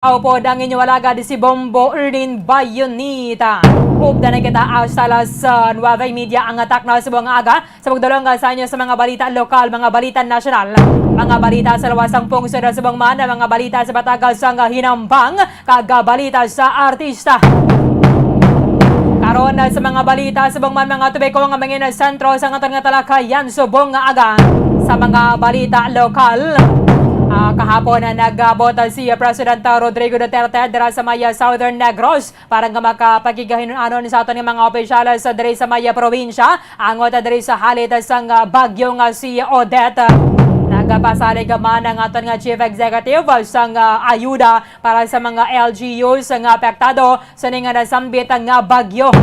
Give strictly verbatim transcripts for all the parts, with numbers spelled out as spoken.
Ako po ang inyo alagad si Bombo Erlin Bayonita. Updan na kita hasta las, ah, nuwebe y media ang atak na subong nga aga. Sa pagdulong, ah, sa inyo sa mga balita lokal, mga balita nasyonal, mga balita sa luwas sang pungsod sa subong man, mga balita sa bataga sang, ah, hinambang, kag, ah, balita sa artista. Karon, ah, sa mga balita sa subong man, mga tubiko nga mangin sentro sa aton nga talakayan subong nga aga. Sa mga balita lokal, ah, kahapon na nag-abot, ah, si President Rodrigo Duterte dira sa may, ah, Southern Negros para nga makapakigahinuon sa aton nga mga opisyales, ah, diri sa may, ah, probinsya, angot, ah, diri sa halit, ah, sang, ah, bagyo nga si Odette. Nagapasalig man ang aton nga Chief Executive, ah, sang, ah, ayuda para sa mga L G Us nga apektado sini nga nasambit nga bagyo.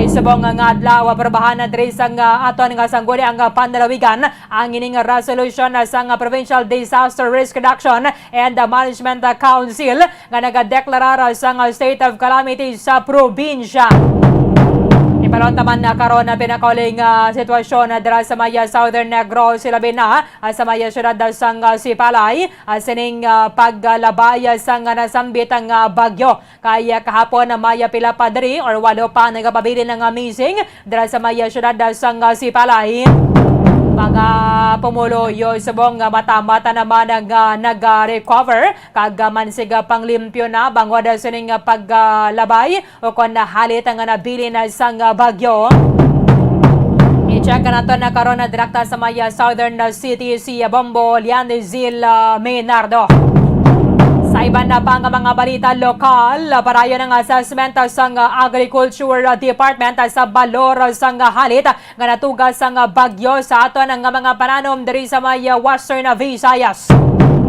Subong nga adlaw, aprobahan na diri sang, ah, aton nga sangguniang panlalawigan ang ining resolution sang Provincial Disaster Risk Reduction and Management Council nga nagadeklarar sang state of calamity sa probinsya. Iparon taman na karon na pinakauling, ah, sitwasyon na dira sa may Southern Negros, ilabi na, ah, sa may siyudad sang, ah, Sipalay, ah, sining, ah, paglabay, ah, sang, ah, nasambit nga bagyo. Kay, ah, kahapon na may, ah, pila pa diri or walo pa nagapabilin nga missing dira sa may, ah, siyudad, ah, sang, ah, Sipalay. Mga pumuluyo subong nga mata-mata naman ang, ah, nag-recover kag, ah, mansig, ah, panglimpyo na bangod, ah, sining, ah, paglabay o kon nahalit nga nabilin sang, ah, bagyo. I-check nato na karon na direkta sa may, ah, southern, ah, city si, ah, Bombo Lianizil, ah, Menardo. Sa iban na pa nga mga balita lokal, ah, padayon ang assessment, ah, sang, ah, Agriculture, ah, Department, ah, sa balor, ah, sang, ah, halit, ah, nga natuga sang, ah, bagyo sa aton nga mga pananom diri sa may, ah, Western, ah, Visayas.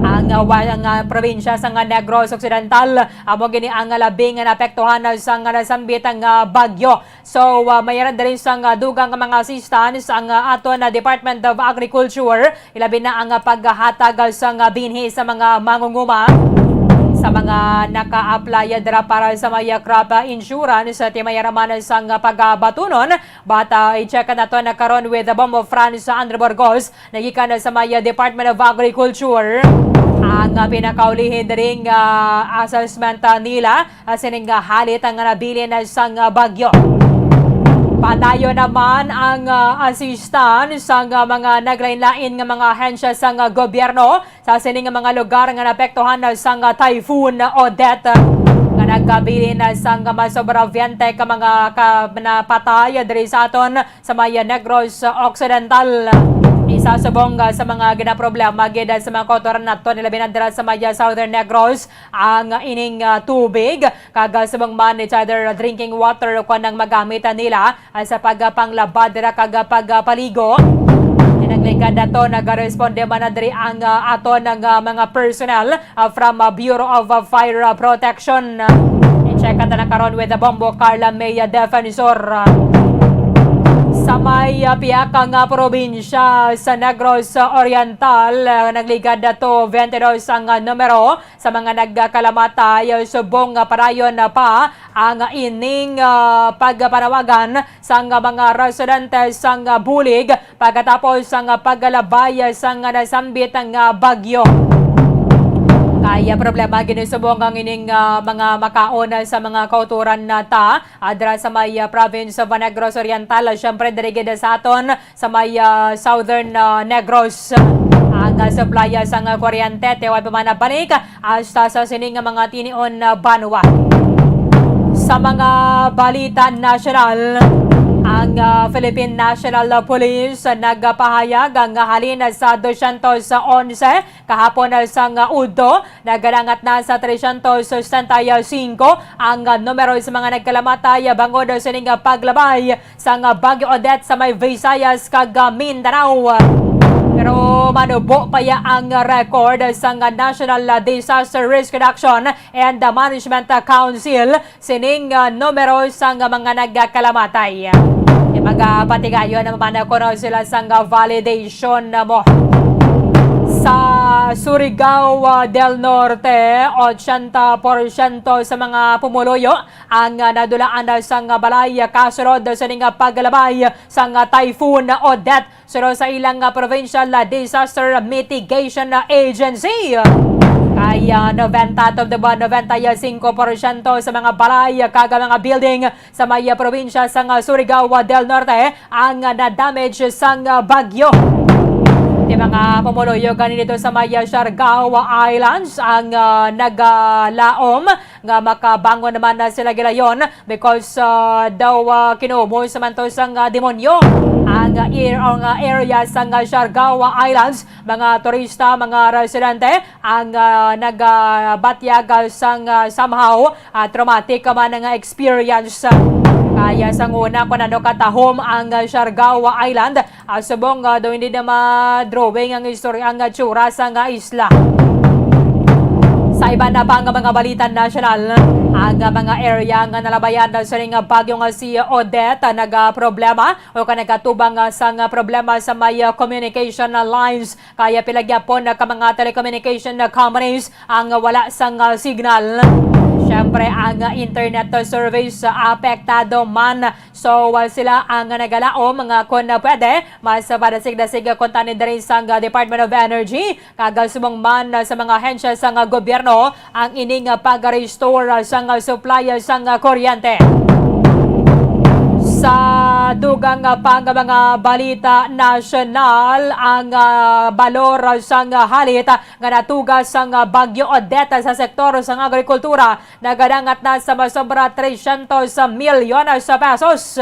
Ang, ah, wa-, ang, ah, probinsya sang, ah, Negros Occidental amo gini ang, ah, labi nga naapektuhan, ah, sang, ah, nasambit nga bagyo. So, ah, mayroon diri sang, ah, dugang nga mga assistance ang, ah, aton, ah, Department of Agriculture, ilabi na ang, ah, paghatag, ah, sang, ah, binhi sa mga mangunguma, sa mga naka-apply, ah, dira para sa may, ah, crop, ah, insurance, ah, timayaraman sang, ah, pagabatunon. But, ah, i-check nato na karon with the Bombo Franz Andre Burgos, nagikan na sa may, ah, Department of Agriculture. Ang, ah, pinakaulihi diri nga, ah, assessment, ah, nila, ah, sining, ah, halit nga nabilin sang, ah, bagyo. Padayon naman ang, ah, assistance sang, ah, mga naglain-lain nga mga ahensya sang, ah, gobyerno sa sini nga mga lugar nga naapektuhan sang, ah, Typhoon Odette, nga nagabilin sang, ah, masobra veinte ka mga ka-, napatay diri sa aton sa may Negros Occidental. Isa subong, ah, sa mga ginaproblema gid sa mga kautoran naton, ilabi na dira sa may Southern Negros, ang ining, ah, tubig, kag, ah, subong man, it's either drinking water o kon ang magamit, ah, nila, ah, sa pagpanglaba dira kag, ah, pagpaligo. Kinanglan nato, nagaresponde man na diri ang, ah, aton nga mga personnel, ah, from, ah, Bureau of, ah, Fire, ah, Protection. I-check nato na karon with the Bombo Carla May, ah, Defensor. Sa may, ah, pihak nga probinsya sa Negros Oriental, ah, nagligad nato twenty-two ang, ah, numero sa mga nagkalamatay. Subong nga padayon pa ang ining, ah, pagpanawagan sang mga residente sang bulig pagkatapos sang paglabay sang nasambit nga bagyo. Kaya problema gid subong ang ining, ah, mga makaon sa mga kautoran nata, ah, dira sa may, ah, province of Negros Oriental. Ah, syempre, diri gid sa aton sa may, ah, Southern, ah, Negros. Ang, ah, supply, ah, sang, ah, kuryente, tiway pa man nabalik hasta sa sini nga mga tinion, ah, banwa. Sa mga balita nasyonal, ang, ah, Philippine National Police, ah, nagapahayag nga halin sa dosyentos onse kahapon, ah, sang, ah, udto, nagalangat na sa tresyentos sesenta y cinco ang, ah, numero sa mga nagkalamatay, ah, bangod, ah, sining, ah, paglabay sang, ah, Bagyo Odette sa may Visayas kag, ah, Mindanao. Pero manubo pa ya ang record sang, ah, National, ah, Disaster Risk Reduction and, ah, Management, ah, Council sining, ah, numero sang, ah, mga nagkalamatay. Ipagapatigayon naman kuno sila sang, ah, validation mo. Sa Surigao, ah, del Norte, ochenta porsyento sa mga pumuluyo ang, ah, nadulaan na sang, ah, balay, ah, kasunod sa ning, ah, paglabay sang, ah, Typhoon Odette suno sa ilang, ah, Provincial, ah, Disaster Mitigation, ah, Agency. Ay, ah, noventa to the ba, noventa y cinco porsyento sa mga balay kag mga building sa may, ah, probinsya sang, ah, Surigao del Norte ang, ah, na-damage sang, ah, bagyo. Ti mga pumuluyo gani dito sa may, ah, Siargao Islands ang, ah, nagalaom nga makabangon naman na sila gilayon because, ah, daw, ah, kinuumos man to sang, ah, demonyo ang, ah, air, ang, ah, area sang, ah, Siargao Islands, mga turista, mga residente ang, ah, nagabatyag, ah, sang, ah, somehow, ah, traumatic man nga experience. Kaya sang una, kung ano katahom ang, ah, Siargao Island, ah, subong, ah, daw hindi na ma-drawing ang istorya ang, ah, tsura sang, ah, isla. Sa iban na pa nga mga balita nasyonal, ang, ah, mga area nga nalabayan na sining, ah, bagyo nga si Odette, ah, nagaproblema o ka nagatubang, ah, sang, ah, problema sa may, ah, communication, ah, lines. Kaya pila gyapon na ka mga telecommunication na companies ang wala sang, ah, signal. Siyempre, ang, ah, internet service, ah, apektado man. So, ah, sila ang nagalaom nga kung pwede, mas padasig-dasig kuntani diri sang, ah, Department of Energy, kag, ah, subong man, ah, sa mga ahensya sang, ah, gobyerno ang ining, ah, pag-restore, ah, sang, ah, supply, ah, sang, ah, kuryente. Sa dugang, ah, pa nga mga balita nasyonal, ang, ah, balor, ah, sang, ah, halit, ah, nga natuga sang, ah, Bagyo Odette sa sektor sang agrikultura nagadangat na sa masobra tresyentos milyones sa pesos.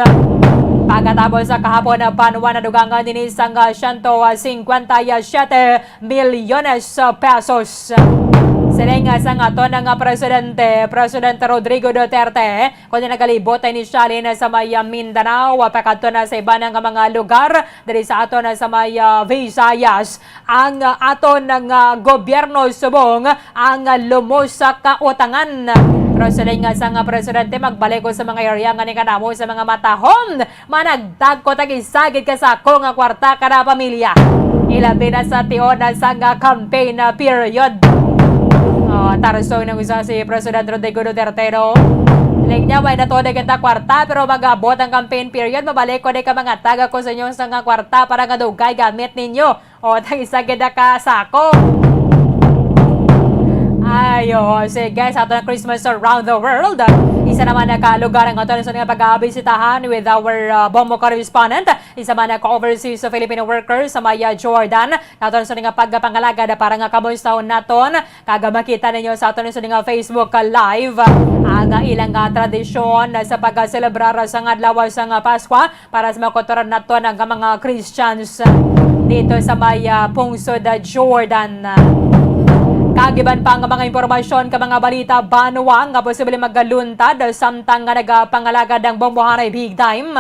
Pagkatapos sa kahapon, ah, banwa nadugangan ini sang, ah, siyento singkwenta y siyete milyones pesos. Siling sang aton nga presidente, Presidente Rodrigo Duterte, kundi nagalibot ini siya halin sa may Mindanao, pakadto na sa iban nga mga lugar diri sa aton sa may, ah, Visayas, ang, ah, aton nga gobyerno subong ang lumos sa kautangan. Pero siling sang presidente, magbalik ko sa mga area nga ni kanamo sa mga matahom managtag ko tag isa gid ka sako nga kwarta kada pamilya. Ilabi na sa tion na sang campaign na period. Oh, tarso nang isa si President Rodrigo Duterte, no? Siling niya, way na to di kita kwarta, pero mag-abot ang campaign period, mabalik ko di ka mga taga ko sa inyo sang kwarta para nga dugay gamit ninyo. O, tang isa gid ka sako. Ayo, sige, sa ato na Christmas around the world. Isa naman na ka lugar ang ato na sa nga pag-aabisitahan with our, uh, Bombo correspondent. Isa man na ka overseas sa Filipino workers sa may, uh, Jordan. Nato na sa nga pagpangalagad para nga kamusta naton. Kag makita ninyo sa aton sa nga Facebook Live ang, uh, ilang, uh, tradisyon sa pagselebrar sa nga adlaw sa nga Paskwa. Para sa mga kultura naton nga mga Christians dito sa may, ah, pungsod, ah, Jordan. Kag iban pa nga mga impormasyon ka mga balita, banwa nga posible magaluntad samtang nga nagapangalagad ang bombohanay big time.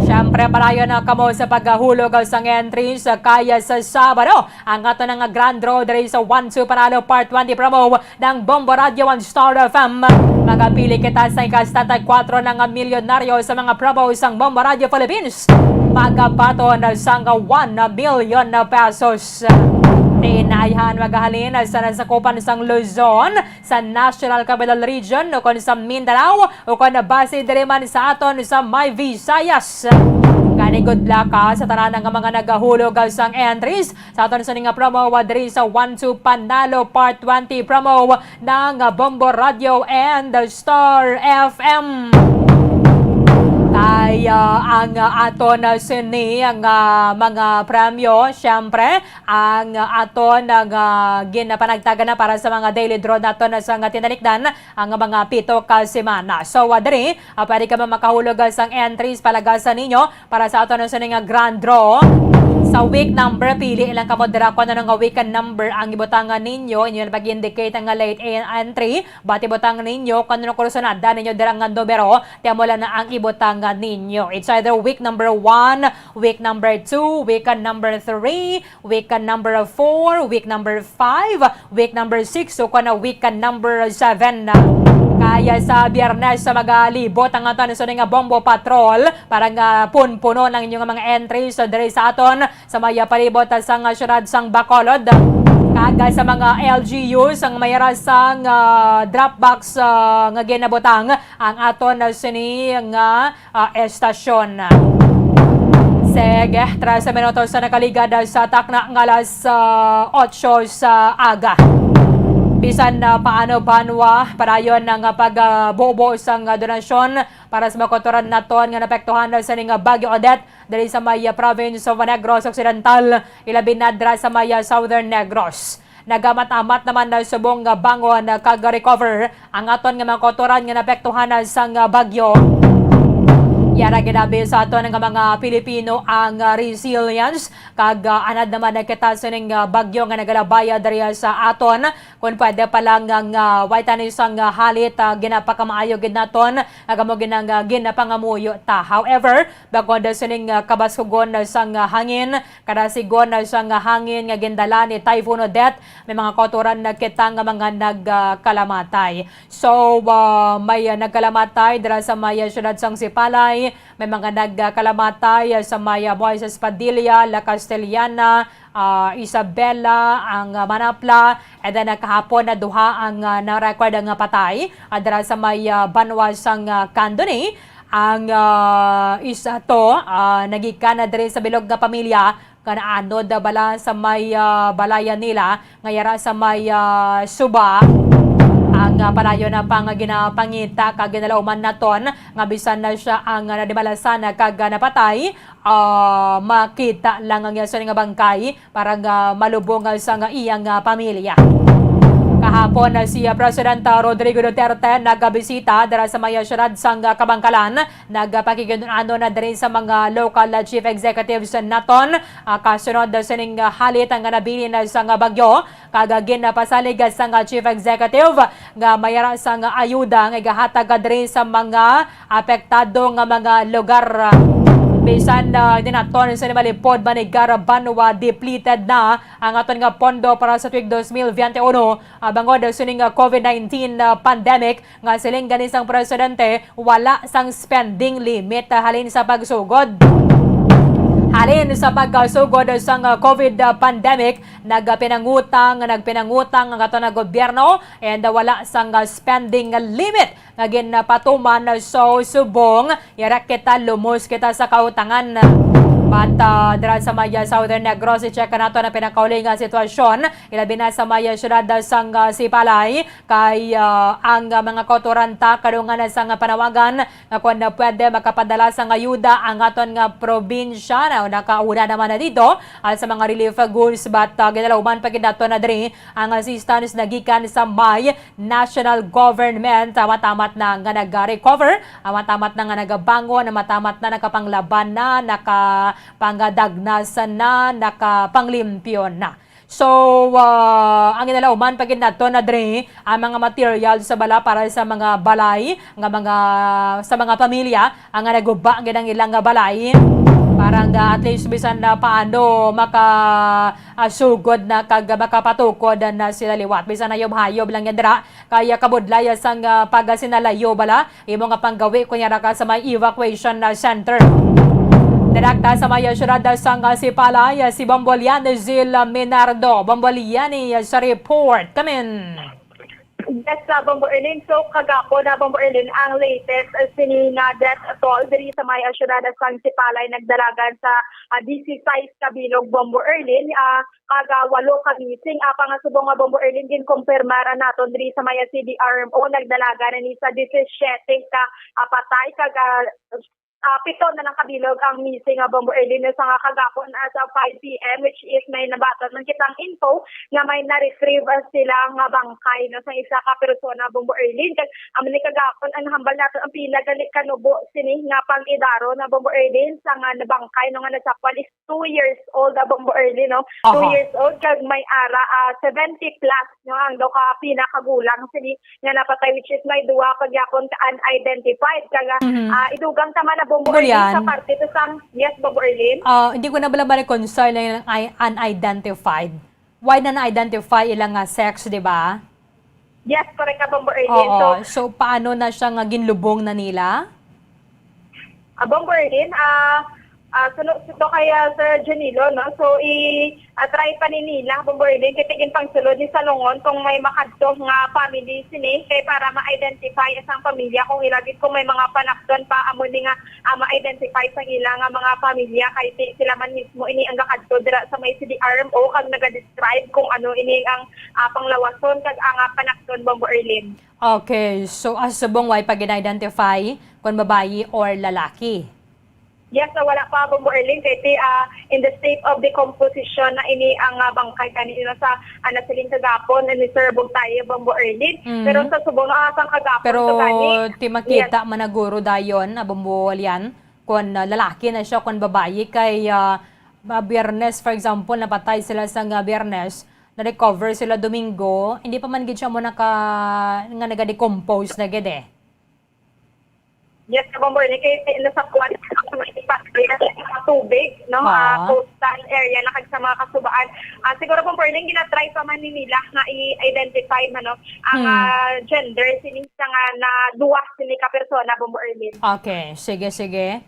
Siyempre, padayon na kamo sa paghahulog sang entries kaya sa Sabado ang ato na nga grand draw diri sa One Two Panalo Part twenty promo ng Bombo Radio and Star F M. Magapili kita sa ikasta tag kwatro na nga milyonaryo sa mga promo sang Bombo Radio Philippines. Magabaton sang one million na pesos. Tinayhan magahalin sa nasakupan sang Luzon, sa National Capital Region, ukon sa Mindanao, ukon base diri man sa aton sa may Visayas. Gani, good luck, ha, sa tanan nga mga nagahulog sang entries sa aton sini nga promo, wa diri sa One Two Panalo Part twenty promo ng Bombo Radio and Star F M. Kaya ang aton sini nga mga premyo, syempre, ang aton nga ginapanagtagan na para sa mga daily draw naton sa nga tinalikdan ang mga pito ka semana. So, ah, diri, ah, pwede ka man makahulog, ah, sang entries palagasan ninyo para sa aton sa nga grand draw. Sa week number, pili lang kamo dira kung ano nga week and number ang ibutangan ninyo. Inyo na pag-indicate ang late en-, entry. Bati butang ninyo kung ano kursunada ninyo dira nga numero. Tiamo lang na ang ibutangan ninyo. It's either week number one, week number two, week and number three, week number four, week number five, week number six, o kana week number seven. Kaya sa Biyernes sa magalibot ang aton sa nga Bombo Patrol para nga punpuno ang inyong mga entries diri sa aton sa may palibot sang syudad sang Bacolod. Kag sa mga L G U sang may ra sang, ah, drop box, ah, nga ginabutang ang aton sini nga ah, estasyon. Sige, trese minutos sa nakaligad sa takna nga alas, ah, otso sa aga. Bisan na paano, banwa, padayon ang, ah, pagbubo sang, ah, donasyon para sa mga kautoran naton nga naapektuhan sining, ah, Bagyo Odette diri sa may, ah, province of Negros Occidental, ilabi na dira sa may, ah, Southern Negros. Nagamat-amat naman na subong nga bangon, ah, kag recover ang aton nga mga kautoran nga naapektuhan sang, ah, bagyo. Yara ginabi sa aton nga mga Pilipino ang, ah, resilience kag, ah, anad naman na kita sining, ah, bagyo nga nagalabay, ah, diri sa aton. Kun pwede pa lang nga, nga way tani sang, ah, halit, ah, ginapakamaayo gid naton, nga kamo ginang, ah, ginapangamuyo ta. However, bangod sining, ah, kabaskugon sang, ah, hangin, kadasigon sang, ah, hangin nga gindala ni Typhoon Odette, may mga kautoran na kita nga mga nagkalamatay. So, ah, may, ah, nagkalamatay dira sa may, ah, siyudad sang Sipalay, may mga nagkalamatay, ah, sa may, ah, Moises Padilla, La Castellana, ah, Isabela, ang, ah, Manapla, and then, ah, kahapon na duha ang, ah, na-record nga patay, ah, dira sa may, ah, banwa sang, ah, Candoni. Ang, ah, isa to, ah, nagikan na diri sa bilog nga pamilya, nga naanod bala sa may, ah, balayan nila, nga yara sa may, ah, Suba. Ang, ah, padayon na pang ginapangita kag ginalauman naton nga bisan na siya ang, ah, nadimalasan kag, ah, napatay, ah, makita lang ang iya sining bangkay para nga malubong, ah, sa nga iyang, ah, pamilya. Kahapon, ah, si, ah, President, ah, Rodrigo Duterte nagabisita dira sa may, ah, siyudad sang, ah, Kabankalan. Nagpakigin-ano na diri sa mga local, ah, chief executives naton, ah, kasunod sining, ah, halit nga nabilin sang, ah, bagyo. Kag, ah, ginapasalig sang, ah, chief executive nga may ara sang ayuda nga igahatag diri sa mga apektado nga mga lugar. Bisan, ah, dinaton sa malipod, manigar, banwa, depleted na ang aton nga pondo para sa tuig dos mil veintiuno, ah, bangod sining, ah, COVID nineteen, ah, pandemic, nga siling gani sang presidente, wala sang spending limit, ah, halin sa pagsugod. Halin sa pagkasugod sang, ah, COVID, ah, pandemic, nagpinangutang, nagpinangutang ang aton nga gobyerno, and, ah, wala sang, ah, spending limit nga ginapatuman. So, subong, yara kita, lumos kita sa kautangan. But, ah, dira sa may, ah, Southern Negros, i-check nato ang pinakauli nga sitwasyon, ilabi na sa may, ah, siyudad sang, ah, Sipalay, kay, ah, ang, ah, mga kautoran ta kadungan na sang panawagan nga kung pwede makapadala sang ayuda ang aton nga probinsya. Na, nakauna naman na dito, ah, sa mga relief goods, but, ah, ginalauman pa gid nato na diri ang assistance nagikan sa may national government. Amat-amat na nga nag-recover, amat-amat na nga nagabangon, amat-amat na nakapanglaban na, nakapangadagnas na, nakapanglimpyo na. So, ah, ang ginalauman pa gid nato na diri ang mga material sa bala para sa mga balay nga mga, sa mga pamilya ang nga naguba gid ang ilang nga balay, para nga at least bisan na paano maka, ah, sugod na kag makapatukod na sila liwat. Bisan hayob-hayob lang yan dira, kaya kabudlay sang, ah, pagasinalayo bala imo nga panggawi kunyara ka sa may evacuation, ah, center. Direkta sa may, ah, siyudad sang, ah, Sipalay, ah, si Bomboliani Zil Minardo. Bomboliani, ah, sa report. Come in. Yes, sa Bombo Erlin. So, kagapon na, Bombo Erlin, ang latest, ah, sini nga death toll diri sa may, ah, siyudad sang Sipalay nagdalagan sa, ah, disisais ka bilog, Bombo Erlin. Ah, kaga walo ka missing. Apa nga subong nga, Bombo Erlin, ginkumpirmar naton diri sa may, ah, C D R M O, nagdalagan na ni sa disisiete ka, ah, patay, kaga, ah, pito na lang kabilog ang missing nga, Bombo Erlin, sa nga kagapon, ah, sa five P M, which is may nabaton man kitang info nga may na-retrieve, ah, sila nga bangkay, no, sa isa ka persona, Bombo Erlin. Kag amo ni kagapon ang hambal nato ang pila gali kanubo sini nga pang-idaro na, Bombo Erlin, sa nga nabangkay, no, nga nasapwan is two years old, ah, Bombo Erlin, no? Two Aha. years old, kag may ara, ah, seventy plus, no, ang daw ka pinakagulang sini nga napatay, which is may duha pa gyapon ka unidentified. Kag, ah, Mhm. ah, idugang ta man na, Bombo Erlin, sa Julian. parte to sang, yes, Bombo Erlin? Ah, hindi ko na bala ma-reconcile ang i-, unidentified. Why na na-identify ilang nga sex, di ba? Yes, correct ka, Bombo Erlin. Oo. So, So, paano na siya nga ginlubong na nila? Ah, Bombo Erlin, ah, Ah, suno ito kay, ah, Sir Junilo, no? So, i, ah, try pa ni nila, Bombo Erling, kay tigin pang sulod ni Salongon kung may makadto nga family sini, kay para ma-identify isang pamilya kung ilagit kung may mga panakton pa, amo ni nga, ah, ma-identify sa ila nga mga pamilya, kay ti-, sila man mismo ini ang gakadto dira sa may C D R M O, kag naga-describe kung ano ini ang, ah, panglawason kag ang, ah, panakton, Bombo Erling. Okay, so, ah, subong way pa gina-identify kung babayi or lalaki? Yes, na wala pa, Bombo Erling, kay ti, ah, in the state of decomposition na ini ang, ah, bangkay kanina sa, ah, nasiling kagapon ni Sir Bugtaye, Bombo Erling. Mhm. Pero sa subong na sang kagapon Pero to gani, ti makita yes. Managuro dayon, ah, Bombo Lian, kung, ah, lalaki na siya, kung babayi, kay, ah, ba-, Biyernes, for example, napatay sila sa nga Biyernes, na-recover sila Domingo, hindi pa man gid siya mo naka-, nga nagadecompose na gid eh. Yes, Bombo Erling, kay nasa kuwan, sa tubig, no? Ah, ah, coastal area na kag sa mga kasubaan. Ah, siguro, Bombo Erling, ginatry pa man ni nila nga i-identify man, no, ang, hmm, ah, gender sini sa nga na duwa sini ka persona, Bombo Erling. Okay, sige, sige.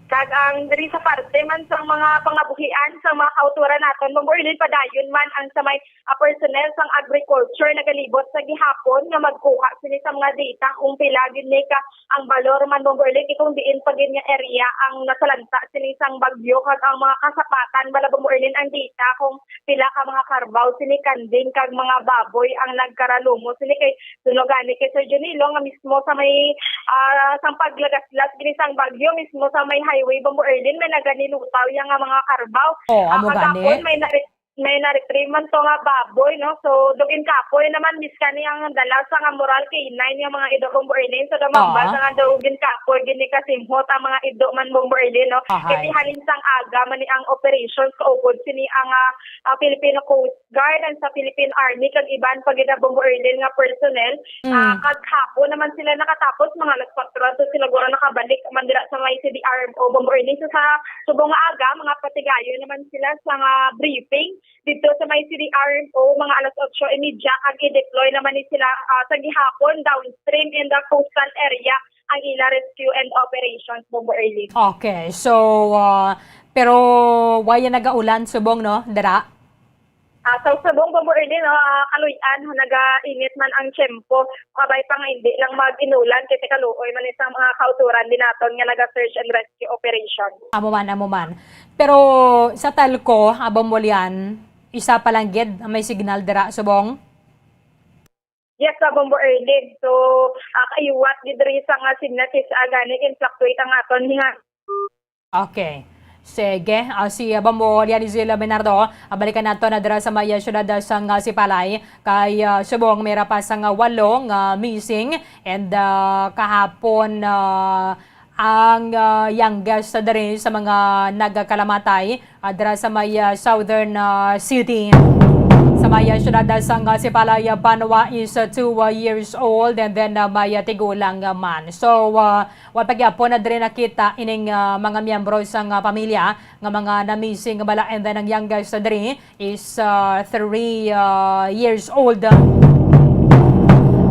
Kag ang diri sa parte man sa mga pangabuhian sa mga kautoran naton, Bombo Erling, padayon man ang sa may ah, personnel sang agriculture nagalibot sa gihapon nga magkuha sini sa mga data kung pila gid ni ka ang balor man, Bombo Erling, kung diin pa gid nga area ang nasalanta sini sang bagyo, kag ang mga kasapatan bala, Bombo Erling, ang data kung pila ka mga karbaw sini, kanding kag mga baboy ang nagkaralumo sini, kay suno gani kay Sir Junilo nga mismo sa may, ah, sang paglagaslas gini sang bagyo, mismo sa may highway, Bombo Erling, may naganilutaw yang nga mga karbaw. Oh, ah, amo gani. Kagapon may nari- May na-retrieve man to nga baboy, no? So, dugin kapoy naman, miskan ni ang dala sa nga moral K nine nga mga ido, Bombo Erling. So, dumambal sa nga dugin kapoy, ginikasimhot ang mga ido man, Bombo Erling, no? Ahay. Kay ti halin sang aga man ni ang operations, kaupod sini ang, ah, ah, Philippine Coast Guard, ang sa Philippine Army, kag iban pa gid, Bombo Erling, nga personnel. Mm. Ah, kag hapon naman sila nakatapos, mga alas kwatro, so sila guro nakabalik man dira sa may C D R M O, Bombo Erling. So, sa subong nga aga, mga patigayon naman sila sa nga briefing dito sa may C D R M O, mga alas otso y media, kag i-deploy naman ni sila, ah, sa gihapon downstream in the coastal area ang ila rescue and operations, Bombo Erling. Okay, so, ah, pero wala nagaulan subong, no, dira? Ah, sa subong, Bombo Erling, no, ah, kaluy-an, nagainit man ang tiyempo. Kabay pa nga hindi lang mag-inulan, kay kaluoy man isang mga kautoran din naton nga naga-search and rescue operation. Amo man, amo man. Pero sa telco, Bombo Lian, isa pa lang gid ang may signal dira subong? Yes, sa Bombo Erling. So, ah, kaiwat gid diri sa nga signal kay sa gani kin-fluctuate ang aton hinga. Okay. Sige, ah, si, ah, Bombo Lian, Izil Bernardo, ah, balikan nato na dira sa may, ah, siyudad, ah, sang, ah, Sipalay. Kay, ah, subong may ra pa sang, ah, walo nga missing and, ah, kahapon, ah, ang, ah, youngest diri sa mga nagkalamatay, ah, dira sa may, ah, Southern, ah, City. Sa may, ah, siyudad, ah, sang, ah, Sipalay, ah, Banwa is, ah, two, ah, years old and then, ah, may, ah, tigulang, ah, man. So, ah, wa pa gyapon na diri nakita ining, ah, mga miyembro sang, ah, pamilya nga mga na-missing bala, and then ang youngest diri is, ah, three, ah, years old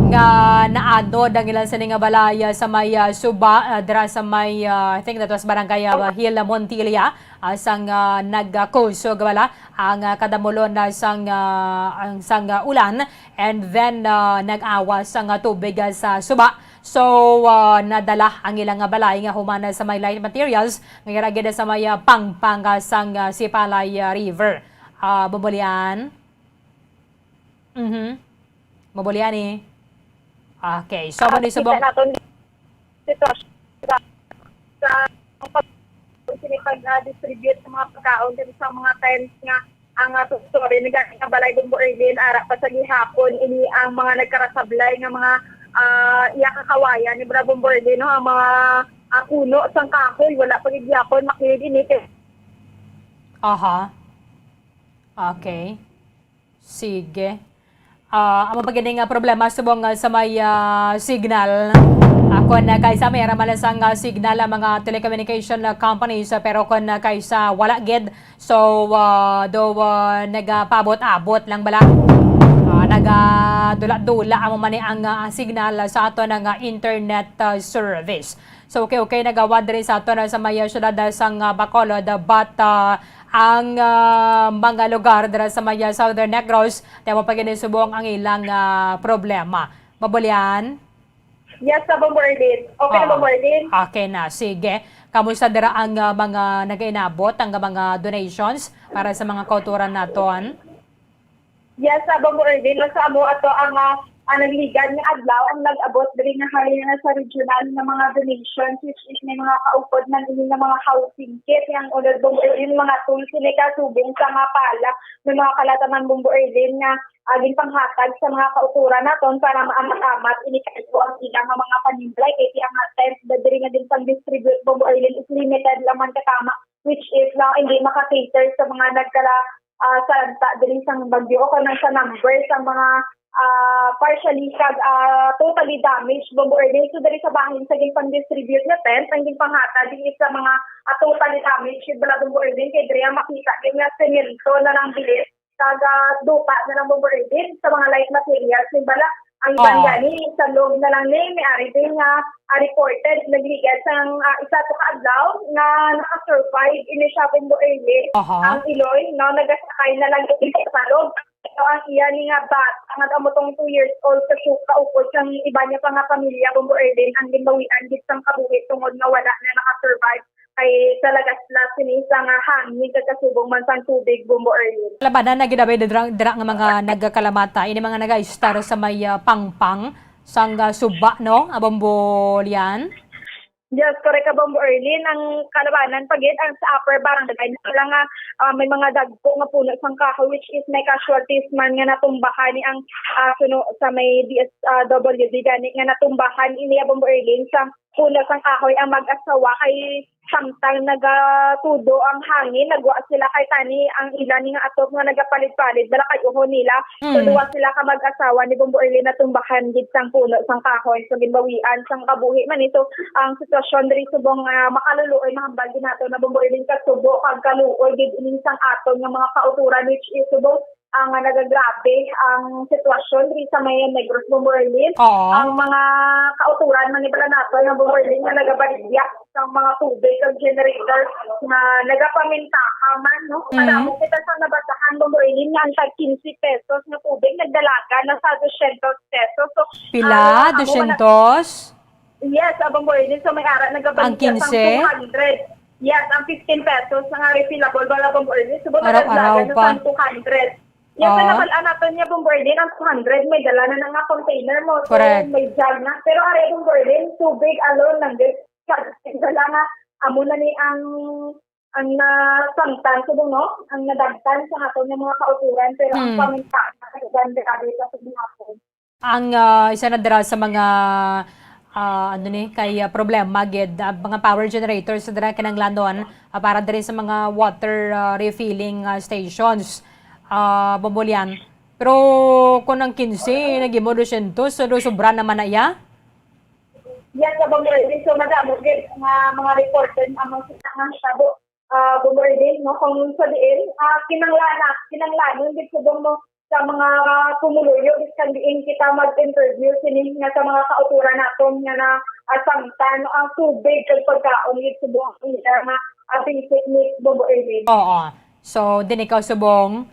nga naanod ang ilang sini nga balay, ah, sa may, ah, suba, ah, dira sa may, ah, I think that was Barangay, ah, Hill Montilla, ah, sang, ah, nagkusog bala ang, ah, kadamulon na sang, ah, ang sang, ah, ulan, and then, ah, nag-awas ang, ah, tubig, ah, sa suba. So, ah, nadala ang ilang nga balay nga human na sa may light materials nga ira gid sa may, ah, pangpang, ah, sang, ah, Sipalay, ah, River. Ah, Bombo Lian? Mhm. Bombo Lian, eh. Okay, so, ah, ano yung kita subong? Naton sitwasyon sa, sa pag-, sini pag, ah, distribute sa mga pagkaon dito sa mga tents nga ang, ah, story ni gani nga balay, Bombo Erling, ara pa sa gihapon ini ang mga nagkarasablay nga mga, ah, iya kakawayan ni Bra Bombo Erling, no? Ang mga, ah, puno sang kahoy, wala pa gid gihapon makita ini kay Aha. Okay. Sige. Ah, amo pa gid nga problema subong, ah, sa may, ah, signal. Ah, kung, ah, kaysa may araman lang sang, ah, signal ang mga telecommunication, ah, companies, ah, pero kung, ah, kaysa wala gid, so, ah, do, ah, nagapabot-abot lang bala. Ah, Nagadula-dula amo man ni ang, ah, signal sa aton nga internet, ah, service. So, okay, okay, nagawad diri sa aton, ah, sa may, ah, syudad, ah, sang, ah, Bacolod, ah, but, ah, ang, ah, mga lugar dira sa may, ah, Southern Negros, di mo pa gani subong ang ilang, ah, problema. Mabulian? Yes, sa Bombo Erlin. Okay na, Ah, Bombo Erlin? Okay na, sige. Kamusta dira ang, ah, mga nagainabot, ang mga donations para sa mga kauturan naton? Yes, sa Bombo Erlin. Sa amo ato ang, ah, ang nagligad nga adlaw ang nag-abot diri nga halin na sa regional nga mga donations, which is may mga kaupod man ini nga mga housing kit, ang unod Bombo Erlin, mga tools ini kasubong sa nga pala, may mga kalataman Bombo Erlin nga, ah, ginpanghatag sa mga kauturan naton para maamat-amat ini kayo ang ilang nga mga panimalay kay ang tent na diri nga ginpang-distribute Bombo Erlin is limited lang man katama, which is na hindi maka-cater sa mga nagkala, ah, salanta diri sang bagyo o kanang sa number sa mga, ah, partially kag, ah, totally damaged Bombo Erlin. So diri sa bahin sa ginpang-distribute nga tent ang ginpanghatag diri sa mga, ah, totally damaged bala Bombo Erlin kay diri ang makita gyud nga semento na lang bilis kag, ah, dupa na lang Bombo Erlin sa mga light materials ni bala. Ang iban Oo. gani sa loob na lang ni may ari din nga, ah, reported nagligad sang, ah, isa to ka adlaw nga naka-survive ini siya Bombo Erlin. Aha. Ang iloy, no, nagasakay na lang ini sa loob. Pero ang iya ni nga bata nga amo tong two years old sa su-, kaupod sang iba niya pa nga pamilya Bombo Erlin ang ginbawian gid sang kabuhi tungod nga wala na naka-survive kay sa lagaslas sini sa nga hangin kag kasubong man sang tubig, Bombo Erlin. Labanan na gid abay dira, dira nga mga nagakalamata, ini mga nagaistar sa may, ah, pangpang sang, ah, suba, no, ah, Bombo Lian? Yes, correct ka, Bombo Erlin. Ang kalabanan pa gid ang sa Upper Barangay na lang nga, ah, may mga dagko nga puno sang kahoy, which is may casualties man nga natumbahan ni ang, ah, suno sa may D S W D gani nga natumbahan ini, ah, Bombo Erlin, sa puno sang kahoy ang mag-asawa kay samtang nagatudo ang hangin, nagwa sila kay tani ang ila ni nga atop nga nagapalid-palid, bala kay uho nila. So, Mm. duwa sila ka mag-asawa ni Bombo Erlin natumbahan gid sang puno sang kahoy. So, ginbawian sang kabuhi man ni. So, ang sitwasyon diri subong, ah, makaluluoy, mahambal gid nato na Bombo Erlin kasubo kag kaluoy gid ining sang aton nga mga kauturan, which is subong ang, ah, nagagrabe ang sitwasyon diri sa may Negros, Bombo Erlin. Oo. Ang mga kauturan man ni bala nato nga Bombo Erlin nga nagabaligya sang mga tubig kag generator nga nagapamintaha man, no? Mm. Kadamo kita sa nabasahan, Bombo Erlin, nga ang tag quince pesos nga tubig nagdalagan na sa dosyentos pesos. So, Pila? ah, amo man na Dosyentos? Yes, ah, Bombo Erlin. So, may ara nagabaligya sang quince? Two hundred. Yes, ang fifteen pesos nga refillable bala, Bombo Erlin. So, Araw-araw nagdalagan na pa. Sang two hundred. Yes, Oo. Nabal-an naton niya, Bombo Erlin, ang two hundred, may dala na na nga container mo. So, Correct. May jug na. Pero ari, Bombo Erlin, tubig alone lang, guys. Sa, sa lang nga, amo na ni ang, ang nasamtan, subong, no? Ang nadagtan sa aton nga mga kauturan, pero ang Hmm. paminta, grabe sa gihapon. Ang, ah, isa na dira sa mga, ah, ano ni, kay, ah, problema gid, ah, mga power generators sa dira kinahanglanon, ah, para diri sa mga water, ah, refilling, ah, stations, ah, Bombo Lian. Pero kung ang quince, naging mo dosyentos, so, sobra naman na iya? Yes, sa Bombo Erlin. So, madamo gid nga mga reported ang mga sitwasyon nga hitabo, ah, Bombo Erlin, no? Kung sa diin, ah, kinanglan-, kinanglanon gid subong, no, sa mga pumuluyo, biskan diin kita mag-interview sini nga sa mga kauturan naton nga na, ah, samtan, no, ang tubig kag pagkaon gid subong ang ila nga, ah, basic needs, Bombo Erlin. Oo. So, din ikaw subong?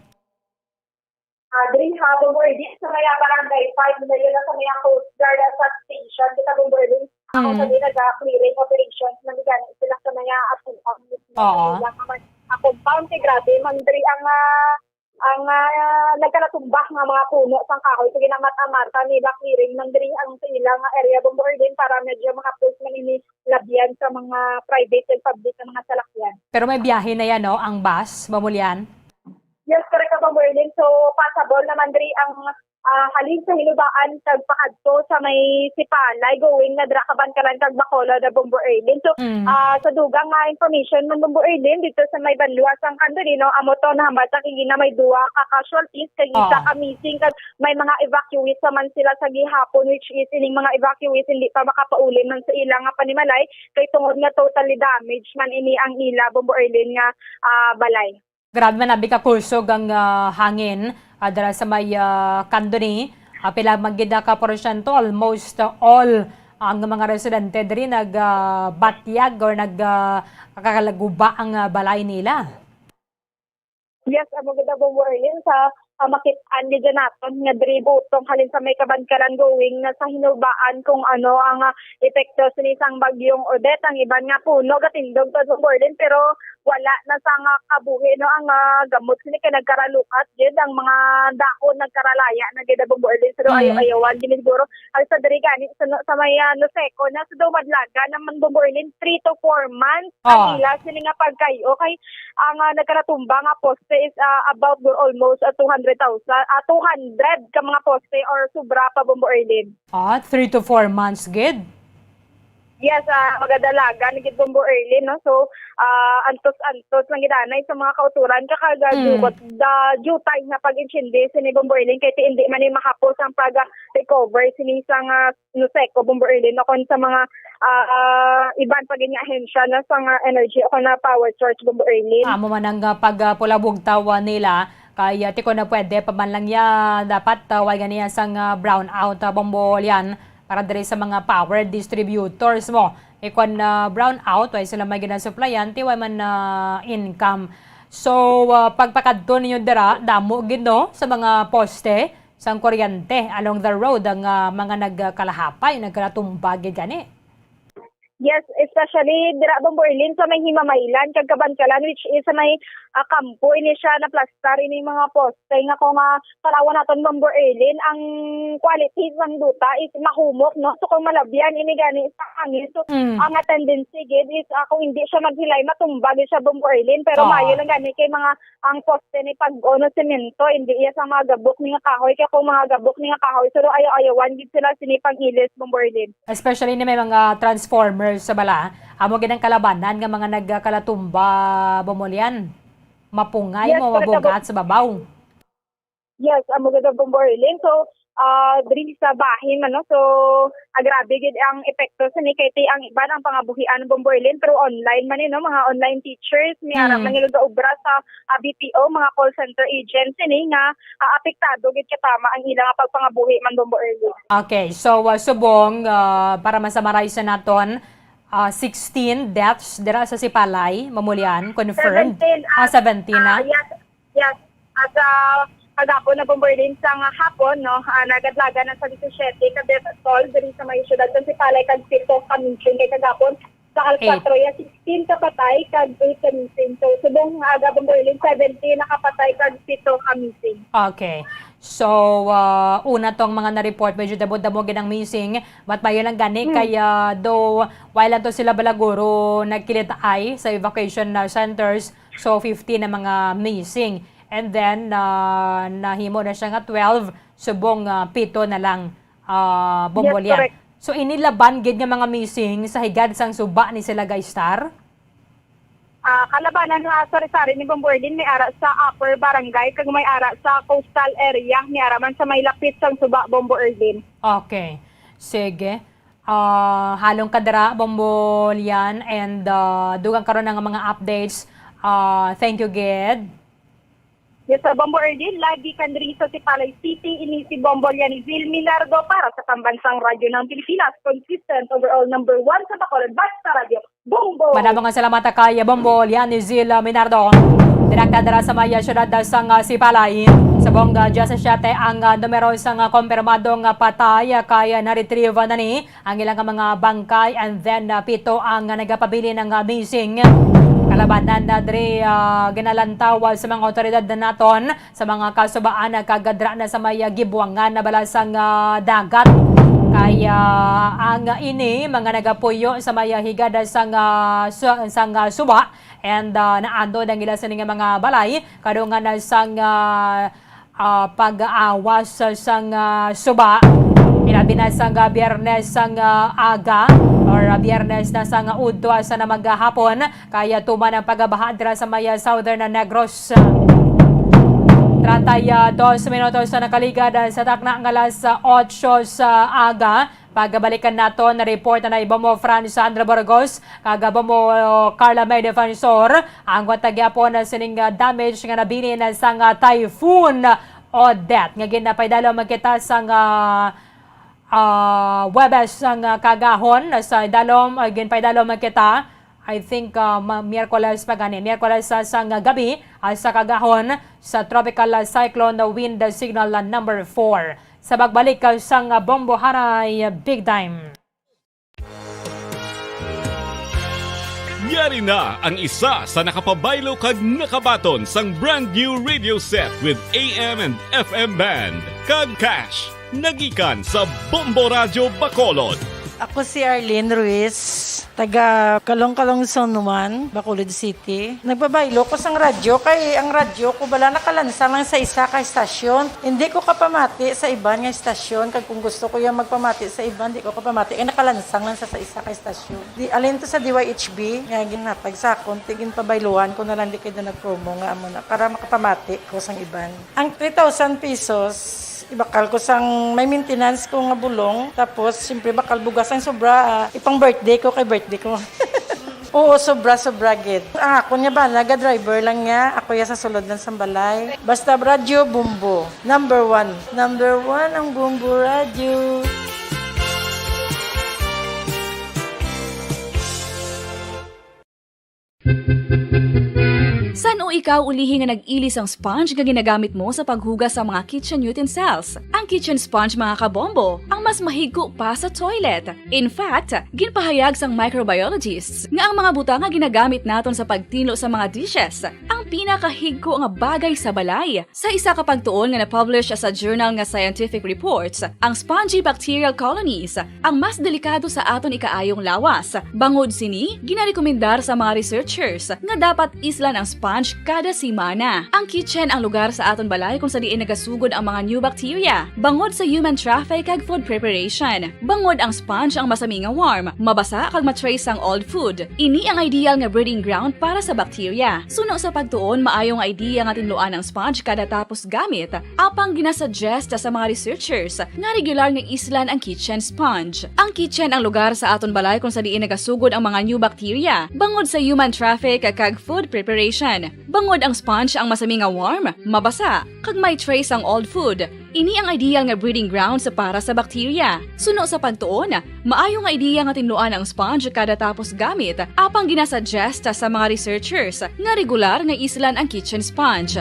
Ah, diri ha, Bombo Erlin, sa may barangay five, na yun, sa may Coast Guard, ah, substation, kita, Bombo Erlin. Ako Mm. sa din, nag-clearing operations, nagigani sila sa may, ah, atuang, Oo. sa may, ah, ah, compound, kay grabe, man, diri ang, ah, ang, ah, nagkalatumba nga mga puno sang kahoy, sige na mata-mata nila clearing, man, diri ang sa ilang, ah, area, Bombo Erlin, para medyo maka-push man ini labyan sa mga private and public na mga salakyan. Pero may biyahe na yan, no? Ang bus, Bombo Lian? Yes, correct ka, Bombo Erlin. So, passable naman diri ang, ah, halin sa Hinubaan kag pakadto sa may Sipalay, going na dira Kabankalan kag Bacolod na, Bombo Erlin. So, Mm. ah, sa dugang nga information man, Bombo Erlin, dito sa may banwa sang Candelino, amo to nahambal sa kini na may duha ka casualties kag isa Oo. ka missing kag may mga evacuees naman sila sa gihapon, which is ining mga evacuees hindi pa makapauli man sa ilang nga panimalay kay tungod nga totally damaged man ini ang ila, Bombo Erlin, nga, ah, balay. Grabe man abi ka kusog ang, ah, hangin, Ah, dira sa may, ah, Candoni, ah, pila man gid na ka porsyento, almost, ah, all ang mga residente diri nag, ah, batyag or nag, ah, kakalaguba ang, ah, balay nila. Yes, amo gid ang Bombo Erlin sa, ah, makit-an gid naton nga diri butong halin sa may Kabankalan going na sa Hinubaan kung ano ang, ah, epekto sini sang Bagyong Odette. Ang iban nga puno gatindog pa, Bombo Erlin, pero wala na sang, ah, kabuhi, no, ang, ah, gamot sini kay nagkaralukat gid ang mga dahon, nagkaralaya na gid ang Bombo Erlin, pero Mm. ayaw-ayawan gid siguro. Ang sa diri gani sa, sa may, ah, Noseco na sa Dumadlaga naman, Bombo Erlin, three to four months ang Ah. ila sini nga pagkay-o kay ang, ah, nagkalatumba nga poste is, ah, about or almost, ah, two hundred thousand, ah, two hundred ka mga poste or sobra pa, Bombo Erlin. Ah, three to four months gid? Yes, ah, magadalagan gid, Bombo Erlin, no? So, ah, antos-antos lang gid anay sa mga kauturan kag, ah, Mm. dugot, da, jutay nga pag-intindi sini, Bombo Erlin, kay ti hindi man ni mahapos ang pag, ah, recover sini sa nga Noseco, Bombo Erlin, o kon sa mga, ah, ah, iban pa gid nga ahensya na sa nga energy o kon na power source, Bombo Erlin. Amo man ang, ah, pag, ah, pulabugtaw, ah, nila kay, ah, ti kon na pwede pa man lang ya, dapat, ah, way ganiya sang, ah, brownout, ah, Bombo Lian, para diri sa mga power distributors mo. Ti kon, ah, brownout, way sila may ginasuplayan, ti way man, ah, income. So, ah, pagpakadto ninyo dira, damo gid, no, sa mga poste sang kuryente along the road ang, ah, mga nagkalahapay, nagkalatumba gid gani. Yes, especially dira, Bombo Erlin, sa may Himamaylan kag Kabankalan, which is sa may, ah, kampo ini siya naplastar ini mga poste nga kung, ah, tanawan naton, Bombo Erlin, ang quality sang duta is mahumok, no? So kung malabyan ini gani sa hangin, so Mm. ang tendency gid is, ah, kung hindi siya maghilay, matumba gid siya, Bombo Erlin, pero Ah. maayo lang gani kay mga ang poste ni pag-o no semento, hindi iya sa mga gabok ni nga kahoy. Kaya kung mga gabok ni nga kahoy, suro ayaw-ayawan gid sila sini pang-ilis, Bombo Erlin. Especially ni may mga transformers sa bala, amo gid ang kalabanan nga mga nagkalatumba, Bombo Lian. Mapungay Yes, mo, correct, mabugat sa babaw. Yes, amo gid ang, Bombo Erlin. So, ah, diri sa bahin man, no? So, ah, grabe gid ang epekto sini kay ti ang iban ang pangabuhian, Bombo Erlin, pero online man ni, no? Mga online teachers, may ara Mm. man nila gaobra sa, ah, B P O, mga call center agents sini nga, ah, apektado gid katama ang ila nga pagpangabuhi man, Bombo Erlin. Okay, so, ah, subong, ah, para ma-summarize na naton, ah, sixteen deaths dira sa Sipalay, Bombo Lian, confirmed. Seventeen, Ah, ah, seventeen na? ah, yes. Yes, at, ah, kagapon na, Bombo Erlin, sa nga hapon, no, ah, nagadlagan na sa disisiete ka death toll diri sa may siyudad sa Sipalay kag pito ka missing kay kagapon sa alas Eight. kuwatro ya, sixteen ka patay kag eight ka missing. So, subong nga aga, Bombo Erlin, seventeen nakapatay kag pito ka missing. Okay. So, ah, una tong mga na-report, medyo damo-damo gid ang missing. But mayo lang gani Hmm. kay, ah, though, wala lang to sila balaguro nagkilitaay sa evacuation na centers. So, fifteen na mga missing. And then, ah, nahimo na siya nga twelve, subong, ah, pito na lang, ah, Yes, Bombo Lian. Correct. So, ini laban gid nga mga missing sa higad sang suba ni sila, Guy Star? Ah, kalabanan nga sari-sari ni, Bombo Erlin, may ara sa Upper Barangay kag may ara sa coastal area, may ara man sa may lapit sang suba, Bombo Erlin. Okay. Sige. Ah, halong ka dira, Bombo Lian, and, ah, dugang karon nga mga updates. Ah, thank you gid. Yes, sa Bombo Erlin, lagi kan diri sa Sipalay City, ini si Bombo Lianizil Minardo para sa Pambansang Radyo ng Pilipinas, consistent, overall number one sa Bacolod, basta Radyo Bombo. Madamo nga salamat kay Bombo Lianizil Minardo. Direkta dira sa may siyudad sang, ah, Sipalay. Subong, ah, diyasisiete ang, ah, numero sang, ah, kompirmado nga patay, ah, kay, ah, na-retrieve na ni ang ilang mga bangkay, and then, ah, pito ang, ah, nagapabilin nga missing. Kalabanan na diri, ah, ginalantaw, ah, sa mga awtoridad na naton sa mga kasubaan, ah, kag dira na sa may, ah, gibuangan na bala sang, ah, dagat. Kay, ah, ang ini mga nagapuyo sa may, ah, higad sang, ah, su-, sang, ah, suba, and, ah, naanod ang ila sini nga mga balay kadungan na sang, ah, ah, pag-aawas sa, sang, ah, suba. Ilabi na sang, ah, Biyernes sang, ah, aga or, ah, Biyernes na sang, ah, udto sa na maghapon, kaya tuman ang pagbaha dira sa may, ah, Southern, ah, Negros. Treinta y dos minutos na nakaligad, ah, sa takna nga alas, ah, otso sa aga. Pagabalikan naton, na-report na ni Bombo Franz Sandra Burgos kag Bombo Carla May Defensor ang kwenta gyapon na sining, ah, damage nga nabilin sang, ah, Typhoon Odette, nga ginapaydalom kita sang, ah, ah, Huwebes sang, ah, kagahon, sa idalom, ah, ginpaydalom kita, I think, ah, ma-, Miyerkules pa gani. Miyerkules sa, sang gabi, ah, sa kagahon sa Tropical, ah, Cyclone Wind Signal, ah, number four. Sa pagbalik, ah, sang, ah, Bombo Haray, ah, Big Time. Yari na ang isa sa nakapabaylo kag nakabaton sang brand new radio set with A M and F M band kag cash nagikan sa Bombo Radyo Bacolod. Ako si Arlene Ruiz, taga Kalong-Kalong Zone one, Bacolod City. Nagpabaylo ko sang radyo kay ang radyo ko bala nakalansang lang sa isa ka estasyon. Hindi ko kapamati sa iban nga estasyon kag kung gusto ko yung magpamati sa iban, di ko kapamati kay nakalansang lang sa, sa isa ka estasyon. Di, alin to sa D Y H B nga ginhatag sa akon, ti ginpabayluhan ko na lang di kay na nag-promo nga amo na para makapamati ko sang iban. Ang three thousand pesos, ibakal ko sang may maintenance ko nga bulong. Tapos, siyempre, bakal bugas ang sobra. Ah, ipang birthday ko kay birthday ko. Oo, sobra, sobra gid. Ang akon nga bana, ga-driver lang niya. Ako ya sa sulod lang sang balay. Basta radyo, Bombo. Number one. Number one ang Bombo Radyo. San-o ikaw ulihi nga nag-ili sang sponge nga ginagamit mo sa paghugas sa mga kitchen utensils? Ang kitchen sponge, mga kabombo, ang mas mahigko pa sa toilet. In fact, ginpahayag sang microbiologists nga ang mga butang nga ginagamit naton sa pagtinlo sa mga dishes ang pinakahigko nga bagay sa balay. Sa isa ka pagtuon nga na-publish sa journal nga Scientific Reports, ang spongy bacterial colonies ang mas delikado sa aton ikaayong lawas. Bangod sini, ginarekomendar sa mga researchers nga dapat islan ang sponge kada semana. Ang kitchen ang lugar sa aton balay kung sa diin nagasugod ang mga new bacteria, bangod sa human traffic kag food preparation. Bangod ang sponge ang masami nga warm, mabasa kag ma-trace sang old food. Ini ang ideal nga breeding ground para sa bacteria. Suno sa pagtuon, maayo nga idea nga tinluan ang sponge kada tapos gamit, apang ginasuggest sa mga researchers nga regular nga islan ang kitchen sponge. Ang kitchen ang lugar sa aton balay kung sa diin nagasugod ang mga new bacteria, bangod sa human traffic kag food preparation. Bangod ang sponge ang masami nga warm, mabasa, kag may trace ang old food. Ini ang ideal nga breeding grounds para sa bacteria. Suno sa pagtuon, maayo nga ideya nga tinluan ang sponge kada tapos gamit, apang ginasuggest sa mga researchers nga regular nga islan ang kitchen sponge.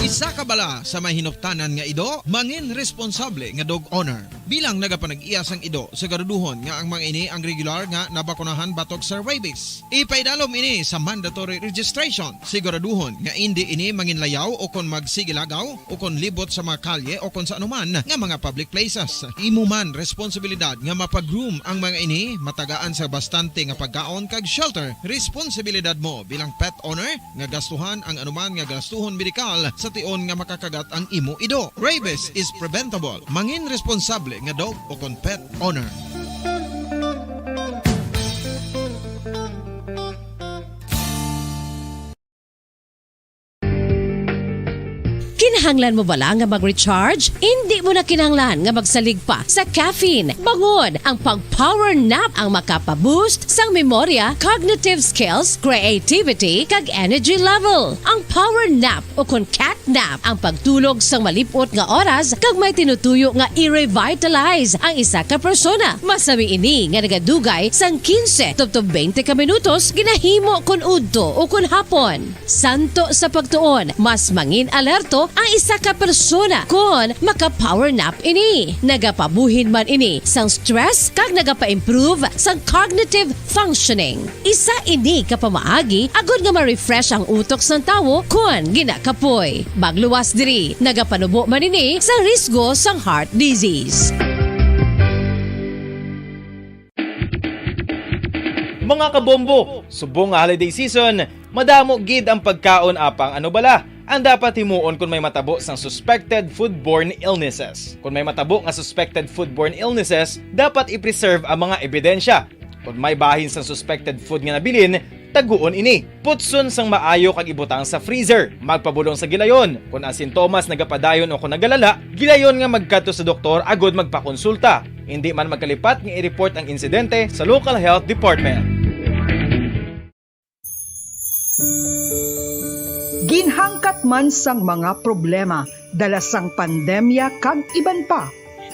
Isa ka bala sa may hinuptanan nga ido, mangin responsable nga dog owner. Bilang nagapanag-iya sang ido, siguraduhon nga ang mga ini ang regular nga nabakunahan batok sa rabies. Ipaidalom ini sa mandatory registration. Siguraduhon nga indi ini manginlayaw o kon magsigilagaw o kon libot sa mga kalye o kon sa anuman nga mga public places. Imo man responsibilidad nga mapag-groom ang mga ini, matagaan sa bastante nga pagkaon kag shelter. Responsibilidad mo bilang pet owner nga gastuhan ang anuman nga gastuhon medikal sa tion nga makakagat ang imo ido. Rabies is preventable. Mangin responsable nga dog o kon pet owner. Kinahanglan mo bala nga mag-recharge? Indi mo na kinahanglan nga magsalig pa sa caffeine. Bangod ang pag-power nap ang makapa-boost sang memorya, cognitive skills, creativity, kag energy level. Ang power nap o kon cat nap ang pagtulog sang malip-ot nga oras kag may tinutuyo nga i-revitalize ang isa ka persona. Masami ini nga nagadugay sang kinse tubtob twenty ka minutos ginahimo kon udto o kon hapon. Santo sa pagtuon, mas mangin-alerto ang isa ka persona kon maka-power nap ini. Nagapabuhin man ini sang stress kag nagapa-improve sang cognitive functioning. Isa ini ka pamaagi agod nga ma-refresh ang utok sang tawo kon ginakapoy. Magluwas diri, nagapanubo man ini sang risgo sang heart disease. Mga kabombo, subong nga holiday season, madamo gid ang pagkaon apang ano bala ang dapat himuon kon may matabo sang suspected foodborne illnesses. Kon may matabo nga suspected foodborne illnesses, dapat i-preserve ang mga ebidensya. Kon may bahin sang suspected food nga nabilin, taguon ini. Putson sang maayo kag ibutang sa freezer. Magpabulong sa gilayon. Kon ang sintomas nagapadayon o kon nagalala, gilayon nga magkadto sa doktor agod magpakonsulta. Indi man magkalipat nga i-report ang insidente sa local health department. Ginhangkat man sang mga problema dala sang pandemya kag iban pa,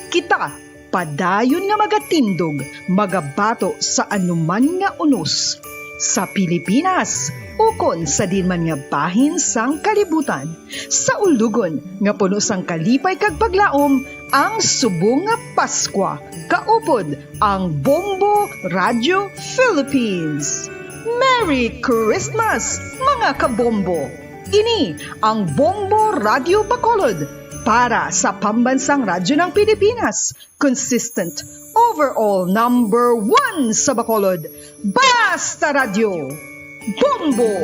kita padayon nga magatindog, magabato sa anuman nga unos sa Pilipinas ukon sa diin man nga bahin sang kalibutan, sa ulugon nga puno sang kalipay kag paglaom, ang subong nga Paskwa, kaupod ang Bombo Radio Philippines. Merry Christmas, mga kabombo! Ini ang Bombo Radio Bacolod para sa Pambansang Radyo ng Pilipinas, consistent, overall number one sa Bacolod. Basta Radyo, Bombo!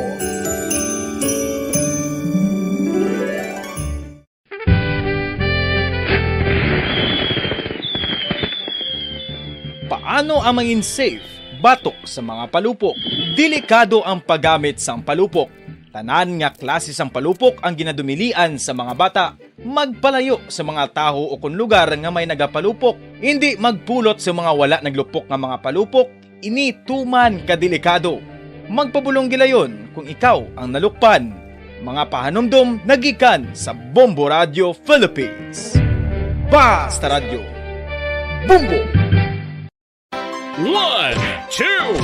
Paano ang mangin safe batok sa mga palupok? Delikado ang paggamit sang palupok. Tanan nga klase sang palupok ang ginadumilian sa mga bata. Magpalayo sa mga tawo o kon lugar nga may nagapalupok. Indi magpulot sa mga wala naglupok nga mga palupok. Ini tuman ka delikado. Magpabulong gilayon kung ikaw ang nalukpan. Mga pahanumdom nagikan sa Bombo Radio Philippines. Basta Radyo, Bombo! One, two,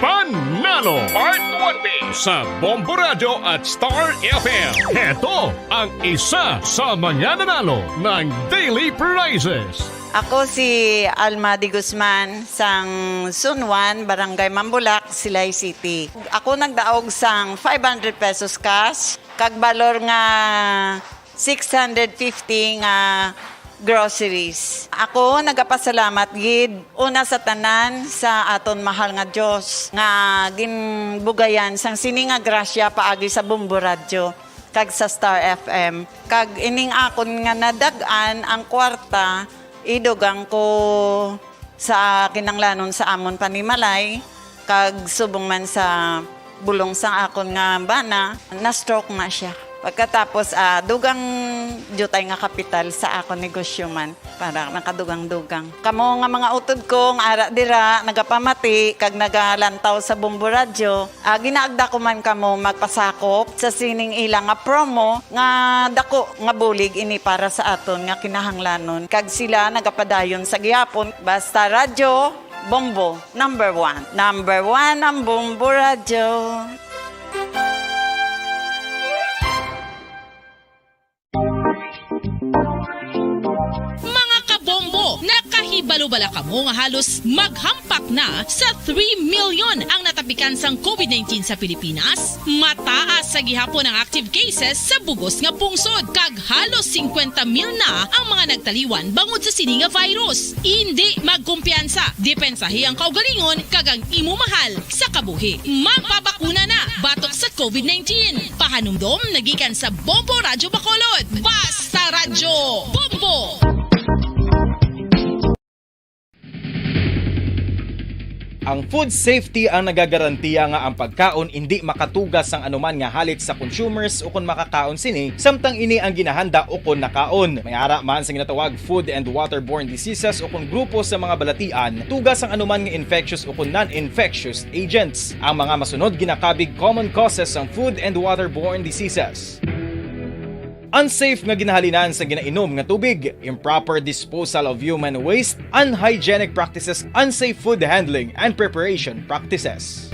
Panalo! Part one B sa Bombo Radio at Star F M. Heto ang isa sa mga nanalo ng daily prizes. Ako si Alma de Guzman, sang Zone one, Barangay Mambulak, Silay City. Ako nagdaog sang five hundred pesos cash, kag balor nga six hundred fifty nga groceries. Ako nagapasalamat gid una sa tanan sa aton mahal nga Dios nga ginbugayan sang sini nga grasya paagi sa Bombo Radyo kag sa Star F M. Kag ining akon nga nadag-an ang kwarta, idugang ko sa kinanglanon sa amon panimalay, kag subong man sa bulong sang akon nga bana, na-stroke na siya. Pagkatapos, ah, dugang diutay nga kapital sa akon negosyo man, para nakadugang-dugang. Kamo nga mga utod ko nga ara dira, nagapamati kag nagalantaw sa Bombo Radyo, ah, ginaagda ko man kamo magpasakop sa sining ila nga promo nga dako nga bulig ini para sa aton nga kinahanglanon, kag sila nagapadayon sa gihapon. Basta Radyo, Bombo, number one. Number one ang Bombo Radyo. Mga kabombo, nakahibalo bala kamo nga halos maghampak na sa three million ang natapikan sang covid nineteen sa Pilipinas? Mataas sa gihapon ang active cases sa bugos nga pungsod, kag halos singkwenta mil na ang mga nagtaliwan bangod sa sini nga virus. Indi magkumpiyansa, depensahi ang kaugalingon kag ang imo mahal sa kabuhi. Magpabakuna na batok sa covid nineteen. Pahanumdom nagikan sa Bombo Radyo Bacolod. Basta Radyo Bombo! Ang food safety ang nagagarantiya nga ang pagkaon indi makatuga sang anuman nga halit sa consumers ukon makakaon sini, samtang ini ang ginahanda ukon nakaon. May ara man sa ginatawag food and waterborne diseases ukon grupo sa mga balatian, tuga sang anuman nga infectious ukon non-infectious agents. Ang mga masunod ginakabig common causes sang food and waterborne diseases. Unsafe nga ginahalinan sa ginainom nga tubig, improper disposal of human waste, unhygienic practices, unsafe food handling and preparation practices.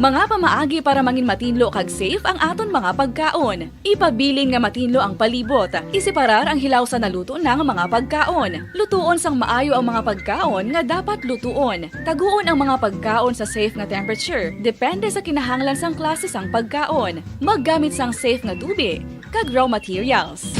Mga pamaagi para mangin matinlo kag safe ang aton mga pagkaon. Ipabilin nga matinlo ang palibot. Iseparar ang hilaw sa naluto na nga mga pagkaon. Lutuon sang maayo ang mga pagkaon nga dapat lutuon. Taguon ang mga pagkaon sa safe nga temperature, depende sa kinahanglan sang klase sang pagkaon. Maggamit sang safe nga tubi kag raw materials.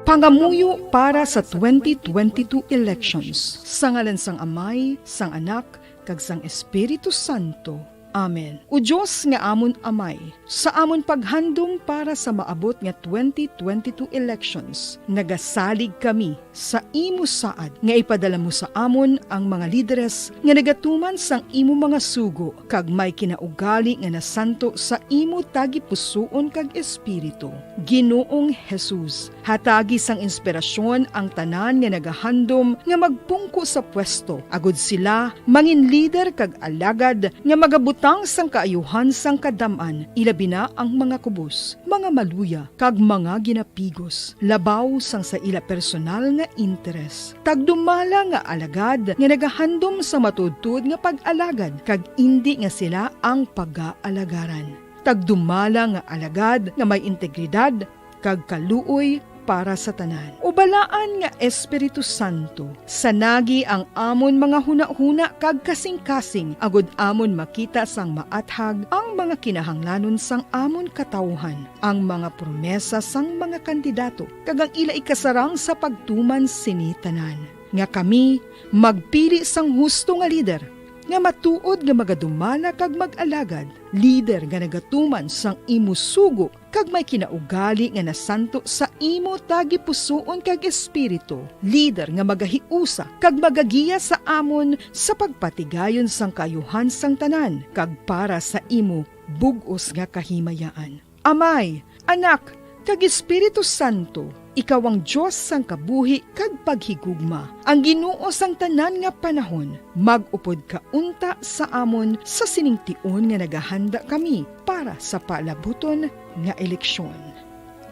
Pangamuyo para sa twenty twenty-two elections. Sa ngalan sang Amay, sang Anak, kag sang Espiritu Santo. Amen. O Dios nga amon Amay, sa amon paghandom para sa maabot nga twenty twenty-two elections, nagasalig kami sa imo saad nga ipadala mo sa amon ang mga lideres nga nagatuman sang imo mga sugo kag may kinaugali nga nasanto sa imo tagipusoon kag espiritu. Ginoong Jesus, hatagi sang inspirasyon ang tanan nga nagahandom nga magpungko sa pwesto, agud sila mangin lider kag alagad nga magabutang sang kaayuhan sang kadam-an, ilabi na ang mga kubos, mga maluya, kag mga ginapigos, labaw sang sa ila personal nga interes. Tagdumala nga alagad nga nagahandom sa matuodtuod nga pag-alagad, kag indi nga sila ang pagaalagarang. Tagdumala nga alagad nga may integridad kag kaluoy para sa tanan. O Balaan nga Espiritu Santo, sanagi ang amon mga hunahuna kag kasingkasing, agud amon makita sang maathag ang mga kinahanglanon sang amon katawuhan, ang mga promesa sang mga kandidato, kag ang ila ikasarang sa pagtuman sini tanan, nga kami magpili sang husto nga lider, nga matuod nga magadumala kag mag-alagad, lider nga nagatuman sang imo sugo kag may kinaugali nga nasanto sa imo tagipusoon kag espiritu, lider nga magahiusa kag magagiya sa amon sa pagpatigayon sang kaayuhan sang tanan kag para sa imo bug-os nga kahimayaan. Amay, Anak, kag Espiritu Santo, ikaw ang Dios sang kabuhi kag paghigugma, ang Ginoo sang tanan nga panahon. Mag-upod ka unta sa amon sa sining tion nga nagahanda kami para sa palabuton nga eleksyon.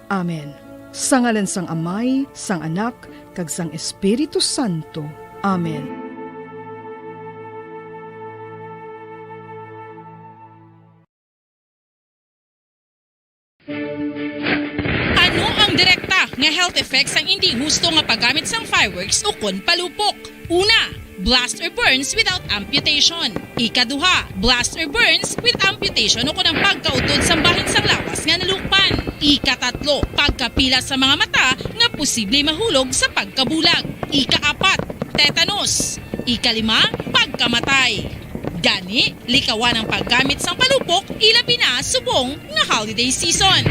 Amen. Sa ngalan sang Amay, sang Anak, kag sang Espiritu Santo. Amen. Ano ang direkta nga health effects sang indi husto nga paggamit sang fireworks ukon palupok? Una, blast or burns without amputation. Ikaduha, blast or burns with amputation ukon ang pagkautod sang bahin sang lawas nga nalukpan. Ikatatlo, pagkapila sa mga mata nga posible mahulog sa pagkabulag. Ikaapat, tetanus. Ikalima, pagkamatay. Gani, likawan ang paggamit sang palupok, ilabi na subong nga holiday season.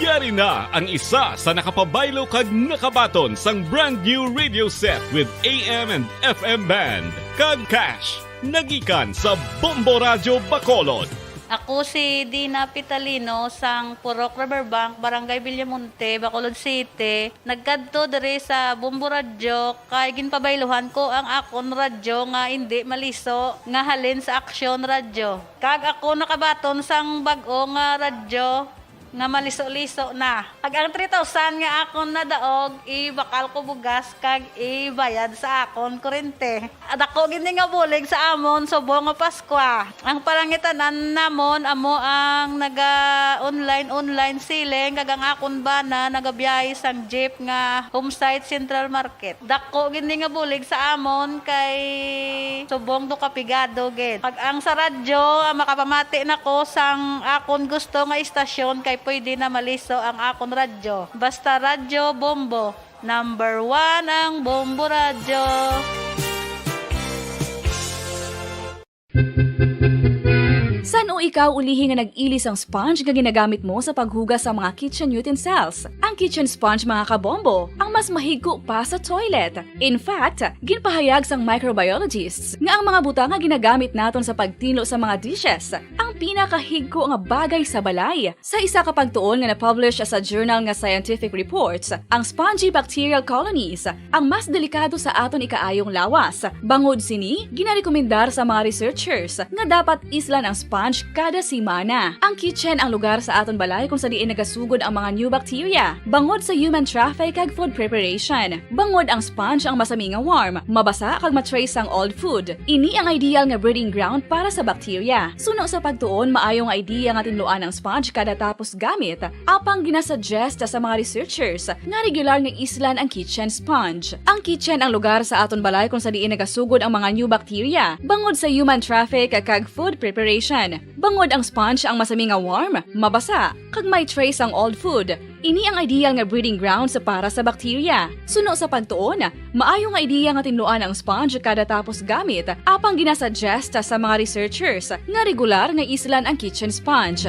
Yari na ang isa sa nakapabaylo kag nakabaton sang brand new radio set with A M and F M band kag cash, nagikan sa Bombo Radyo Bacolod. Ako si Dina Pitalino sang Purok Riverbank, Barangay Villamonte, Bacolod City. Nagkadto diri sa Bombo Radyo kay ginpabayluhan ko ang akon radyo nga indi maliso nga halin sa Aksyon Radyo. Kag ako nakabaton sang bag-o nga radyo nga maliso-liso na. Kag ang three thousand nga akon nadaog, ibakal ko bugas kag ibayad sa akon kurente. Dako gid ni nga bulig sa amon subong nga Paskwa. Ang palangitan-an namon amo ang naga-online, online selling, kag ang akon bana nagabiyahe sang jeep nga Homesite Central Market. Dako gid ni nga bulig sa amon kay subong do ka pigado gid. Pag ang sa radyo, ah, makapamati na ko sang akon gusto nga istasyon kay pwede na maliso ang akon radyo. Basta Radyo Bombo, number one ang Bombo Radyo. San-o ikaw ulihi nga nag-ili sang sponge nga ginagamit mo sa paghugas sa mga kitchen utensils? Ang kitchen sponge, mga kabombo, ang mas mahigko pa sa toilet. In fact, ginpahayag sang microbiologists nga ang mga butang nga ginagamit naton sa pagtinlo sa mga dishes, ang pinakahigko nga bagay sa balay. Sa isa ka pagtuon nga na-publish sa journal nga Scientific Reports, ang spongy bacterial colonies ang mas delikado sa aton ikaayong lawas. Bangod sini, ginarekomendar sa mga researchers nga dapat islan ang sponge kada semana. Ang kitchen ang lugar sa aton balay kung sa diin nagasugod ang mga new bacteria. Bangod sa human traffic kag food preparation, bangod ang sponge ang masami nga warm, mabasa kag ma-trace sang old food. Ini ang ideal nga breeding ground para sa bacteria. Suno sa pagtuon, maayo nga idea nga tinluan ang sponge kada tapos gamit, apang ginasuggest sa mga researchers nga regular nga islan ang kitchen sponge. Ang kitchen ang lugar sa aton balay kung sa diin nagasugod ang mga new bacteria, bangod sa human traffic kag food preparation. Bangod ang sponge ang masami nga warm, mabasa, kag may trace ang old food, ini ang ideal nga breeding grounds para sa bacteria. Suno sa pagtuon, maayo nga ideya nga tinluan ang sponge kada tapos gamit, apang ginasuggest sa mga researchers nga regular nga islan ang kitchen sponge.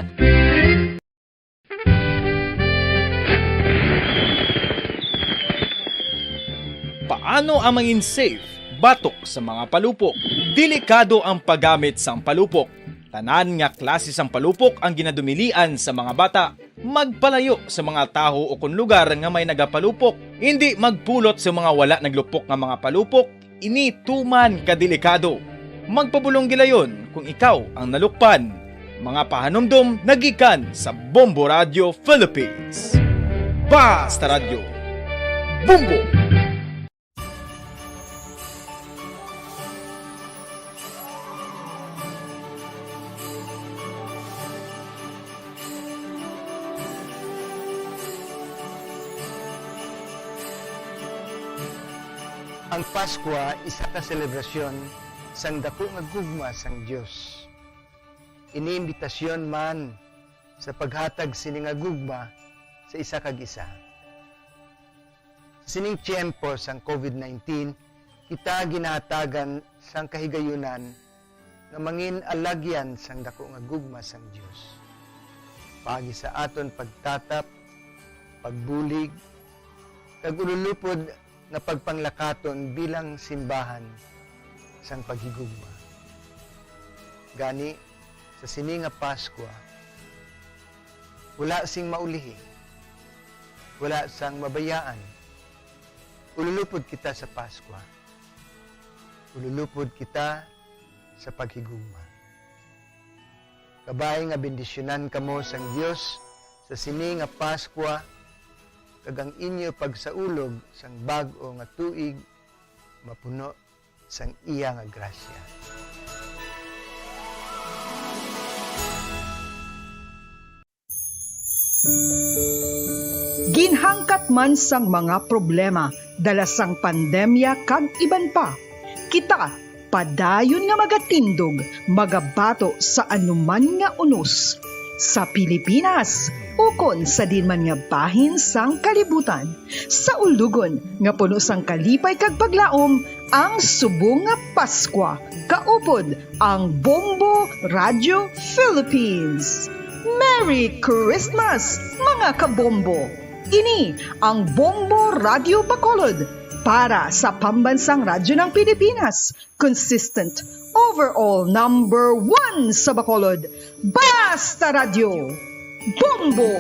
Paano ang mangin safe batok sa mga palupok? Delikado ang paggamit sang palupok. Tanan nga klase sang palupok ang ginadumilian sa mga bata. Magpalayo sa mga taho ukon lugar nga may nagapalupok. Indi magpulot sa mga wala naglupok nga mga palupok. Ini tuman ka delikado. Magpabulong gilayon kung ikaw ang nalukpan. Mga pahanumdom nagikan sa Bombo Radio Philippines. Basta Radyo, Bombo! Ang Paskwa isa ka selebrasyon sang daku nga gugma sang Dios. Ini imbitasyon man sa paghatag sini nga gugma sa isa kag isa. Sa sining tiyempo sang COVID nineteen, kita ginahatagan sang kahigayunan nga mangin alagyan sang daku nga gugma sang Dios. Paagi sa aton pagtatap, pagbulig, kag ululupod nga pagpanglakaton bilang simbahan sang paghigugma. Gani, sa sini nga Paskwa, wala sing maulihi, wala sang mabayaan. Ululupod kita sa Paskwa. Ululupod kita sa paghigugma. Kabay nga bendisyunan kamo sang Dios sa sini nga Paskwa, kag ang inyo pagsaulog sang bag-o nga tuig mapuno sang iya nga grasya. Ginhangkat man sang mga problema dala sang pandemya kag iban pa, kita padayon nga magatindog, magabato sa anuman nga unos, sa Pilipinas ukon sa diin man nga bahin sang kalibutan. Sa ulugon nga puno sang kalipay kag paglaom, ang subong nga Paskwa, kaupod ang Bombo Radio Philippines. Merry Christmas, mga kabombo! Ini ang Bombo Radio Bacolod, para sa Pambansang Radyo ng Pilipinas, consistent, overall number one sa Bacolod. Basta Radyo, Bombo!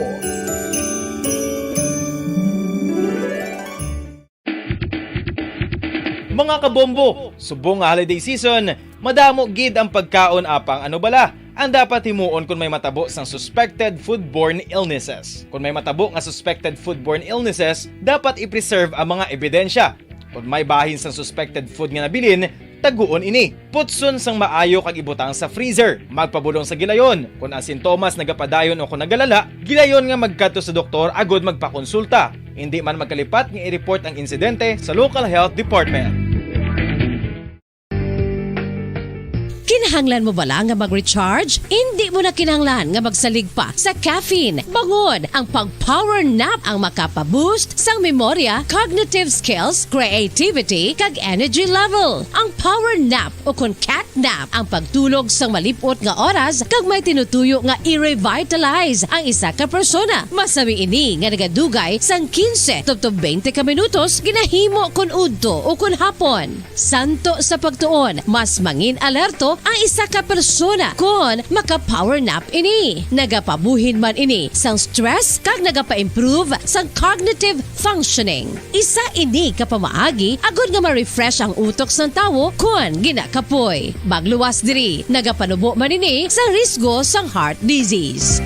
Mga kabombo, subong nga holiday season, madamo gid ang pagkaon, apang ano bala ang dapat himuon kon may matabo sang suspected foodborne illnesses? Kon may matabo nga suspected foodborne illnesses, dapat i-preserve ang mga ebidensya. Kon may bahin sang suspected food nga nabilin, taguon ini. Putson sang maayo kag ibutang sa freezer. Magpabulong sa gilayon. Kon ang sintomas nagapadayon o kon nagalala, gilayon nga magkadto sa doktor agod magpakonsulta. Indi man magkalipat nga i-report ang insidente sa local health department. Kinahanglan mo bala nga mag-recharge? Indi mo na kinahanglan nga magsalig pa sa caffeine. Bangod ang pag-power nap ang makapa-boost sang memorya, cognitive skills, creativity, kag energy level. Ang power nap o kon cat nap ang pagtulog sang malip-ot nga oras kag may tinutuyo nga i-revitalize ang isa ka persona. Masami ini nga nagadugay sang quince tubtob twenty ka minutos ginahimo kon udto o kon hapon. Santo sa pagtuon, mas mangin alerto Isa ka persona kon maka-power nap ini. Nagapabuhin man ini sang stress kag nagapa-improve sang cognitive functioning. Isa ini ka pamaagi agod nga ma-refresh ang utok sang tawo kon ginakapoy. Magluwas diri, nagapanubo man ini sang risgo sang heart disease.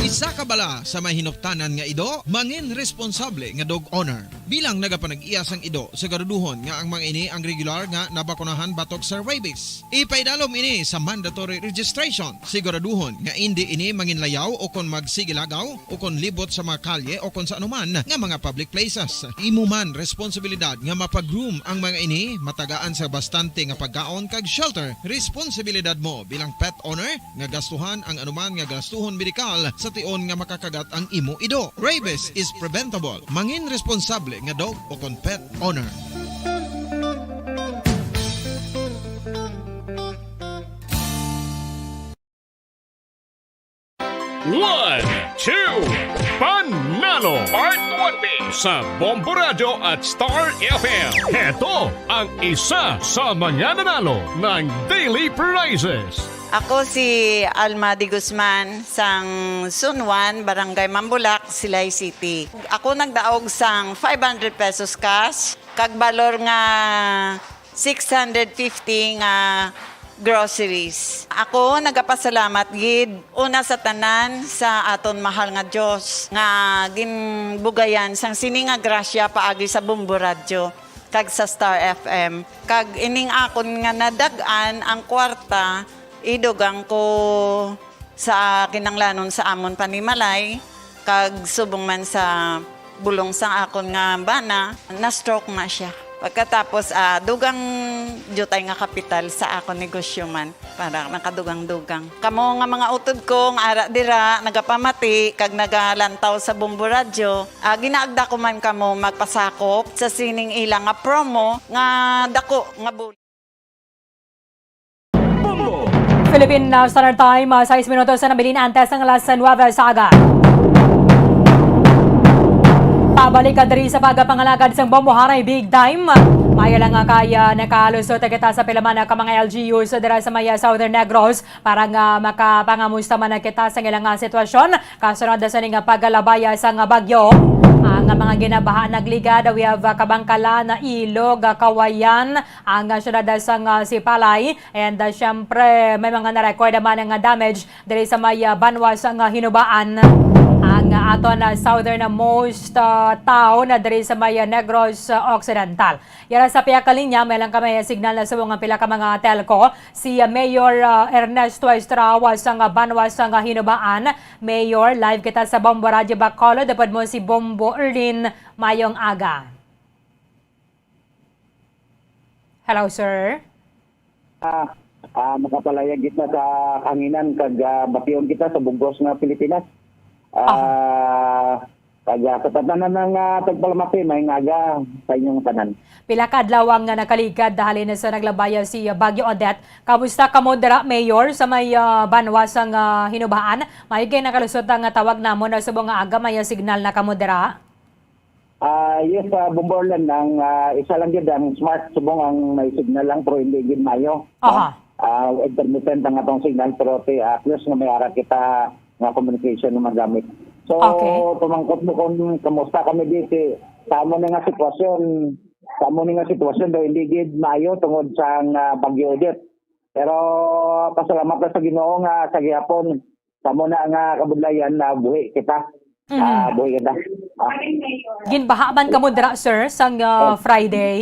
Isa ka bala sa may hinuptanan nga ido, mangin responsable nga dog owner. Bilang nagapanag-iya sang ido, siguraduhon nga ang mga ini ang regular nga nabakunahan batok sa rabies. Ipaidalom ini sa mandatory registration. Siguraduhon nga indi ini manginlayaw o kon magsigilagaw o kon libot sa mga kalye o kon sa anuman nga mga public places. Imo man responsibilidad nga mapa-groom ang mga ini, matagaan sa bastante nga pagkaon kag shelter. Responsibilidad mo bilang pet owner nga gastuhan ang anuman nga gastuhon medikal sa tion nga makakagat ang imo ido. Rabies is preventable. Mangin responsable nga dog o kon pet owner. One, two, Panalo! Part one B sa Bombo Radyo at Star F M. Heto ang isa sa mga nanalo ng Daily Prizes. Ako si Alma de Guzman, sang Sunwan, Barangay Mambulak, Silay City. Ako nagdaog sang five hundred pesos cash, kag balor nga six hundred fifty nga groceries. Ako nagapasalamat gid una sa tanan sa aton mahal nga Dios nga ginbugayan sang sini nga grasya paagi sa Bombo Radyo kag sa Star F M. Kag ining akon nga nadag-an ang kwarta, idugang ko sa kinanglanon sa amon panimalay, kag subong man sa bulong sang akon nga bana, na-stroke na sia. Pagkatapos, ah, dugang diutay nga kapital sa akon negosyo man, para nakadugang-dugang. Kamo nga mga utod ko nga ara dira, nagapamati kag nagalantaw sa Bombo Radyo, ah, ginaagda ko man kamo magpasakop sa sining ila nga promo nga dako nga bul- Philippine, uh, Standard Time, uh, sais minutos na nabilin antes ng alas nuebe sa aga. Pabalik ka diri sa pagpangalagad sang Bombo Haray Big Time. Maya lang nga kaya nakalusot kita sa pila man ka mga L G Us dira sa may, uh, Southern Negros para nga makapangamusta man na kita sa ilang, uh, sitwasyon kasunod sa ning pagkalabay sang bagyo. Ang mga ginabaha nagligad, we have, uh, Kabangkalan, Ilog, uh, Kawayan, ang, ah, siyudad sang, ah, Sipalay. And, ah, siyempre, may mga na-record naman nga damage diri sa may, ah, banwa sang, ah, Hinubaan, ang, ah, aton, ah, southernmost, ah, town, ah, diri sa may, ah, Negros, ah, Occidental. Yara sa pihak ka linya, may lang kami signal na subong ang pila ka mga telco. Si, ah, Mayor, ah, Ernesto Estrao sang, ah, banwa sang, ah, Hinubaan. Mayor, live kita sa Bombo Radyo Bacolod. Upod mo si Bombo Erlin. Mayong aga. Hello, sir. Ah, ah, makapalayag kita sa kahanginan kag, ah, bation kita sa bug-os nga Pilipinas. Ah, kag, ah, sa tanan nga, ah, tagpalamati, maayong aga sa inyong tanan. Pila ka adlaw ang, ah, nakaligad halin sa naglabay si, ah, Bagyo Odette. Kamusta kamo dira, Mayor, sa may, ah, banwa sang, ah, Hinubaan? Maayo kay nakalusot ang, ah, tawag namon na subong nga aga may, ah, signal na kamo dira? Ah, yes, ah, Bombo Erlin, ang, ah, isa lang gid ang smart subong ang may signal lang, pero hindi gid maayo, no? Aha. Ah, intermittent ang atong signal, pero ti, ah, at least nga may ara kita nga communication nga magamit. So, okay, pamangkot mo kung kamusta kami dito, sa amo na nga sitwasyon, sa amo na nga sitwasyon daw hindi gid maayo tungod sa, ah, Bagyo Odette. Pero pasalamat na sa Ginoo nga sa gihapon, sa amo na nga kabudlayan na buhi kita. Mhm. Ah, buhi kita. Ah. Ginbaha man kamo dira, sir, sang, ah, yes, Friday?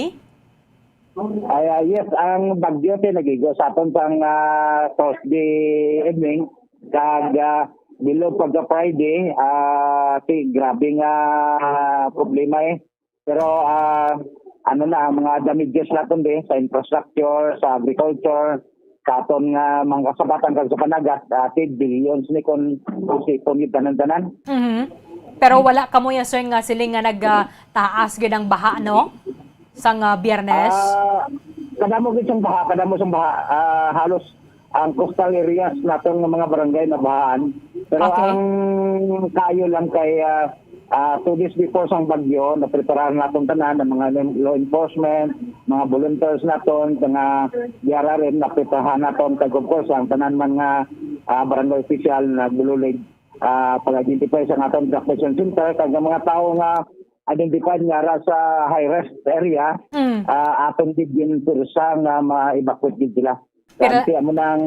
Ay, ah, yes, ang bagyo ti nagigo sa aton sang, ah, Thursday evening, kag, ah, bilog pagka Friday, ah, ti grabe nga, ah, problema, eh. Pero, ah, ano na, ang mga damages naton di sa infrastructure, sa agriculture, sa aton nga mga kasabatan kag sa panagat, ah, ti billions ni kon isipon gid tanan-tanan. Mhm. Pero wala kamo ya, sir, nga siling nga nag, ah, taas gid ang baha, no? Sang, ah, Biyernes? Ah, kadamo gid sang baha, kadamo sang baha. Ah, halos ang coastal areas naton nga mga barangay nabahaan. Pero, okay, ang kayo lang kay, ah, Ah, two days before sang bagyo, napreparahan naton tanan ang mga law enforcement, mga volunteers naton, mga D R R M, napreparahan naton, kag of course, ang tanan man nga, ah, barangay official nagbulig, ah, pag-identify sa aton evacuation center, kag ang mga tawo nga identified nga ara sa high risk area, Mm. ah, aton gid ginpwersa nga ma-evacuate gid sila. Pero Kaya amo nang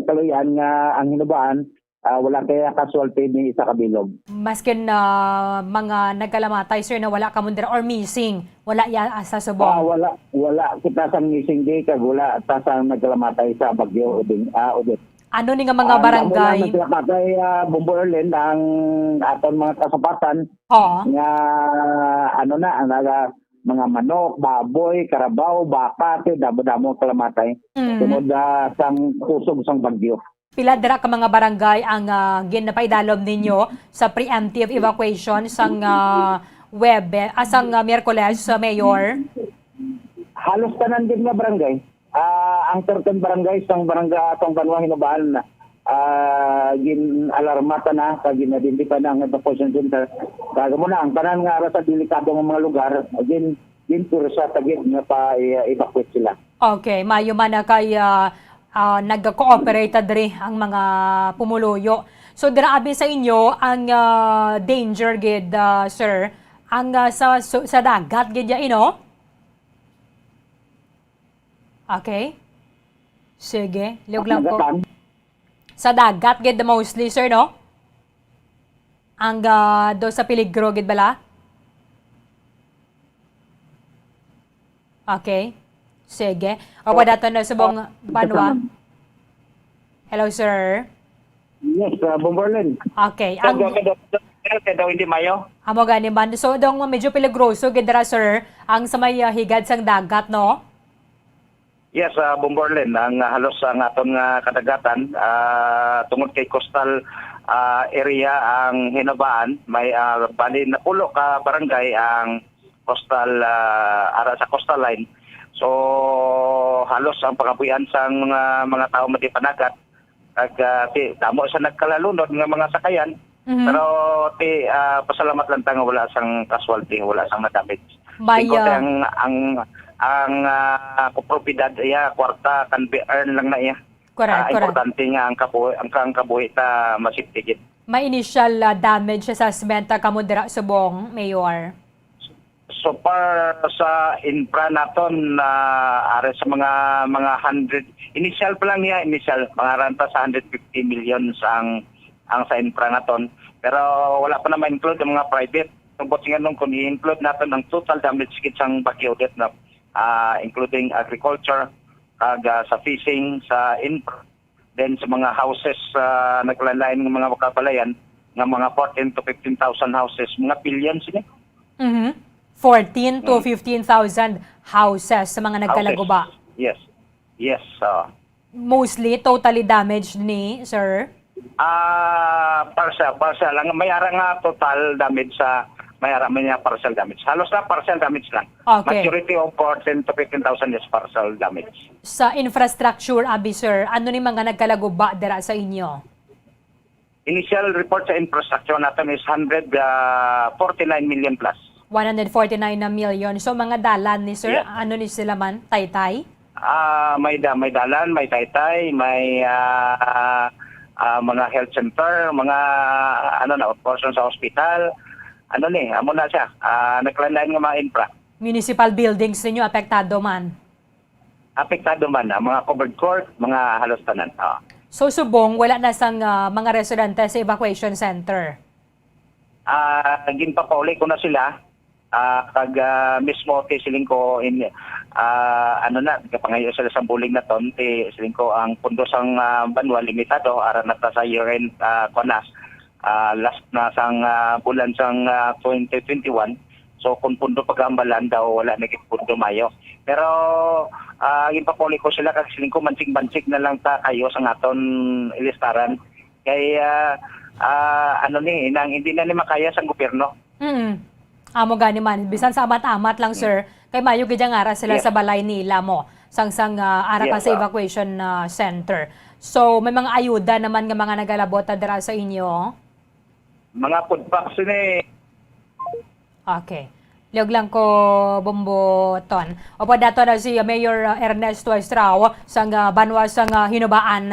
kaluyan nga ang Hinubaan, ah, wala kaya casualty ni isa ka bilog. Maskin, ah, mga nagkalamatay, sir, na wala ka mundira or missing, wala ya sa Ah, Subong? wala, wala kita sang missing day, kag wala ta sang nagkalamatay sa Bagyo Oding, ah, Odette. Ano ni nga mga Ang damo lang barangay? nagkalamatay, ah, Bombo Erlin, ang aton mga kasapatan Oo. nga, ano na, ang naga-, mga manok, baboy, karabaw, baka, ti damo-damo ang kalamatay. Mm. Tungod, ah, sang kusog sang bagyo. Pila dira ka mga barangay ang, ah, ginapaidalom ninyo sa preemptive evacuation sang, ah, Webe-, ah, sang, ah, Miyerkules, ah, Mayor? Halos tanan gid nga barangay. Ah, ang thirteen barangays sang barangay, sang Banwa Hinubaan, ah, gin-alarma ta na, kag gin-identify na ang evacuation center. Kag amo na, ang tanan nga ara sa delikado nga mga lugar, gin-, ginpwersa ta gid nga pa-, i-, evacuate sila. Okay, maayo man na kay, ah, ah, nag-cooperate diri ang mga pumuluyo. So, dira abi sa inyo ang, ah, danger gid, ah, sir, ang, ah, sa, su-, sa dagat gid ya, ino? Okay. Sige, liog lang po. Nagatan. Sa dagat gid mostly, sir, no? Ang, ah, do sa peligro gid bala? Okay. Sige. O, Oh, padaton na subong oh, banwa. Hello, sir. Yes, ah, Bombo Erlin. Okay. Ang Kaya daw, kaya daw, kaya daw hindi mayo. Amo gani man. So, dong medyo peligroso gid dira, sir, ang sa may, ah, higad sang dagat, no? Yes, ah, Bombo Erlin, ang, ah, halos ang aton nga kadagatan, ah, tungod kay coastal, ah, area ang Hinabaan, may, ah, bali napulo ka barangay ang coastal, ah, ara sa coastal line. So, halos ang pangabuhian sang mga, mga tawo madi panagat, kag, ah, ti, damo sa nagkalalunod nga mga sakayan. Mhm. Pero ti, ah, pasalamat lang ta nga wala sang casualty, wala sang na-damage. May, Singko ah, ang, ang, ang, ah, propiedad iya, kwarta, can be earned lang na iya. Correct, Ah, correct. Importante nga ang kabuhi, ang, ang kabuhi ta masiptigit. May initial, ah, damage assessment, ah, kamo dira subong, Mayor? So far sa infra naton, ah, ari sa mga, mga hundred, initial pa lang niya, initial, mga around pa sa hundred fifty million ang, ang sa infra naton. Pero wala pa na ma-include ang mga private. Tungkol sa nganong kung i-include naton ang total damage gid sang Bagyo Odette na, ah, including agriculture, kag, ah, sa fishing, sa infra, then sa mga houses, ah, naglain-lain nga mga kabalayan, nga mga fourteen to fifteen thousand houses, mga billion sila. Mhm. Fourteen to Mm. fifteen thousand houses sa mga Houses. nagkalaguba. Yes. Yes, ah. Mostly totally damaged ni, sir? Ah, partial, partial lang. May ara nga total damage sa, may ara man nga partial damage. Halos na partial damage lang. Okay. Majority of fourteen to fifteen thousand is partial damage. Sa infrastructure, abi, sir, ano ni mga nagkalaguba dira sa inyo? Initial report sa infrastructure naton is hundred, ah, forty-nine million plus. One hundred forty-nine na million. So, mga dalan ni, sir, Yes. ano ni sila man? Taytay? Ah, may da-, may dalan, may taytay, may, ah, ah, mga health center, mga, ano na, portion sa hospital. Ano ni, amo na siya. Ah, naglain-lain nga mga infra. Municipal buildings ninyo apektado man? Apektado man ang mga covered court, mga halos tanan. Ah. So, subong, wala na sang, ah, mga residente sa evacuation center? Ah, ginpapauli ko na sila. Ah, kag, ah, mismo ti siling ko in, ah, ano na, kapangayo sila sa bulig naton, ti siling ko ang pundo sang, ah, banwa limitado, ara na ta sa year end, ah, kuwan na, ah, last na sang, ah, bulan sang, ah, twenty twenty-one. So, kung pundo pagkaambalan daw, wala na gid pundo mayo. Pero, ah, ginpapauli ko sila kag siling ko, mansig-mansig na lang ta kayo sa aton ilistaran. Kay, ah, ah, ano ni, nang hindi na ni makaya sang gobyerno. Mm. Amo gani man, bisan sa amat-amat lang, Mm. sir, kay mayo gid ang ara sila Yes. sa balay nila mo, sang, sang, ah, ara ka Yes, sa ah. evacuation, ah, center. So, may mga ayuda naman nga mga nagalabot na dira sa inyo? Mga food packs ini. Okay. Liog lang ko, Bombo Ton. Opo, dato na si Mayor, uh, Ernesto Estrao sang, uh, banwa sang, uh, Hinubaan.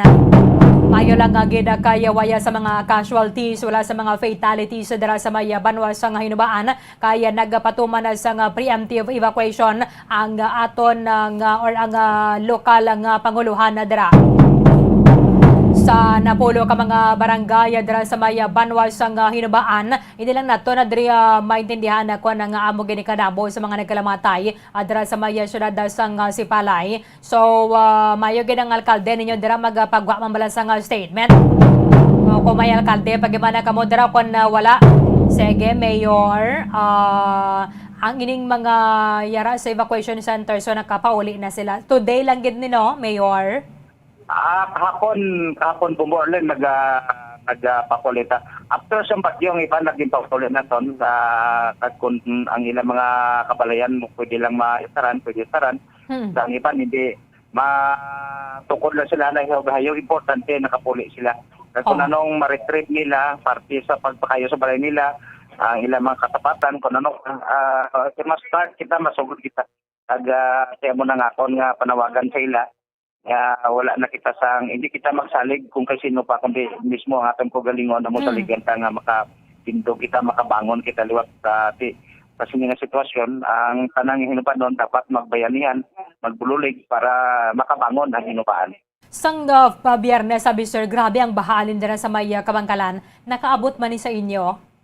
Maayo lang nga gid, uh, kay wala sa mga casualties, wala sa mga fatalities dira sa may, uh, banwa sang Hinubaan, kay, uh, nagpatuman na sang, uh, preemptive evacuation ang, uh, aton, uh, nga, or ang, uh, lokal nga panguluhan na dira. Sa napulo ka mga barangay, uh, dira sa may, uh, banwa sang, uh, Hinubaan, hindi lang nato na diri, ah, maintindihan na kuwan nga amo gini kadamo sa mga nagkalamatay, ah, dira sa may, ah, siyudad, ah, sang, ah, Sipalay. So, ah, maayo gid ang alkalde ninyo dira magpagwa man bala sang, ah, statement. O, kung may alkalde, pagimana kamo dira, kung, ah, wala. Sige, Mayor, ah, ang ining mga yara sa evacuation center, so nakapauli na sila. Today lang gid ni, no, Mayor? Ah, kahapon, kahapon, Bombo Arlen, nag, ah, nag, ah, papauli ta. After sa bagyo, ang iban naging pauli na ton, ah, kag kun ang ilang mga kabalayan mo, pwede lang maisaran, pwede isaran. Hmm. Sa ang iban, hindi. Matukod lang sila na hayo, importante, nakapuli sila. Kag kung Oh. anong ma-retrieve nila, parte sa pagpakayo sa balay nila, ang ilang mga katapatan, kung ano, ah, kung ma-start kita, masugod kita. Kag, ah, kaya mo na nga akon nga panawagan sa ila, nga wala na kita sang, hindi kita magsalig kung kay sino pa, kundi mismo ang atong kaugalingon, amo Mm. saligan ta nga makatindog kita, makabangon kita liwat sa ti-, sa sini nga sitwasyon. Ang tanang hinupanon dapat magbayanihan, magbululig para makabangon ang hinupahan. Sang, ah, pa-, Biyernes, sabi, sir, grabe ang baha alin dira sa may, ah, Kabangkalan. Nakaabot man ni sa inyo?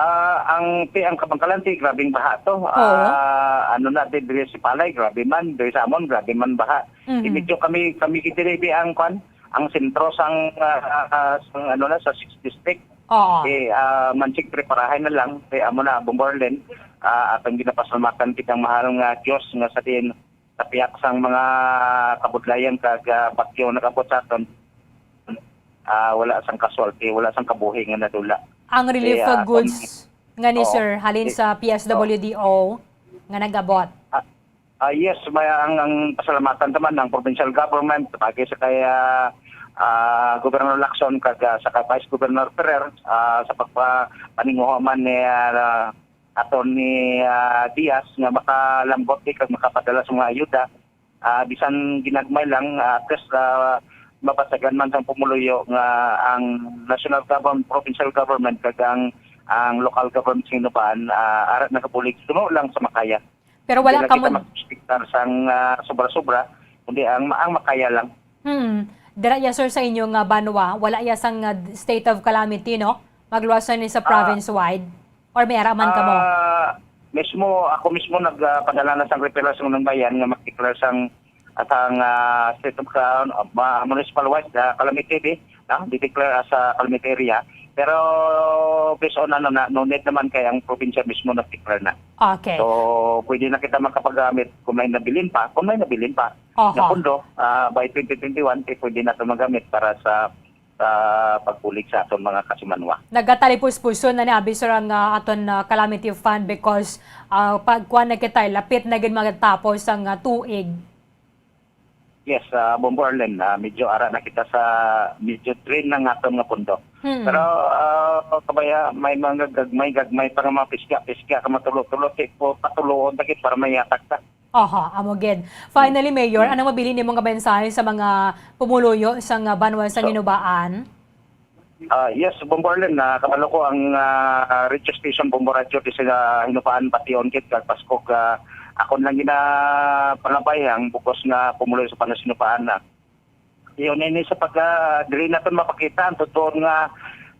Ah, ang, ti, ang Kabangkalan, ti, grabing baha to. Oo. Ah, ano na, ti, diri sa Sipalay, grabe man. Diri sa amon, grabe man baha. Mhm. Ti, medyo kami, kami gid diri, bi, ang kwan, ang sentro sang, ah, ah, sang, ano na, sa sixth District. Oo. Ti, ah, mansig preparahay na lang. Ti, amo na, Bombo Arlen, ah, atong ginapasalamatan kitang mahal nga Dios nga sa diin sa pihak sang mga kabudlayan kag, ah, bagyo nag-abot sa aton, ah, wala sang casualty, wala sang kabuhi nga nadula. Ang relief Kaya, goods um, nga ni oo. Sir, halin Di-, sa P S W D O nga nag-abot. Ah, ah, yes, may, ang, ang pasalamatan naman ang provincial government, pagi sa kay, ah, ah, Governor Lacson kag, ah, sa kay Vice Governor Ferrer, ah, sa pagpa-, paninguha man ni, ah, Attorney, ah, Diaz nga makalambot, eh, kag makapadala sa mga ayuda. Ah, bisan ginagmay lang, ah, at least, ah, mabasagan man sang pumuluyo nga ang national government, provincial government, kag ang, ang local government sa Hinubaan, ah, ara nagabulig suno lang sa makaya. Pero wala Hindi lang kamo kita mag-expectar sang, ah, sobra-sobra, kundi ang, ang makaya lang. Hmm. Dira ya, sir, sa inyo nga banwa, wala ya sang, ah, state of calamity, no? Magluwas na ni sa Ah. province-wide? Or may ara man kamo? Ah, mismo, ako mismo nag, ah, padala na sang referral sa unang bayan nga mag-declare sang, ah, sang, ah, state of ca-, ah, ma-, municipal wide, ah, calamity, di, no? Di-declare as a calamity area. Pero based on ano na, no need naman kay ang probinsya mismo nag-declare na. Okay. So, pwede na kita makapagamit kung may nabilin pa, kung may nabilin pa Aha. na pondo, ah, by twenty twenty-one, eh, pwede na ito magamit para sa, sa pagbulig sa aton mga kasimanwa. Nagatalipus-puson na ni abi, sir, ang, ah, aton, ah, calamity fund because, ah, pagkuan na kita, lapit na gid magatapos ang, ah, tuig. Yes, ah, Bombo Arlen, ah, medyo ara na kita sa medyo drain na nga aton nga pondo. Hmm. Pero, ah, kabaya, may mga gagmay-gagmay pa nga mga piska-piska ka matulo-tulo, ti, po, patuloon ta gid para mayatag ta. Aha, amo gid. Finally, Mayor, Hmm. anong mabilin nimo nga mensahe sa mga pumuluyo sa nga banwa sa So, Hinubaan? Ah, yes, Bombo Arlen, ah, kabalo ko ang, ah, radio station, Bombo Radio, di sila Hinubaan, pation gid, kag Pasko, ah, akon lang gina-, panabay ang bugos nga pumuluyo sa Panas Hinubaan na. Yun, ini sa pagka, dili naton mapakita ang totoo nga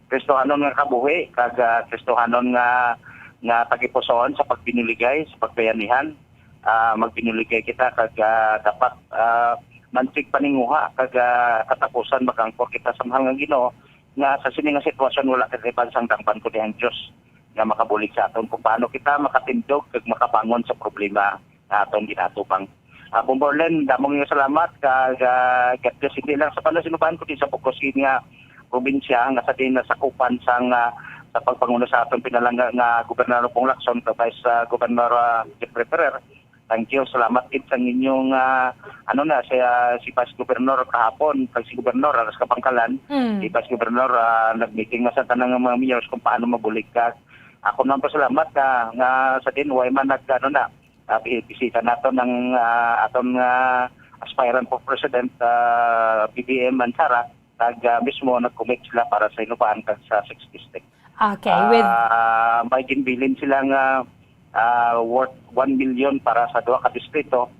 Kristohanon nga kabuhi, kag, ah, Kristohanon nga, nga tagipusoon sa pagbinuligay, sa pagbayanihan. Ah, magbinuligay kita, kag, ah, dapat, ah, mansig paninguha, kag, ah, katapusan, mag-angkor kita sa mahal nga Ginoo, nga sa sini nga sitwasyon wala kag iban sang dangpan kundi ang Dios nga makabulig sa aton kung paano kita makatindog kag makabangon sa problema nga aton ginaatubang. Ah, Bombo Arlen, damo nga salamat kag, ah, God bless, hindi lang sa Panas Hinubaan kundi sa bug-os gid nga probinsya nga sa diin nasakupan sang, ah, sa pagpangulo sa aton pinalangga nga Gobernador Pong Lacson kag Vice, ah, Governor, ah, Jeffrey Ferrer. Thank you. Salamat gid sa inyong, ah, ano na, si, ah, si Vice Governor kahapon, kag si Governor, aras ka pangkalan, Mm. si Vice Governor, ah, nag-meeting na sa tanang mga mayors kung paano mabulig ka. Ako man pasalamat nga, nga sa din, way man nag, ano na, ah, bi-, bisita nato ng, ah, aton nga aspirant for president, ah, B B M and Sara, nag, ah, mismo nag-commit sila para sa Hinoba-an kag sa sixth District. Okay, with Ah, may ginbilin sila nga, ah, worth one million para sa duha ka distrito.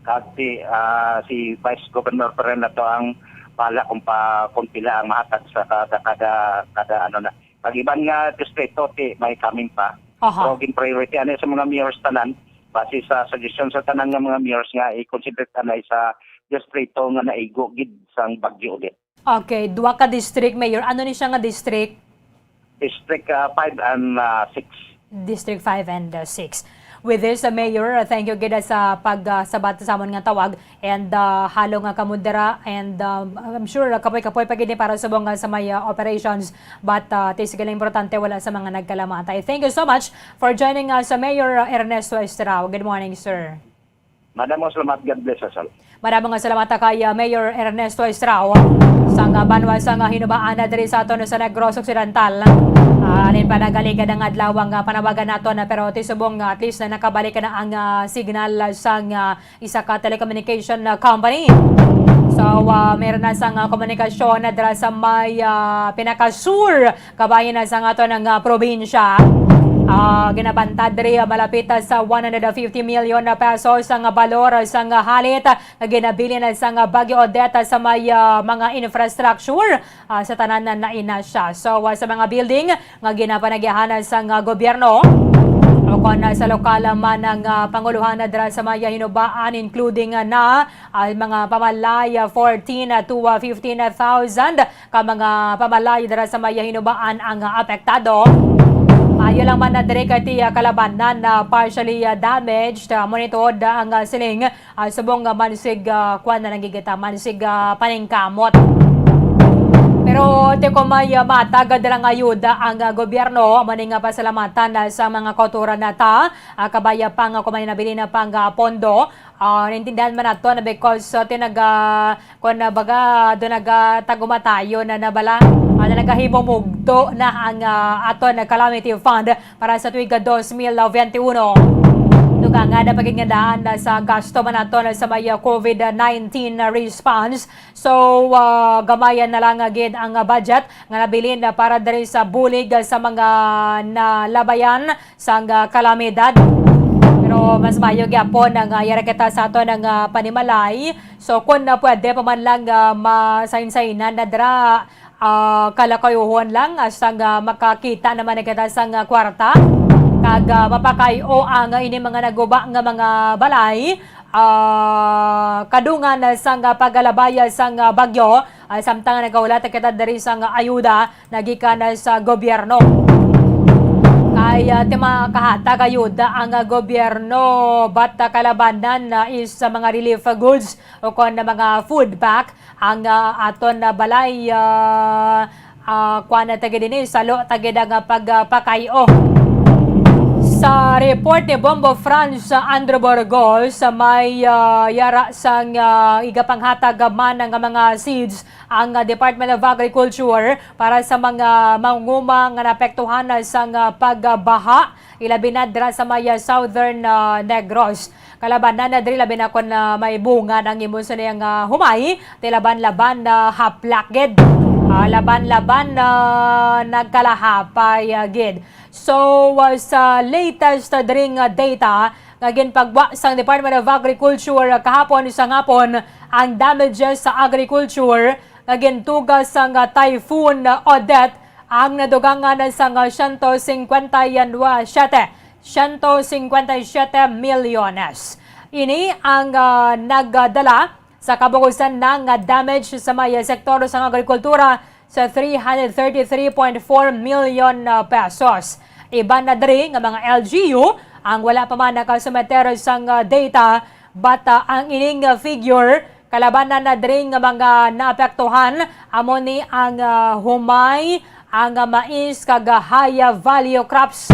Kag si, ah, si Vice Governor pa rin na to ang bahala kung pa, kung pila ang mahatag sa kada, kada, kada ano na. Pag iban nga distrito, ti, may coming pa. Aha. Pero gin-priority ani sa mga mayors tanan, base sa suggestion sa tanan nga mga mayors nga i-consider ta na sa distrito nga naigo gid sang bagyo ulit. Okay, duha ka district, Mayor. Ano ni siya nga district? District, ah, five and, ah, six. District five and, uh, six. With this, uh, Mayor, uh, thank you gid sa pag, uh, sabat sa amon nga tawag. And, uh, halo nga kamo dira. And, um, I'm sure, uh, kapoy-kapoy pa gid ni para subong nga sa may, uh, operations. But, uh, ti sige lang, importante, wala sa mga nagkalamatay. Thank you so much for joining us, uh, Mayor, uh, Ernesto Estrao. Good morning, sir. Madam, salamat. God bless us all. Madamo nga salamat ta kay, uh, Mayor Ernesto Estrao sang, uh, banwa sang, uh, Hinoba-an na diri sa aton sa Negros Occidental. Ah, alin pa nagaligad ang adlaw nga panawagan naton, pero ti subong nga at least na nakabalik na ang, ah, signal, ah, sang, ah, isa ka telecommunication, ah, company. So, ah, meron na sang, ah, komunikasyon na dira sa may, ah, pinakasur kabahin na sang aton nga probinsya. Ah, ginabantad diri, ah, malapit, ah, sa one hundred fifty million pesos ang balor sang halit nga ginabilin sang Bagyo Odette sa may, ah, mga infrastructure, ah, sa tanan na naina siya. So, ah, sa mga building nga ginapanagyahan sang, ah, gobyerno, o kon, ah, sa lokal man ang, ah, panguluhan na dira sa may Hinoba-an, including, ah, na, ah, mga pamalay, ah, fourteen to, ah, fifteen thousand ka mga pamalay dira sa may Hinoba-an ang, ah, apektado. Ayo lang man na diri kay ti, ah, Kalabanan na partially, ah, damaged. Ah, amo ni tuod, ah, ang, ah, siling, ah, subong nga mansig, ah, kuan na lang gid kita, mansig, ah, paningkamot. Pero ti kon may, ah, matag dira nga ayuda ang, ah, gobyerno, amo ni nga pasalamatan, ah, sa mga kautoran na ta, ah, kabay pa nga kon may nabilin na pang, ah, pondo. Ah, naintindihan man nato na because, ah, ti naga, kon, ah, baga, do nagatagumatayo na, na bala, ah, na nagahimumugto na ang, ah, aton calamity fund para sa tuig dos mil veintiuno. Dugangan na pagigngandaan na sa gasto man nato na sa may, ah, covid nineteen response. So, ah, gamayan na lang, ah, gid ang, ah, budget nga nabilin na para diri sa bulig, ah, sa mga nalabayan sang, ah, kalamidad. Pero mas maayo gyapon nga yara kita sa aton nga panimalay. So, kung na pwede pa man lang, ah, masayn-saynan na dira, ah, kalakayuhon lang, ah, sang, ah, makakita naman na kita sang, ah, kwarta. Kag, ah, mapakay-o ang ini mga naguba nga mga balay, ah, kadungan sang, ah, pagkalabay sang, ah, bagyo, ah, samtang nagahulat kita diri sang ayuda nagikan sa gobyerno. Kay, ah, ti makahatag ayuda ang, ah, gobyerno, but, ah, kalabanan na is sa mga relief goods o kon na mga food pack ang, ah, aton na balay, ah, ah, kuan na ta gid ini, salo ta gid ang, ah, pagpakay-o. Sa report ni Bombo Franz, ah, Andrew Burgos, sa may, ah, yara sang, ah, igapanghatag man nga mga seeds ang, ah, Department of Agriculture para sa mga manguma nga naapektuhan sang, ah, pagbaha, ilabi na dira sa may, ah, Southern, ah, Negros. Kalabanan na diri, labi na kon, ah, may bunga ang imo sa niyang, ah, humay, ti laban-laban na haplak gid. Ah, laban-laban na nagkalahapay, ah, gid. So, ah, sa latest, ah, diri nga data nga ginpagwa sang Department of Agriculture, ah, kahapon sa hapon, ang damages sa agriculture nga gintuga sang, ah, Typhoon Odette ang nadugangan sang, ah, siyento singkwenta y siyete, siyento singkwenta y siyete milyones. Ini ang, ah, nagdala sa kabugusan na nga damage sa may sektor sang agrikultura sa three hundred thirty-three point four million, ah, pesos. Iban na diri nga mga L G U ang wala pa man nakasumiter sang, ah, data, but, ah, ang ining, ah, figure kalabanan na diri nga mga naapektuhan, amo ni ang, ah, humay, ang, ah, mais, kag, ah, high, ah, value crops.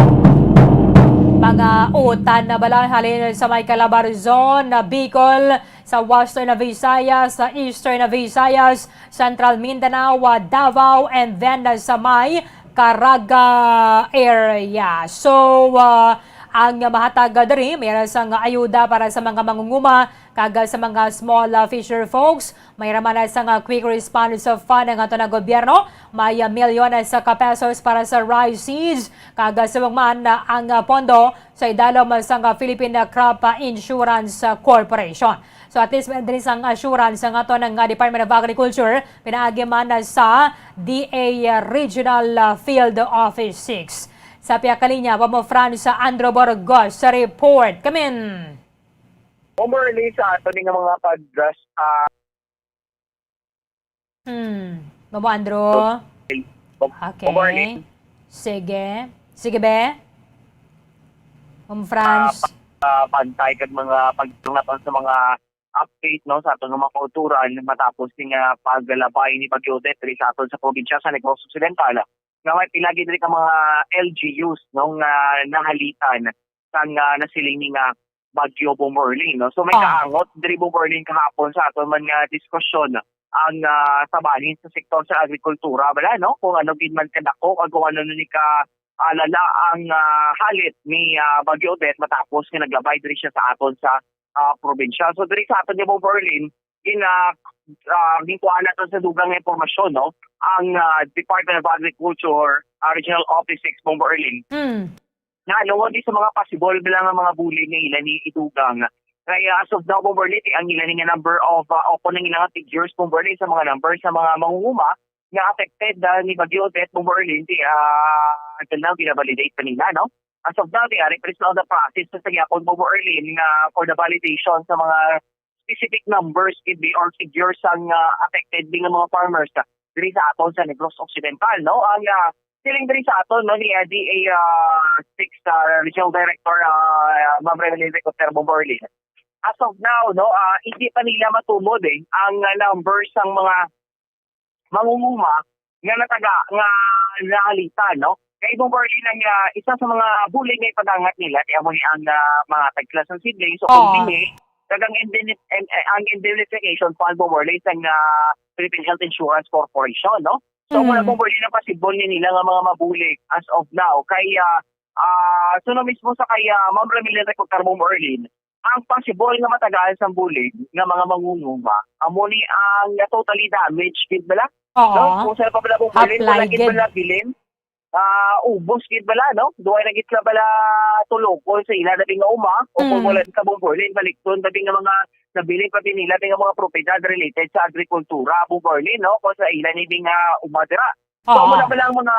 Mga utan na bala halin sa may Calabarzon, ah, Bicol, sa Western Visayas, sa Eastern Visayas, Central Mindanao, ah, Davao, and then, ah, sa may Caraga area. So, ah, ang mahatag diri, mayroon sang ayuda para sa mga mangunguma kag sa mga small, ah, fisher folks. Mayroon man sang, ah, quick response fund ang ato nga gobyerno. May, ah, milyones ka pesos para sa rice seeds kag subong man, ah, ang, ah, pondo sa idalom sang, ah, Philippine Crop, ah, Insurance, ah, Corporation. So, at least, meron din sang assurance ang aton nga Department of Agriculture, pinaagi man sa D A Regional, ah, Field Office six. Sa pihak kalinya, Bombo Franz Andro Burgos sa report. Kamin. Bombo Erlin, sa ato ni nga mga pag-, ah, Hmm. Bombo Andro? Bom-, Okay. Bombo Erlin. Sige. Sige, be. Bombo Franz. Ah, pa-, ah, bantay kag mga pagtungaton sa mga update, no, sa aton nga mga kauturan matapos ni nga paglabay ni Bagyo Odette diri sa aton sa probinsya sa Negros Occidental, nga may pila gid diri ka mga L G Us, no, nga nahalitan sang, ah, nasiling ni nga Bagyo Bombo Erlin, no. So, may Ah. kaangot diri, Bombo Erlin, kahapon sa aton man nga diskusyon ang, ah, sa bahin sa sektor sa agrikultura, bala, no, kung ano gid man kadako kag kung ano ni ka, ah, lala ang, ah, halit ni, ah, Bagyo Odette matapos nga naglabay diri siya sa aton sa, ah, probinsya. So, diri sa aton nga, Bombo Erlin, gina-, ah, ginkuha nato sa dugang nga impormasyon, no, ang, ah, Department of Agriculture, ah, Regional Office six, Bombo Erlin. Mm. Nga, no, di sa mga possible bala nga mga bulig nga ila ni idugang. Kaya as of now, Bombo Erlin, ang ila ni nga number of, ah, o kung ang ila nga figures, Bombo Erlin, sa mga number sa mga mangunguma nga affected, ah, ni Bagyo Odette, Bombo Erlin, di, ah, until now, gina-validate pa nila, no? As of now, di, ari pa rin sila on the process sa gyapon, Bombo Erlin, nga for the validation sa mga specific numbers gid bi or figures sang, ah, affected bi nga mga farmers, ah, diri sa aton sa Negros Occidental, no? Ang, ah, siling diri sa aton, no, ni, ah, D A, ah, six, ah, Regional Director, ah, Ma'am Remelin Recotero Bombo Erlin. As of now, no, ah, hindi pa nila matumod, eh, ang, ah, numbers sang mga mangunguma nga nataga, nga nahalitan, no? Kay Bombo Erlin, ang, ah, isa sa mga bulig nga ipagangat nila, kay amo ni ang, ah, mga tagklas ng seedlings o Oo. Kung binhi, kag ang indemni-, en-, eh, ang indemnification fund, Bombo Erlin, sa, ah, Philippine Health Insurance Corporation, no? So, Mm. muna, Bombo Erlin, ang possible ni nila nga mga mabulig as of now. Kay, ah, ah, suno mismo sa kay, ah, Ma'am Ramilin Recotero, Bombo Erlin, ang possible nga matagaan sang bulig nga mga mangunguma, amo ni ang totally damaged gid bala. Oo. No? Kung sa pa bala, Bombo Erlin, wala gid bala bilin. Ah, ubos gid bala, no? Duwa na gid sila bala tulokon sa ila na nga uma, o kung Mm. wala sa Bombo Erlin, balikton, tabi nga mga nabilin pa din nila, tabi nga mga propiedad related sa agrikultura, Bombo Erlin, no? Kung sa ila ni nga uma dira. So, Oo. amo na bala ang mga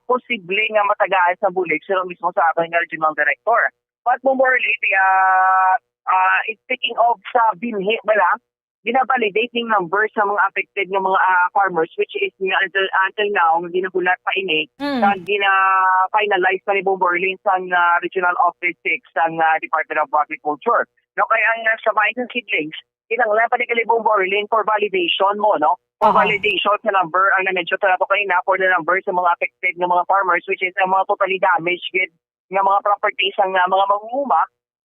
posible nga matagaan sa bulig, sila mismo sa aton nga regional director. But Bombo Erlin, ah, ah, speaking of sa binhi bala, gina-validate ning number sa mga affected nga mga, ah, farmers, which is nga until, until now, nga ginahulat pa ini, Mm. kag gina-finalize pa ni Bombo Erlin sa, ah, Regional Office six sa, ah, Department of Agriculture. No, kaya ang, ah, sa Vines and Seedlings, kinahanglan pa ni gali, Bombo Erlin, for validation mo, no? For Aha. validation sa number, ang na-mention sa nato kanina, for the number sa mga affected nga mga farmers, which is ang mga totally damaged gid nga mga properties ang, ah, mga mangunguma,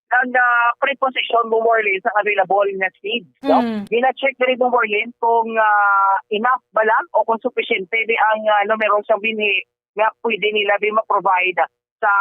ang, ah, preposition, Bombo Erlin, sa available nga seeds, no? Mm. Gina-check diri, Bombo Erlin, kung, ah, enough ba lang o kung sufisyente di ang, ah, numero sa binhi nga pwede nila di ma-provide sa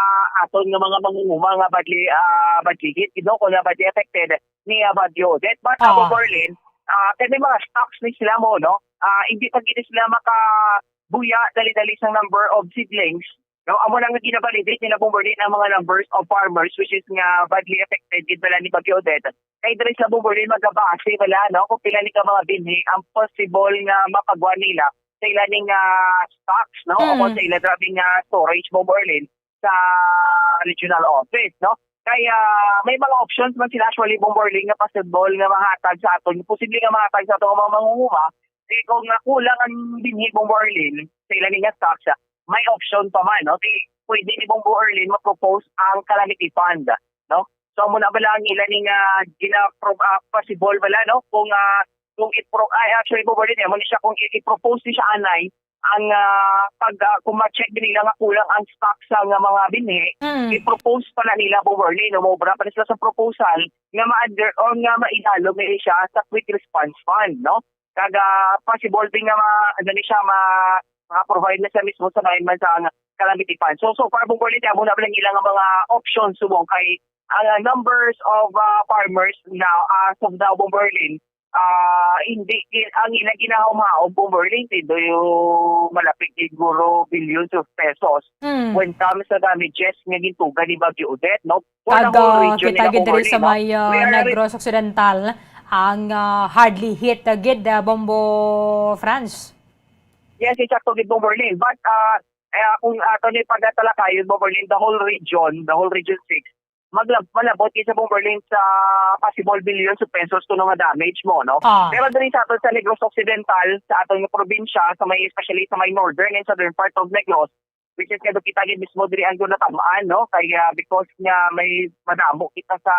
aton nga mga mangunguma nga badli, ah, badligit, you know, kung nga badli affected ni, ah, Bagyo Odette. But, ah, Oo. Bombo Erlin, ah, kay may mga stocks ni sila mo, no? Ah, hindi pa gid sila makabuya dali-dali sa number of seedlings. No, amo na nga gina-validate nila, Bombo Erlin, ang mga numbers of farmers, which is nga badly affected gid bala ni Bagyo Odette. Kay diri sa, Bombo Erlin, magabase bala, no, kung pila ni ka mga binhi ang possible nga mapagwa nila sa ila ning, ah, stocks, no, o kung Mm. sa ila grabe nga storage, Bombo Erlin, sa regional office, no. Kaya may mga options man sila actually, Bombo Erlin, nga possible nga mahatag sa aton, posible nga mahatag sa aton nga mga mangunguma. Kay kung nga kulang ang binhi, Bombo Erlin, sa ila ning nga stocks, ah, may option pa man, no? Di, pwede ni Bombo Erlin ma-propose ang calamity fund, no? So, amo na bala ang ila ning, ah, gina-pro-, ah, possible bala, no? Kung, ah, kung i-pro-, ay, actually, Bombo Erlin, amo ni siya kung i-, i-propose ni siya anay ang, ah, pag, ah, kung ma-check din nila nga kulang ang stock sa nga mga binhi, Mm. i-propose pa na nila, Bombo Erlin, no? Maubra pa na sila sa proposal nga ma-under or nga maidalom na siya sa quick response fund, no? Kag, ah, possible din nga ma-, ano ni siya, ma-, maka-provide na siya mismo sa nine months ang calamity fund. So, so far, Bomberlin, amo na lang ilang mga options subong kay ang, ah, numbers of, ah, farmers now, as of now, Bomberlin, ah, hindi, ang ilang ginahaom-haom, Bomberlin, hindi malapit siguro billions of pesos. Mm. When comes sa damages nga gintuga ni Bagyo Odette, no? For the whole region kita nila, gid diri Bomberlin, sa no? May, ah, We are Negros Occidental, ang, ah, hardly hit, ah, gid, ah, Bombo France. Yes, exacto gid, Bomberlin. But, ah, eh, kung ato ni pagatalakayon, Bomberlin, the whole region, the whole Region six, maglab-, malabot gid sa, Bomberlin, sa possible billions of pesos kuno nga damage mo, no? Ah. Pero diri sa aton sa Negros Occidental, sa aton nga probinsya, sa may, especially sa may northern and southern part of Negros, which is nga kita gid mismo diri ang ginatam-an, no? Kaya because nga may madamo kita sa,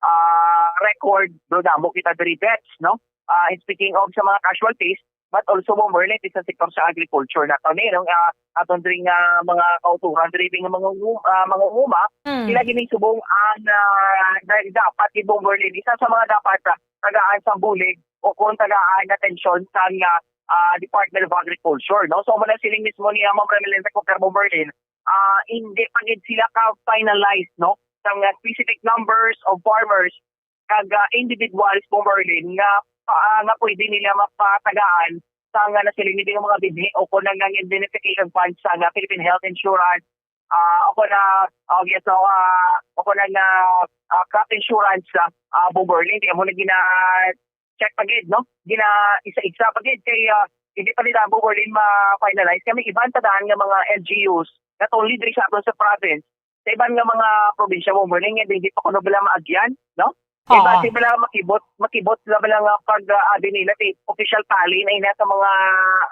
ah, record, do damo kita diri deaths, no? Ah, and speaking of sa mga casualties, but also, Bomberlin, sa sektor sa agriculture nato ni, no? Ah, aton diri nga mga kauturan diri nga mga u-, ah, mga uma, Mm. sila gid subong ang, ah, da-, dapat gid, Bomberlin, isa sa mga dapat, ah, tagaan sa bulig o kung tagaan atensyon sa nga, ah, Department of Agriculture, no? So, muna siling mismo ni, ah, Ma'am Remelin sa Kuker, Bomberlin, ah, hindi pa gid sila ka-finalize, no? Sa nga specific numbers of farmers kag, ah, individuals, Bomberlin, nga, ah, nga pwede nila mapatagaan sa nga nasiling nila nga mga binhi o kung ang indemnification funds sa nga Philippine Health Insurance, ah, o kung na, oh, yes, so, ah, o kung ang, ah, ah, crop insurance, ah, ah, Bomberlin, kaya mo na gina-check pa gid, no? Gina-isa-isa pa gid kay, ah, hindi pa nila, Bomberlin, ma-finalize. Kami iban pa daan nga mga L G Us, not only diri sa aton sa province, sa iban nga mga probinsya, Bomberlin, nga hindi pa kuno bala maagyan, no? Kay Oo. Basi bala makibot, makibot la bala nga pag, ah, abi nila, kay official tally na ina sa mga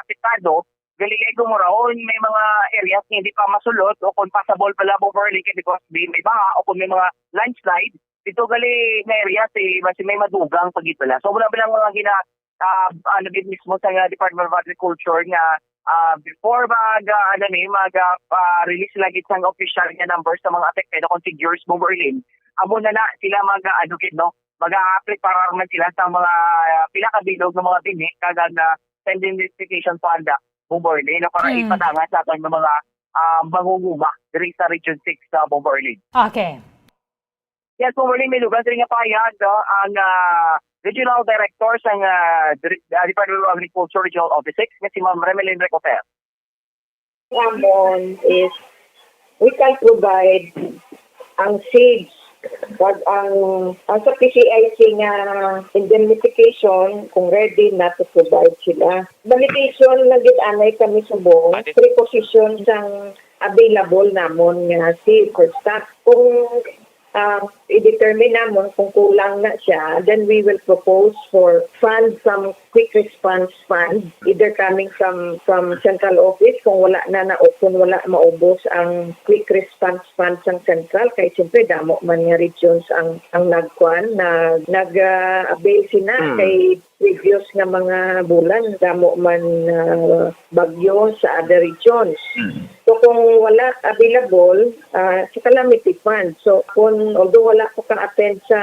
apektado, gali kay gumurahon, may mga areas nga hindi pa masulod o kung passable bala, Bomberlin, kay because may, may baha o kung may mga landslide, dito gali nga areas, eh, basi may madugang pa gid bala. So, wala bala mga gina-, ah, ano gid mismo sa nga Department of Agriculture nga, ah, before mag, ah, ano ni, mag, ah, ah, release lagi sang official nga number sa mga affected o kung figures, Bomberlin, amo na na sila mag, ah, ano gid, no? Mag-a-preparar man sila sa mga, ah, pila ka bilog nga mga binhi kag ang, ah, indemnification fund, ah, Bomberlin, no, para Mm. ipadangat sa aton nga mga, ah, mangunguma diri sa Region six sa Bomberlin. Okay. Yes, Bomberlin, may lugar diri nga pahayag, no, ang, ah, Regional Director sang, ah, Dire-, ah, Department of Agriculture Regional Office six nga si Ma'am Remelin Recoter. Amon is we can provide ang seeds, kag ang, ang sa P C I C nga indemnification, kung ready na to provide sila. Validation na gid anay kami subong, Ate. Preposition sang available namon nga seed or stock. Kung ah, i-determine namon kung kulang na siya, then we will propose for fund from quick response fund, either coming from, from central office kung wala na, na o kung wala maubos ang quick response fund sang central, kay siyempre damo man nga regions ang, ang nagkuan, nag, nag, ah, avail sina Mm. kay previous nga mga bulan, damo man, ah, bagyo sa other regions. Mm. So, kung wala available, ah, sa calamity fund. So, kung, although wala ko ka-attend sa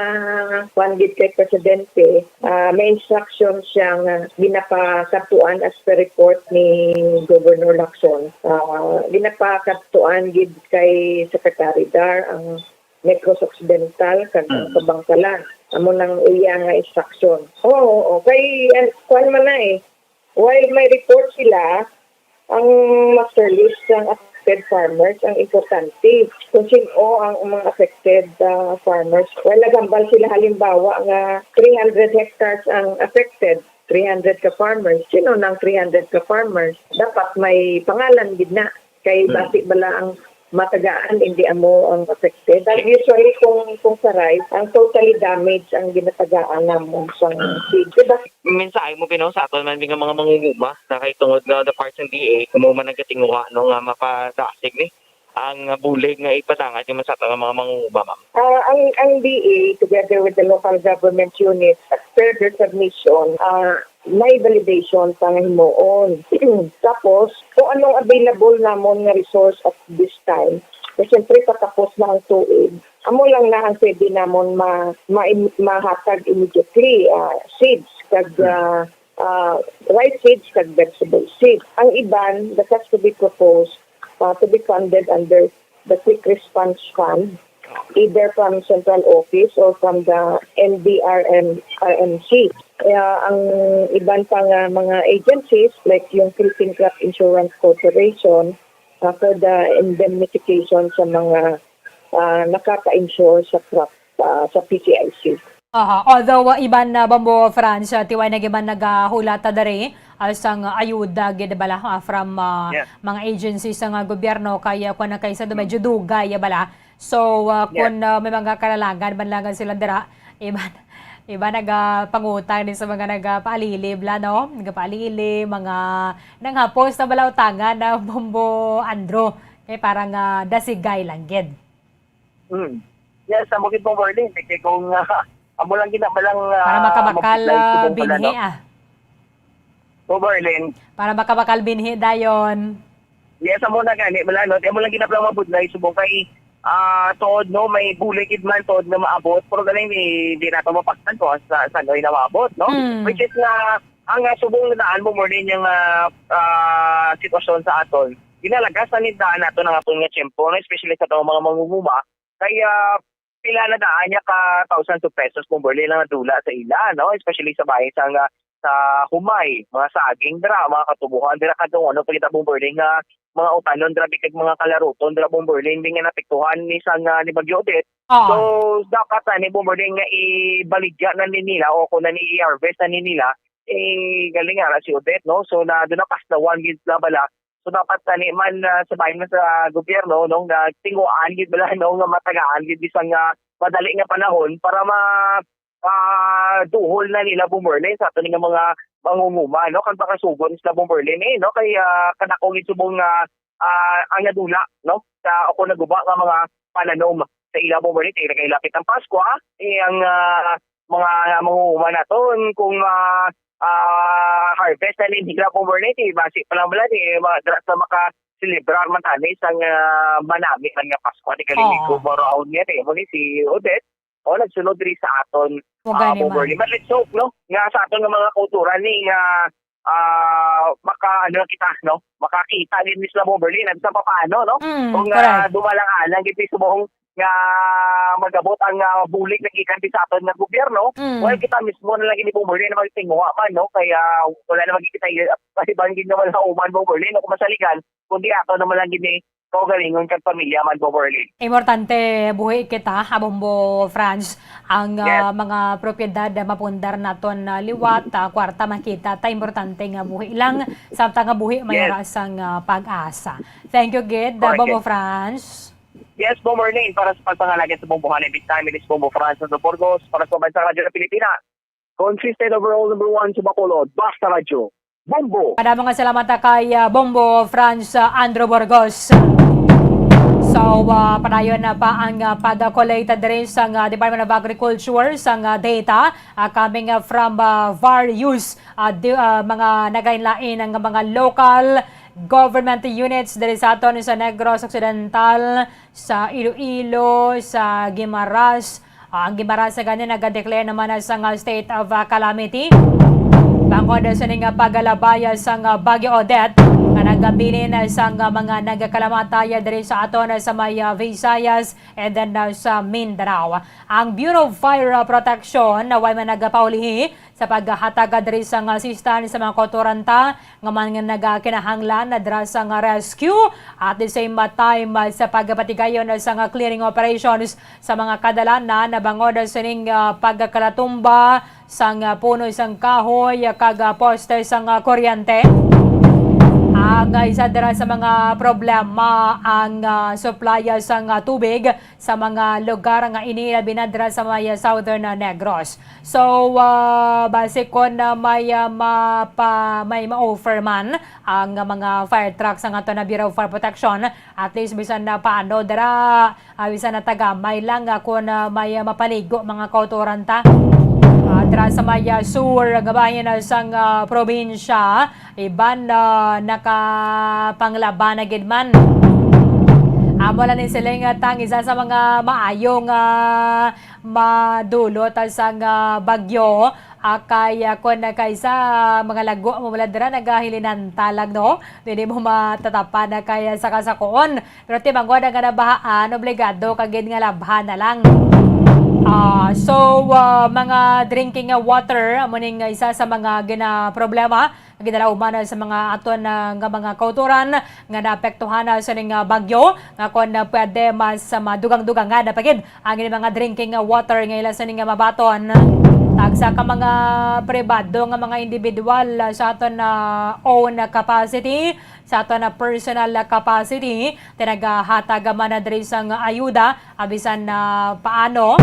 fund gid kay Presidente, ah, may instruction siya nga ginapakadtuan as per report ni Governor Lacson. Ah, ginapakadtuan gid kay Secretary Dar ang Negros Occidental, kag ang Mm. Kabangkalan. Amo nang iya nga instruction. Oo, oo. Kay, an-, kuwan man na eh. While may report sila, ang master list sang affected farmers ang importante. Kung sin-o ang mga affected, ah, farmers. While naghambal sila, halimbawa, nga three hundred hectares ang affected, three hundred ka farmers. Sino nang three hundred ka farmers? Dapat may pangalan gid na. Kay Hmm. basi bala ang matagaan, hindi amo ang affected. Kag usually, kung, kung sa rice, ang totally damage ang ginatagaan namon sa seed. Diba? Mensahe mo, Pino, sa aton man nga mga mangunguma na kay tungod nga the parts ng D A, mo man nagkatinguha, no, nga mapadasig ni ang bulig nga ipadangat yung sa aton nga mga mangunguma, ma'am? Ah, ang, ang D A, together with the local government units, as per their submission, ah, may validation pa nga himuon. Tapos, kung anong available namon nga resource at this time, na siyempre patapos na ang tuig, amo lang na ang pwede namon ma-, ma-, mahatag immediately, ah, seeds, kag, Hmm. ah, ah, rice seeds kag vegetable seeds. Ang iban that has to be proposed, ah, to be funded under the Quick Response Fund, either from central office or from the N D R M R M C. Kaya ang iban pa nga mga agencies like yung Philippine Crop Insurance Corporation, ah, for the indemnification sa mga, ah, nakaka-insure sa crop, ah, sa P C I C. Aha. Although, uh, iban na, Bombo Franz, uh, tiway na giban nagahulat ta diri, uh, sang ayuda gid bala, uh, from, uh, Yeah. mga agencies sa nga gobyerno, kay, uh, kung na kay sa Mm. medyo dugay, uh, bala. So, uh, Yeah. kung, uh, may mga kalalangan man lang sila dira, iban, iban nagapangutang din sa mga nagapaalili bala, no? Nagapaalili, mga nanghapos na bala utangan na, Bombo Andrew. Kay parang, uh, dasigay lang gid. Hmm. Yes, amo gid, Bombo Arlene. Kay kung, ah, amo lang gid na lang, Para ah, makabakal, mabudlay ah, subong pala, binhi, no? ah. Bombo Arlene. Para makabakal binhi dayon. Yes, amo na gani, wala, no? Amo lang gid na lang mabudlay subong kay, ah, tuod, no, may bulig gid man, tuod nga maabot. Pero galing di, di nato mapaktan kung sa, sa ano na maabot, no? Hmm. Which is na, ang, ah, subong na daan, Bombo Arlene, yung, ah, ah, sitwasyon sa aton. Ginalagas na ni daan nato ng aton nga tiyempo, no? Especially sa atong mga mangunguma. Kaya pila na daan niya ka thousands of pesos, Bombo Arlene, lang nadula sa ila, no? Especially sa bahin sa nga, sa humay, mga saging dira, mga katubuhan dira, kadto, ano, pagkita, Bombo Arlene, nga mga utanon dira, bikag mga kalaruton dira, Bombo Arlene, di nga napiktuhan ni sa nga ni Bagyo Odette. Oo. So, dapat na ni, Bombo Arlene, nga ibaligya na ni nila o kung na ni i-harvest na ni nila, eh, galing nga na si Odette, no? So, na, doon na paslawan gid na bala. So, dapat tani man, ah, sa bahin man sa gobyerno, no, nga tinguhaan gid bala, no, nga matagaan gid bisan nga madali nga panahon para ma-, ah, duhol na nila, Bombo Arlene, sa ato nga mga mangunguma, no, kag makasugon sila, Bombo Arlene, eh, no, kay, ah, kadako gid subong nga, ah, ang nadula, no, sa ako naguba nga mga pananom sa ila, Bombo Arlene, kay nagahilapit ang Pasko, ah, eh, ang, ah, mga mangunguma naton kung, ah, ah, harvest na ni nila, Bombo Arlene, eh, basi pa lang bala, eh, mga dra-, sa makaselebrar man tani sang, ah, manami man nga Pasko, di kalinig ko, Oo. Mao raon niya, eh, mo ni si Odette, o, nagsunod diri sa aton, Mo ah, gani, Bombo Arlene. But let's hope, no, nga sa aton nga mga kauturan ni nga, ah, maka, ano kita, no, makakita gid ni sila, Bombo Arlene, sa papaano, no? Mm, Kung, ah, correct. Dumalang-alang gid ni subong nga magabot ang, ah, bulig na gikan sa aton nga gobyerno, Mm. well, kita mismo na lang gid ni Bombo Arlene na magtinguha man, no? Kaya wala na magkikita, ah, iban gid nga wala uman, Bombo Arlene, no? Kung masaligan, kundi ato naman lang gid ni kaugalingon kag pamilya man, Bombo Arlene. Importante, buhi kita, ha, Bombo Franz, ang, Yes. ah, mga propiedad, ah, mapundar naton, ah, liwat, ah, kwarta makita, ta importante nga buhi lang, samtang nga buhi may Yes. oras ang, ah, pag-asa. Thank you gid, ah, Correct. Bombo Franz. Yes, Bombo Arlene, para sa pagpangalagad sa Bombohan, every time it is Bombo Franz sa Burgos, para sa Bansang Radyo ng Pilipinas. Consistent overall number one sa Bacolod, Basta Radyo, Bombo. Kadamo nga salamat kay, ah, Bombo Franz, ah, Andrew Burgos. So, ah, padayon na pa ang, ah, pag-collate diri sa, ah, Department of Agriculture sa, ah, data, ah, coming, ah, from, ah, various, ah, di-, ah, mga naglain-lain nga mga local government units diri sa aton sa Negros Occidental, sa Iloilo, sa Guimaras. Ah, ang Guimaras gani nag-declare naman na sang, ah, state of, ah, calamity bangod sa ning, ah, pagkalabay, ah, sang, ah, Bagyo Odette nga nagabilin, ah, sang, ah, mga nagkalamatay, ah, diri sa aton, ah, sa may, ah, Visayas and then, ah, sa Mindanao. Ang Bureau of Fire, ah, Protection, ah, way man nagapaulihi sa paghatag diri sang assistance sa mga kautoran ta nga man nga nagakinahanglan na dira sang rescue, at the same time, ah, sa pagpatigayon sang clearing operations sa mga kadalanan na bangod sining, ah, pagkalatumba sang, ah, puno sang kahoy, ah, kag, ah, poste sang, ah, kuryente. Ang, ah, isa dira sa mga problema ang, ah, supply, ah, sang, ah, tubig sa mga lugar nga ini, labi na dira sa may, ah, Southern, ah, Negros. So, ah, base kon, ah, may, ah, mapa-, may ma-offer man ang, ah, mga fire trucks ang ato na Bureau of Fire Protection, at least bisan na paano dira, ah, bisan na tagamay lang, ah, kon, ah, may, ah, mapaligo mga kautoran ta. Ah, dira sa may, ah, sur nga bahin, ah, sang, ah, probinsya, iban, ah, nakapanglaba na gid man. Amo lang ni siling, ah, tang isa sa mga maayo nga madulot sang, ah, bagyo, ah, kay, ah, kon kaisa mga lago mo wala dira nagahilinantalag, no? Dili mo matatapan na kay, ah, sa kasakuon. Pero timangon nga nabahaan, obligado ka gid nga labhan na lang. Ah, so, ah, mga drinking water, amo ning isa sa mga ginaproblema nga ginalauman sa mga aton, ah, nga mga kautoran nga naapektuhan, ah, sa ning, ah, bagyo, nga kon, ah, pwede mas, ah, madugang-dugangan na pa gid ang ilang mga drinking, ah, water nga ila sini nga mabaton. Tagsa ka mga pribado nga mga individual, ah, sa aton, ah, own capacity, sa aton, ah, personal, ah, capacity, tinagahatag man na diri sang ayuda, ah, bisan na paano,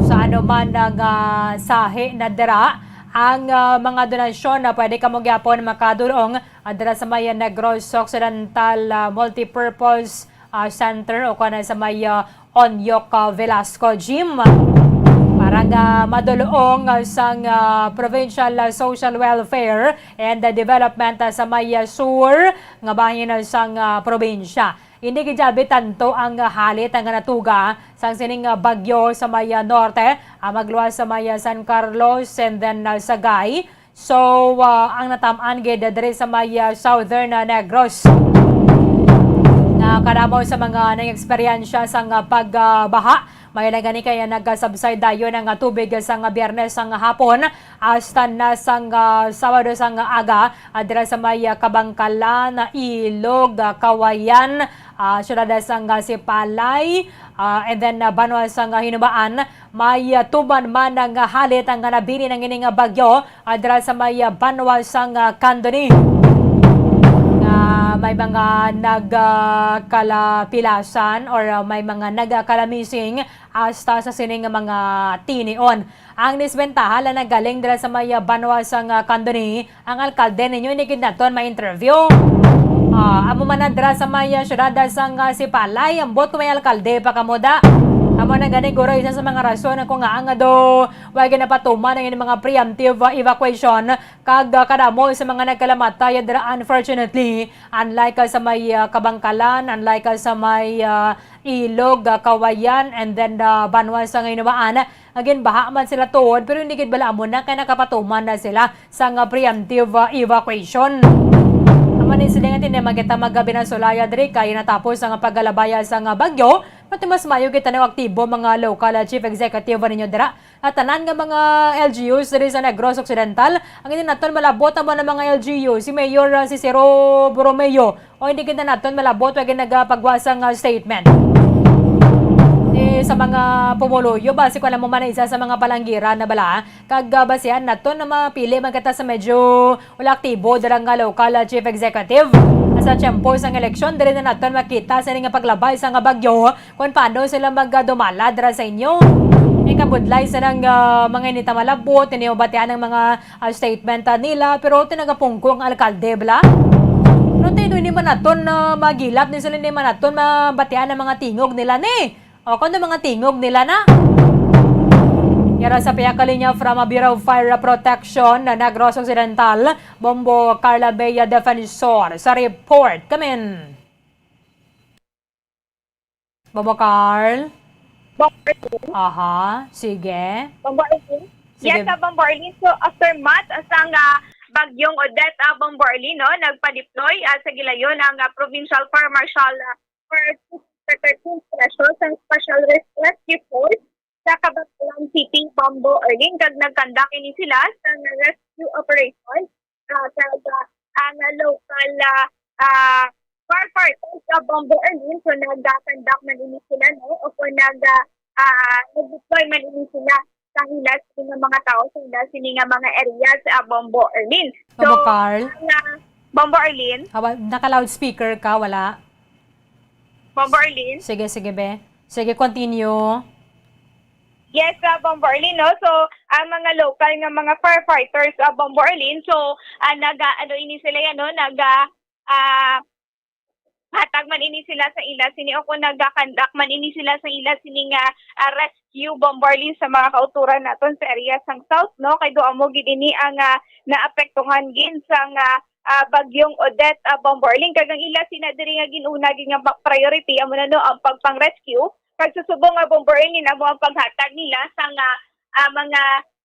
sa ano man nga sahi na dira ang, ah, mga donasyon na pwede kamo gyapon makadulong, ah, dira sa may Negros Occidental, ah, Multipurpose, ah, Center o kana sa may, ah, Onyok, ah, Velasco Gym para nga madulong, ah, sang, ah, Provincial, ah, Social Welfare and, ah, Development, ah, sa may, ah, sur nga bahin, ah, sang, ah, probinsya. Hindi gid abi tanto ang, ah, halit nga natuga sang sining, ah, bagyo sa may, ah, norte, ah, magluwas sa may, ah, San Carlos and then, ah, Sagay. So, ah, ang natam-an gid diri sa may, ah, Southern, ah, Negros, nga kadamo sa mga nag-eksperyensya sang, ah, pagbaha. May na gani kaya nagasubside dayon ang, ah, tubig sang, ah, Biyernes sang hapon hasta na sang, ah, Sabado sang aga, ah, dira sa may, ah, Kabangkalan, ah, Ilog, ah, Kawayan, ah, siyudad sang, ah, Sipalay, ah, and then, ah, banwa sang, ah, Hinubaan. May, ah, tuman man ang, ah, halit ang, ah, nabilin ang ining, ah, bagyo, ah, dira sa may, ah, banwa sang, ah, Candoni, nga may mga nag, ah, kalapilasan or, ah, may mga nagkalamising hasta sa sining mga tinion. Ang nisbentaha lang nagaling dira sa may, ah, banwa sang, ah, Candoni, ang alkalde ninyo hindi gid naton ma-interview. Ah, amo man na dira sa may, ah, siyudad sang, ah, Sipalay, ambot ko may alkalde pa kamo da. Amo na gani guro isa sa mga rason kung nga ang do wa gid napatuman ang inyong mga preemptive, ah, evacuation kag, ah, kadamo sa mga nagkalamatay dira, unfortunately, unlike, ah, sa may, ah, Kabangkalan, unlike, ah, sa may, ah, Ilog, ah, Kawayan, and then the banwa sa Hinubaan, nga ginbaha man sila tuod, pero hindi gid bala amo na kay nakapatuman na sila sang, ah, preemptive, ah, evacuation. Amo ni sila nga tindi man kita magabinasulaya diri kay natapos ang paggalabaya sang, ah, bagyo, pati mas maayo kita na aktibo mga local, ah, chief executive ninyo dira. At tanan nga mga L G Us diri sa Negros Occidental, ang hindi naton malabot amo na mga L G U, si Mayor, ah, si Ciro Borromeo, o hindi kita naton malabot, wa gid nagapagwa sang, ah, statement. Eh, sa mga pumuluyo, basi ko alam mo man na isa sa mga palanggiran na bala, kag, ah, basihan naton na mapili man kita sa medyo wala aktibo dira nga local, ah, chief executive. Sa tiyempo sang eleksyon, diri na naton makita sa nga paglabay sa nga bagyo, kung paano sila magdumala dira sa inyo. May kabudlay sa nang, ah, mga inita malabot, hindi mo batian ang mga, ah, statement, ah, nila, pero tinagapungko ang alkalde, bla? Pero tayo, hindi man naton, ah, magilap ni sila, hindi man naton mabatian ang mga tingog nila ni. O, kung ano mga tingog nila na. Yara sa pihak kalinya from, ah, Bureau of Fire Protection, na Negros Occidental, Bombo Carla Bea Defensor sa report. Kamin. Bombo Carl? Bombo Arlene. Aha, sige. Bombo Arlene. Sige. Yes, sa Bombo Arlene. So, aftermath sang, ah, Bagyong Odette, ah, Bombo Arlene, no, nagpa-deploy, ah, sa gilayon ang, ah, Provincial Fire Marshal, ah, for Secretary Special sang Special Res-, Rescue Force sa Kabangkalan City, Bombo Arlene, kag nag-conduct ini sila sa rescue operation, ah, kag, ah, ang local, ah, ah, firefighters sa Bombo Arlene, so nag-conduct man ini sila, no? O kung nag, ah, ah, nag-deploy man ini sila sa ila sini nga mga tao, sa ila sini nga mga area sa Bombo Arlene. So, Bombo Carl? Ang, ah, Bombo Arlene? Hawa, naka-loudspeaker ka, wala? Bombo Arlene? Sige, sige, be. Sige, continue. Yes, ah, Bombo Arlene, no? So, ang mga local nga mga firefighters, ah, Bombo Arlene, so, ah, naga, ano ini sila yan, no? Naga, ah, hatag man ini sila sa ila sini, o kung nagakandak man ini sila sa ila sini nga, ah, rescue, Bombo Arlene, sa mga kauturan naton sa area sang South, no? Kay do amo gid ini ang, ah, naapektuhan gid sang, ah, ah, Bagyong Odette, ah, Bombo Arlene. Kag ang ila sina diri nga gin-una gid nga ma-, priority, amo na, no, ang pagpang-rescue Kag sa subong nga, Bombo Erlin, amo ang paghatag nila sa nga, ah, mga,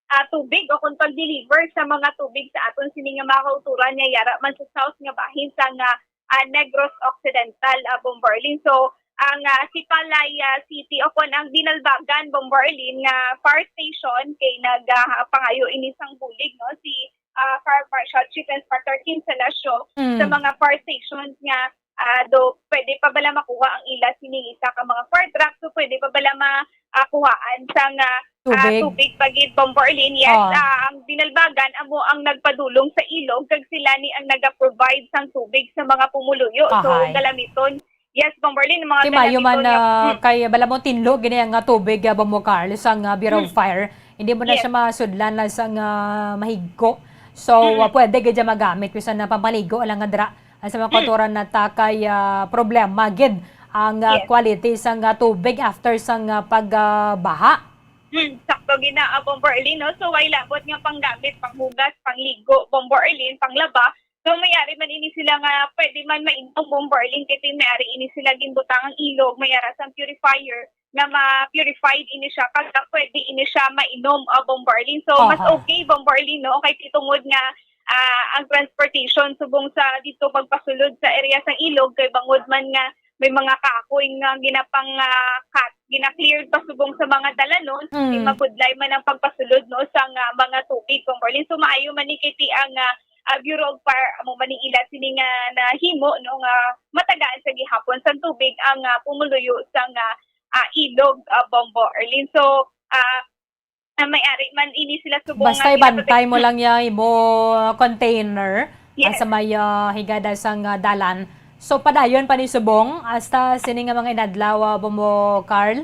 ah, tubig o kung pag-deliver sa mga tubig sa aton sini nga mga kauturan nga yara man sa south nga bahin sa nga, ah, Negros Occidental, ah, Bombo Erlin. So, ang, ah, Sipalay, ah, City o kon ang Dinalbagan, Bombo Erlin, nga fire station kay nag, ah, pangayo ini sang bulig, no, si, ah, Fire Marshal Chief Inspector Kim Salasio sa Mm. mga fire stations nga, ah, do pwede pa bala makuha ang ila sining isa ka mga fire truck, so pwede pa bala ma, ah, kuhaan sang, ah, ah, Tubig. tubig pa gid, Bombo Erlin. Yes, Oh. ah, ang Dinalbagan amo ang nagpadulong sa ilog kag sila ni ang naga-provide sang tubig sa mga pumuluyo. So, Ahay. galamiton. Yes, Bombo Erlin, mga Ti mayo man, galamiton nga, ah, mm. kay bala mo tinlo gini ang, ah, tubig, ah, Bombo Carl, sang, ah, Bureau of Mm. Fire. Hindi mo na Yes. siya masudlan na sang, ah, mahigko. So, Mm. ah, pwede gid siya magamit bisan na pampaligo lang nga dira. Ang sa mga Mm. kauturan na ta kay, ah, problema gid ang, ah, Yes. quality sang, ah, tubig after sang, ah, pag, ah, baha. Hmm, sakto gid na, ah, Bombo Erlin, no? So, way labot nga panggamit, panghugas, pangligo, Bombo Erlin, panglaba. So, may-ari man ini sila nga pwede man mainom, Bombo Erlin, kay may-ari ini sila ginbutang ang ilog, may ara sang purifier nga ma-purified ini siya, kag pwede ini siya mainom, ah, Bombo Erlin. So, mas Aha. okay, Bombo Erlin, no? Kay tungod nga, ah, ang transportation subong sa dito pagpasulod sa area sang ilog, kay bangod man nga may mga kahoy nga ginapang, ah, cut, gina-clear pa subong sa mga dalanon, Mm. kay mabudlay man ang pagpasulod, no, sa nga mga tubig, Bombo Erlin. So, maayo man ni kay ti ang, ah, ah, Bureau of Fire, amo man ni ila sini nga nahimo, no, nga matagaan sa gihapon sang tubig ang, ah, pumuluyo sa nga, ah, ilog, ah, Bombo Erlin. So, ah, ah, may-ari man ini sila subong Basta nga ibantay mo ginaprotek- lang ya imo container, ah, Yes. sa may, ah, higada sang, ah, dalan. So, padayon pa ni subong hasta sini nga mga inadlaw, ah, Bombo Carl?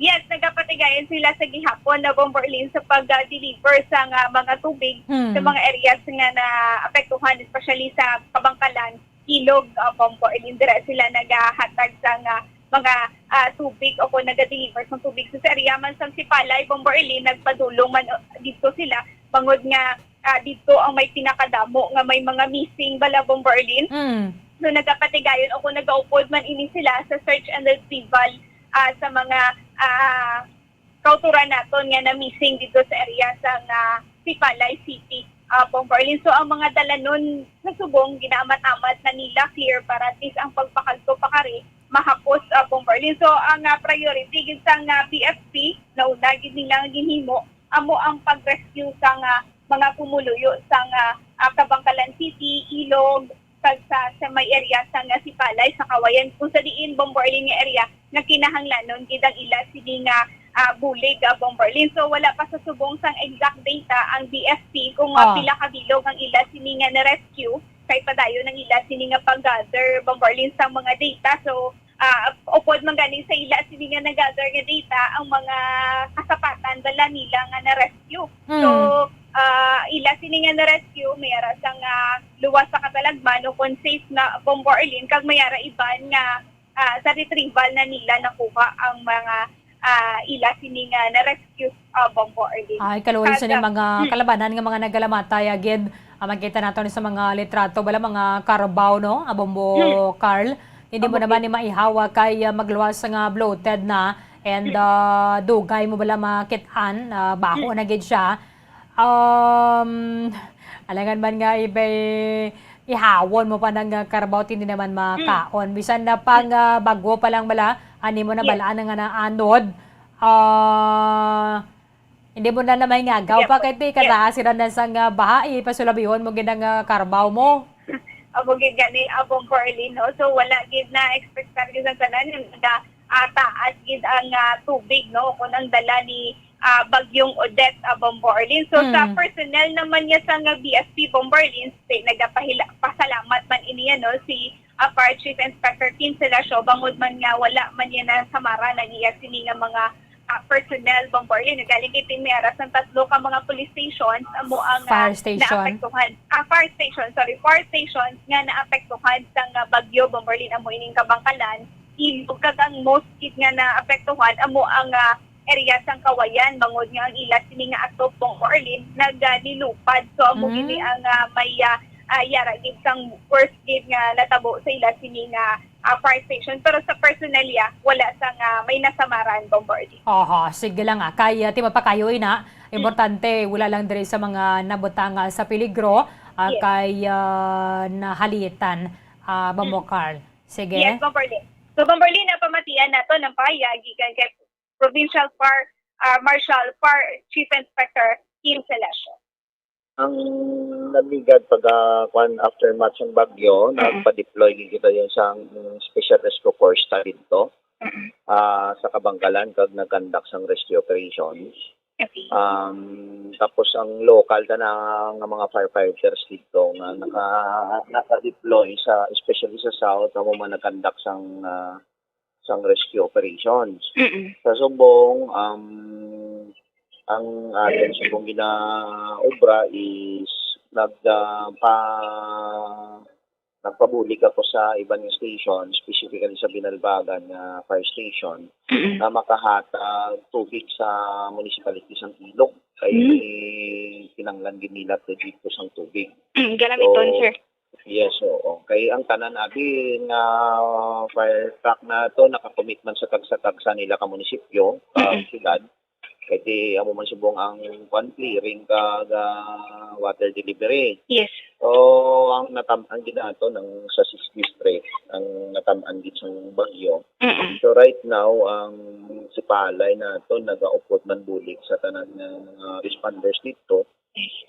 Yes, nagapatigayon sila sa gihapon na, Bombo Erlin, sa pag-deliver sa nga mga tubig Hmm. sa mga areas nga naapektuhan, especially sa Kabangkalan, Ilog, ah, Bombo Erlin. Dira sila nagahatag sa nga mga, ah, tubig o kung naga-deliver sa tubig. So, sa area man sa Sipalay, Bombo Erlin, nagpadulong man, uh, dito sila, bangod nga, ah, dito ang may pinakadamo nga may mga missing bala, Bombo Erlin. Mm. So, nagapatigayon o kung nagaupod man ini sila sa search and retrieval, ah, sa mga, ah, kauturan naton nga na-missing dito sa area sa nga Sipalay City, ah, Bombo Erlin. So, ang mga dalanon sa subong, ginaamat-amat na nila clear para at least ang pagpakadto pa kari mahapos, ah, Bombo Erlin. So, ang, ah, priority gid sa nga B F P, nauna gid nila nga ginhimo, amo ang pag-rescue sa nga mga pumuluyo sa nga, ah, Kabangkalan City, Ilog, kag sa, sa may area sa nga Sipalay, sa Kawayan, kung sa diin, Bombo Erlin, nga area nga kinahanglanon gid ang ila sini nga, ah, bulig, ah, Bombo Erlin. So, wala pa sa subong sang exact data ang B F P kung, ah, Ah. pila ka bilog ang ila sini nga na-rescue, kay padayon ang ila sini nga pag-gather, Bombo Erlin, sang mga data. So, ah, upod man gani sa ila sini nga nag-gather nga data ang mga kasapatan bala nila nga na-rescue. So, Mm. ah, ila sini nga na-rescue, may ara sang, ah, luwas sa katalagman o kon safe na, Bombo Erlin, kag may ara iban nga, ah, sa retrieval na nila nakuha ang mga, ah, ila sini nga na-rescue, ah, Bombo Erlin. Ay, kaluoy sa Kag, ni mga hmm. kalabanan nga mga nagalamatay, agid, ah, makita nato ni sa mga litrato, bala mga karabaw, no? Ah, Bombo Hmm. Carl. Hindi mo Amo naman gid. ni maihawa kay, ah, magluwas nga bloated na and, Hmm. ah, dugay mo bala makit-an, ah, baho Hmm. na gid siya. Um, alangan man nga ibay ihawon mo pa ng, ah, karabaw, hindi naman Hmm. makaon. Bisan na pang, Hmm. ah, bagwo pa lang bala, ani mo na Yes. balaan nga naanod. Ah, hindi mo na na may ngagaw Yes, pa po. kay ti Yes. kataas sila na sang, ah, baha, ipasulabihon mo gid ang, ah, karabaw mo. Amo gid gani, ah, Bombo Erlin, no? So, wala gid na expectar gid ang tanan nga naga, ah, taas gid ang, ah, tubig, no? Kung ang dala ni, ah, Bagyong Odette, ah, Bombo Erlin. So, sa Hmm. personnel naman niya sa nga B F P, Bombo Erlin, si, nagapahila-, pasalamat man ini, ano, si, ah, Fire Chief Inspector Kim Selasio, bangod man nga wala man niya na samara na niya sini nga mga, ah, personnel, Bombo Erlin. Nagaling kay Team Mera, sa tatlo ka mga police stations, amo ang, ah, Fire station. naapektuhan. Ah, fire station, sorry, fire stations nga naapektuhan sa nga bagyo, Bombo Erlin, amo ining Kabangkalan. Ilog, kag ang most gid nga naapektuhan, amo ang, ah, area sang Kawayan, bangod nga ang ila sini nga atop, Bombo Erlin, nag, ah, nilupad. So, amo Mm. gini ang, ah, may, ah, ah, yara gid sang worst gid nga natabo sa ila sini nga ah, fire station. Pero sa personalya, wala sang, ah, may nasamaran, Bombordi. Aha, sige lang, ah. Kay, ah, ti mapakayo ina, importante wala lang diri sa mga nabutang, ah, sa peligro, ah, Yes. kay, ah, nahalitan, ah, Bombo Mm. Carl. Sige. Yes, Bombordi. So, Bombordi, napamatian nato ang pahayag gikan kay Provincial Fire, ah, Marshal Fire Chief Inspector Kim Celesio. Ang nagligad pag, ah, kwan, aftermath sang bagyo, Mm. nagpa-deploy gid kita yun sang, mm, Special Rescue Force ta didto, Mm. ah, sa Kabankalan kag nag-conduct sang rescue operations. Okay. Um, tapos ang local ta na nga mga firefighters didto nga naka-, naka-deploy sa, especially sa South, amo man nag-conduct sang, ah, sang rescue operations. Mm. Sa subong, um, ang aton subong ginaobra is nag, ah, pa-, nagpabulig ako sa iban nga station, specifically sa Binalbagan nga fire station, Mm. na makahatag tubig sa municipality sang Ilog. Kay Mm. kinanglan gid nila proyekto sang tubig. Mm, galamiton, So, sir. Yes, oo. Kay ang tanan abi nga fire truck na to naka-commit man sa tagsa-tagsa nila ka munisipyo, ka Mm-mm. syudad. Kay ti amo man subong ang kwan, clearing kag, ah, water delivery. Yes. So, ang natam-, ang ginato ng sa sixth district, ang natam-an gid sang bagyo. Mm-mm. So, right now, ang sipalay nato nagaupod man bulig sa tanan nga mga responders dito.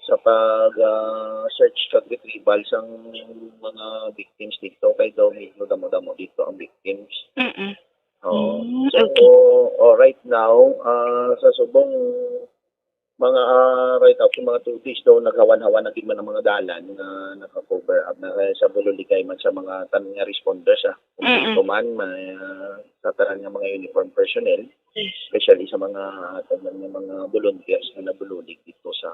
Sa pag, ah, search kag retrieval sang mga victims dito, kay daw medyo damo-damo dito ang victims. Mm-mm. Oo. Mm, So, okay. oh, right now, ah, sa subong mga, ah, right now, sa mga two days daw, naghawan-hawan na gid man ang mga dalan nga naka-cover up na, eh, sa Bululigay man sa mga tan-, nga responders, ah. Kung Mm-mm. sino man, may, ah, sa tanan nga mga uniform personnel, Yes. especially sa mga, tanan nga mga volunteers nga nabululig dito sa,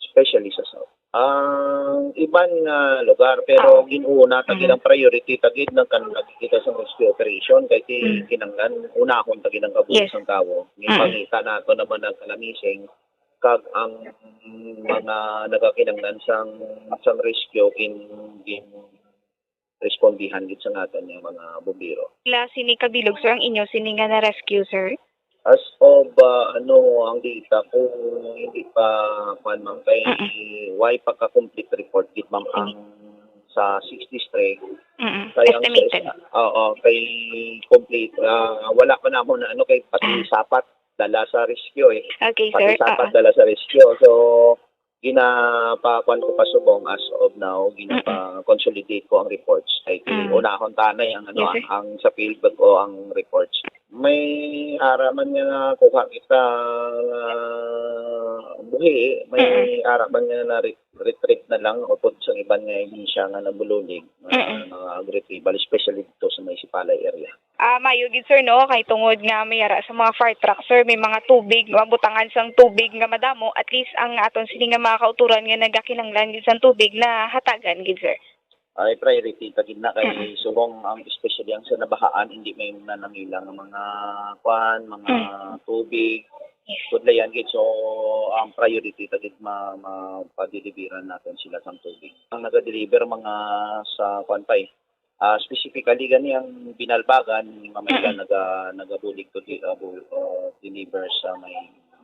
especially sa South. Ang iban nga lugar, pero Oo. gin-una ta gid Mm. ang priority ta gid nang kan-, nakikita sa rescue operation kay ti Mm. kinanglan unahon ta gid ang kabuhi Yes. sang tawo. Mm. Gipangita nato naman ang kalamising kag ang mga nagakinanglan sang, sang rescue gin, gin respondihan gid sa aton nga mga bumbero. Pila sini ka bilog, sir, ang inyo sini nga na-rescue, sir? As of, ah, ano, ang data ko, hindi pa, kwan man, kay Mm-mm. way pa ka complete report gid, ma'am, Sige. ang sa sixth district. Mm-mm. Kay ang sa Estimated. isa, oo, kay complete, ah, wala pa namon na, ano, kay pati Mm. sapat dala sa rescue, eh. Okay, Pati sir. sapat Oo. dala sa rescue. So, ginapakuan ko pa subong as of now, Mm-mm. ginapa-consolidate ko ang reports. Kay Mm. unahon tanay ang, ano, Yes, sir. ang sa field bag-o ang reports. May ara man nga nakuha kita, ah, buhi, may Mm-mm. ara man nga na re-, retrieve na lang upod sa iban nga ahensya nga nabululig, ah, Mm-mm. mga retrieval, especially dito sa may Sipalay area. Ah, maayo gid, sir, no? Kay tungod nga may ara sa mga fire truck, sir, may mga tubig, mabutangan sang tubig nga madamo, at least ang aton sini nga mga kauturan nga nagakinahanglan gid sang tubig nahatagan gid, sir. Ay, priority ta gid na kay Mm. subong ang, especially ang sa nabahaan, hindi may nanangila nga mga kwan, mga Mm. tubig. Yes. Kudlayan gid. So, ang priority ta gid ma-, mapadeliveran natin sila sang tubig. Ang naga-deliver mga sa kwan pa eh, Ah, specifically gani ang Binalbagan, mga may Mm. naga-, nagabulig to di-, ah, bu-, ah, deliver sa may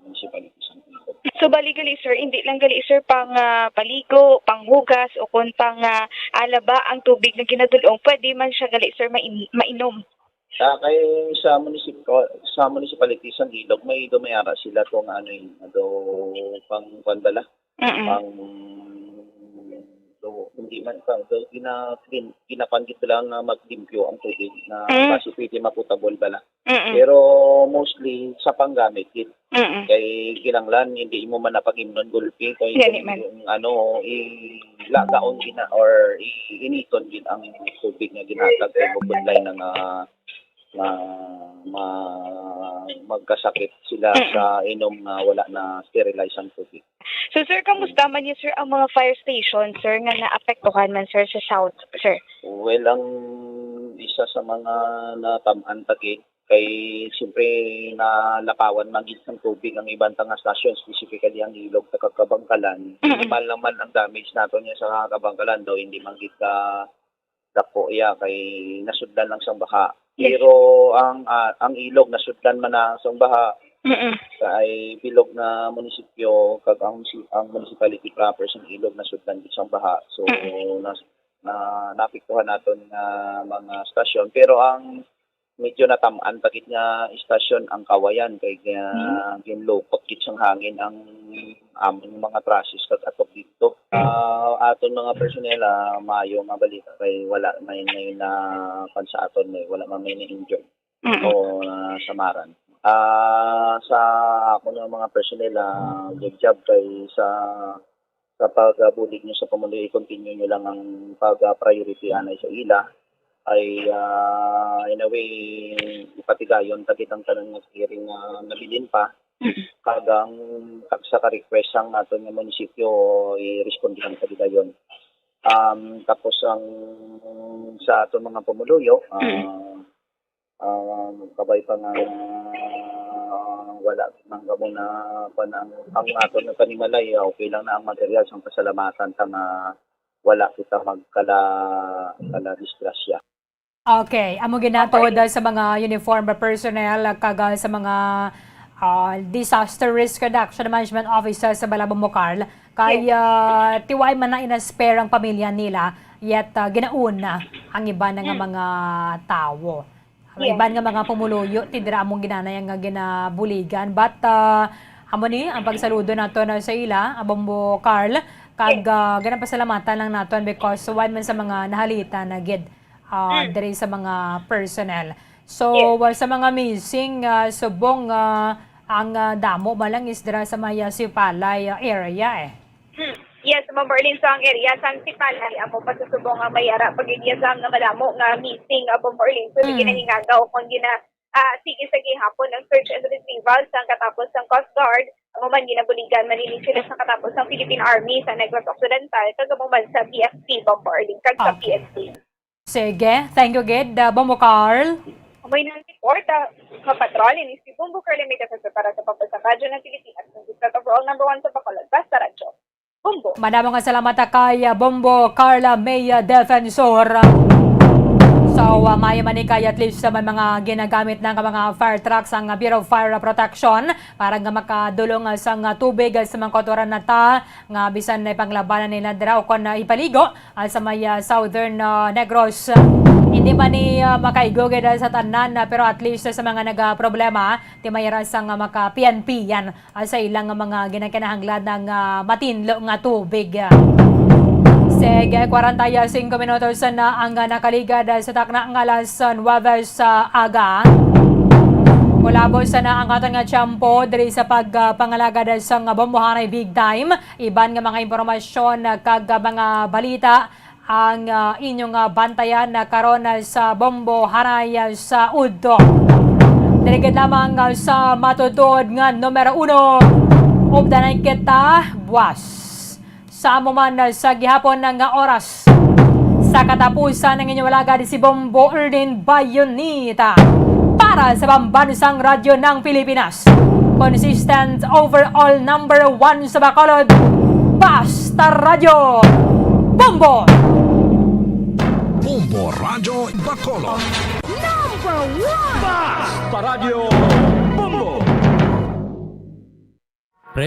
municipality sa Antique. So, bali gali, sir, hindi lang gali, sir, pang, ah, paligo, panghugas, o kung pang, ah, alaba ang tubig na ginadulong, pwede man siya gali, sir, main-, mainom? Ah, kay sa munisip-, sa municipality sa Ilog, may dumayara sila kung ano yun, do, pang, kwan bala? Mm. Ang, do, hindi man, pang, do, gina-, gin-, ginapanggit lang nga maglimpyo ang tubig na Mm. basi pwede maputable bala. Mm-mm. Pero mostly sa panggamit gid. Mm-mm. Kay kinahanglan, hindi mo man napag-imnon gulpi, kay Gani kung man. yung ano, ilagaon gina or i-, initon gid ang tubig nga ginhatag kay bukod lay na nga ma-, ma-, magkasakit sila Mm. sa inom nga wala na sterilize ang tubig. So, sir, kamusta Mm. man niya, sir, ang mga fire station, sir, nga naapektuhan man, sir, sa South, sir? Well, ang isa sa mga natam-an ta gid kay siyempre nalakawan man gid sang tubig ang iban ta nga stasyon, specifically ang Ilog kag Kabangkalan. Mm. Minimal naman ang damage nato niya sa Kabangkalan, daw hindi man gid ka dako iya kay nasudlan lang sang baha. Yes. Pero ang, ah, ang Ilog nasudlan man na sang baha. Mm-mm. Kay bilog na munisipyo, kag ang municipality proper sang Ilog nasudlan gid sang baha. So, Mm-mm. nas-, na, naapektuhan naton nga mga stasyon. Pero ang medyo natam-an pa gid nga istasyon ang Kawayan kay, ah, Mm. ginlukot gid sang hangin ang amon mga trusses kag atop didto. Ah, aton mga personnel, ah, maayo nga balita kay wala may, may na, kwan sa aton, may, wala man may na-injured Mm. o nasamaran. Ah, sa akon nga mga personnel, ah, good job kay sa, sa pagbulig nyo sa pamuli, i-continue nyo lang ang pag-priority anay sa ila. Ay, ah, in a way, ipatigayon ta kitang tanan nga hearing nga nabilin pa. Mm. Kag ang tagsa ka request sang aton nga munisipyo, i-respondihan ta gid dayon. Um, tapos ang sa aton mga pumuluyo, ah, Mm. ah, kabay pa nga, ah, wala man kamo na, kwan, ang, ang aton nga panimalay, ah, okay lang na ang material sang pasalamatan ta nga wala kita magkala, kala disgrasya. Okay, amo ginatod Okay. sa mga uniform personnel, ah, kag, ah, sa mga, ah, disaster risk reduction management officers sa Malabon, Bokal. Kay, Yes. ah, tiway man na inaspire ang pamilya nila, yet, ah, ginauna ang iban nga Mm. mga tawo. Ang Yes. iban nga mga pumuluyo, ti dira among ginanay nga ginabuligan. But, ah, amo ni ang pagsaludo nato na sa ila, Abombo Carl, kag, Yes. ah, ginapasalamatan lang naton because one man sa mga nahalita na gid, ah, Mm. diri sa mga personnel. So, Yes. ah, sa mga missing, ah, subong, ah, ang, ah, damo man lang is dira sa may, ah, Sipalay, ah, area, eh. Hmm. Yes, Ma'am Marlene, so ang area sang Sipalay, amo pa sa subong ang may ara pag-, iya sang nga madamo nga missing, ah, Ma'am Marlene. So, Mm. ginahingaga o kung gina-, ah, sige sa gihapon ang search and retrieval sang katapos sang Coast Guard. Amo man, ginabuligan man ini sila sa katapos sang Philippine Army sa Negros Occidental, kag amo man sa P F P, Ma'am Marlene, kag sa Okay. P N P. Sige, thank you gid, ah, Bombo Carl. Amoy nang report, ah, nga patrol, ini si Bombo Carl May Defensor para sa Pambansang Radyo ng Pilipinas, ng Distrito Overall number one sa Bacolod, Basta Radyo. Bombo. Madamo nga salamat, ah, kay, ah, Bombo Carla May, ah, Defensor. So, ah, maayo man ni kay at least sa may mga ginagamit na nga mga fire trucks ang, ah, Bureau of Fire Protection para nga makadulong, ah, sang, ah, tubig, ah, sa mga kautoran na ta nga bisan na ipanglabanan nila dira o kon, ah, ipaligo, ah, sa may, ah, Southern, ah, Negros. Hindi man ni, ah, makaigo gid, ah, sa tanan, ah, pero at least, ah, sa mga nagaproblema, ti may ra sang, ah, maka-P N P yan, ah, sa ilang mga ginakinahanglan ng, ah, matinlo nga tubig. Sige, kwarenta y singko minutos na ang, ah, nakaligad, ah, sa takna nga alas nuwebe sa aga. Kulabos na ang aton nga tiyempo diri sa pag, ah, pangalagad sa nga Bombo Haray Big Time. Iban nga mga impormasyon, ah, kag, ah, mga balita ang, ah, inyong, ah, bantayan, ah, karon, ah, sa Bombo Haray, ah, sa udto. Diri gid lamang, ah, sa matutuod nga numero uno. Updanay kita, buwas. Sa amo man, ah, sa gihapon nga oras. Sa katapusan ng inyong alagad si Bombo Erdin Bayonita. Para sa Pambansang Radyo ng Pilipinas. Consistent overall number one sa Bacolod. Basta Radyo. Bombo! Bombo Radyo Bacolod. Number one! Basta Radyo Bombo!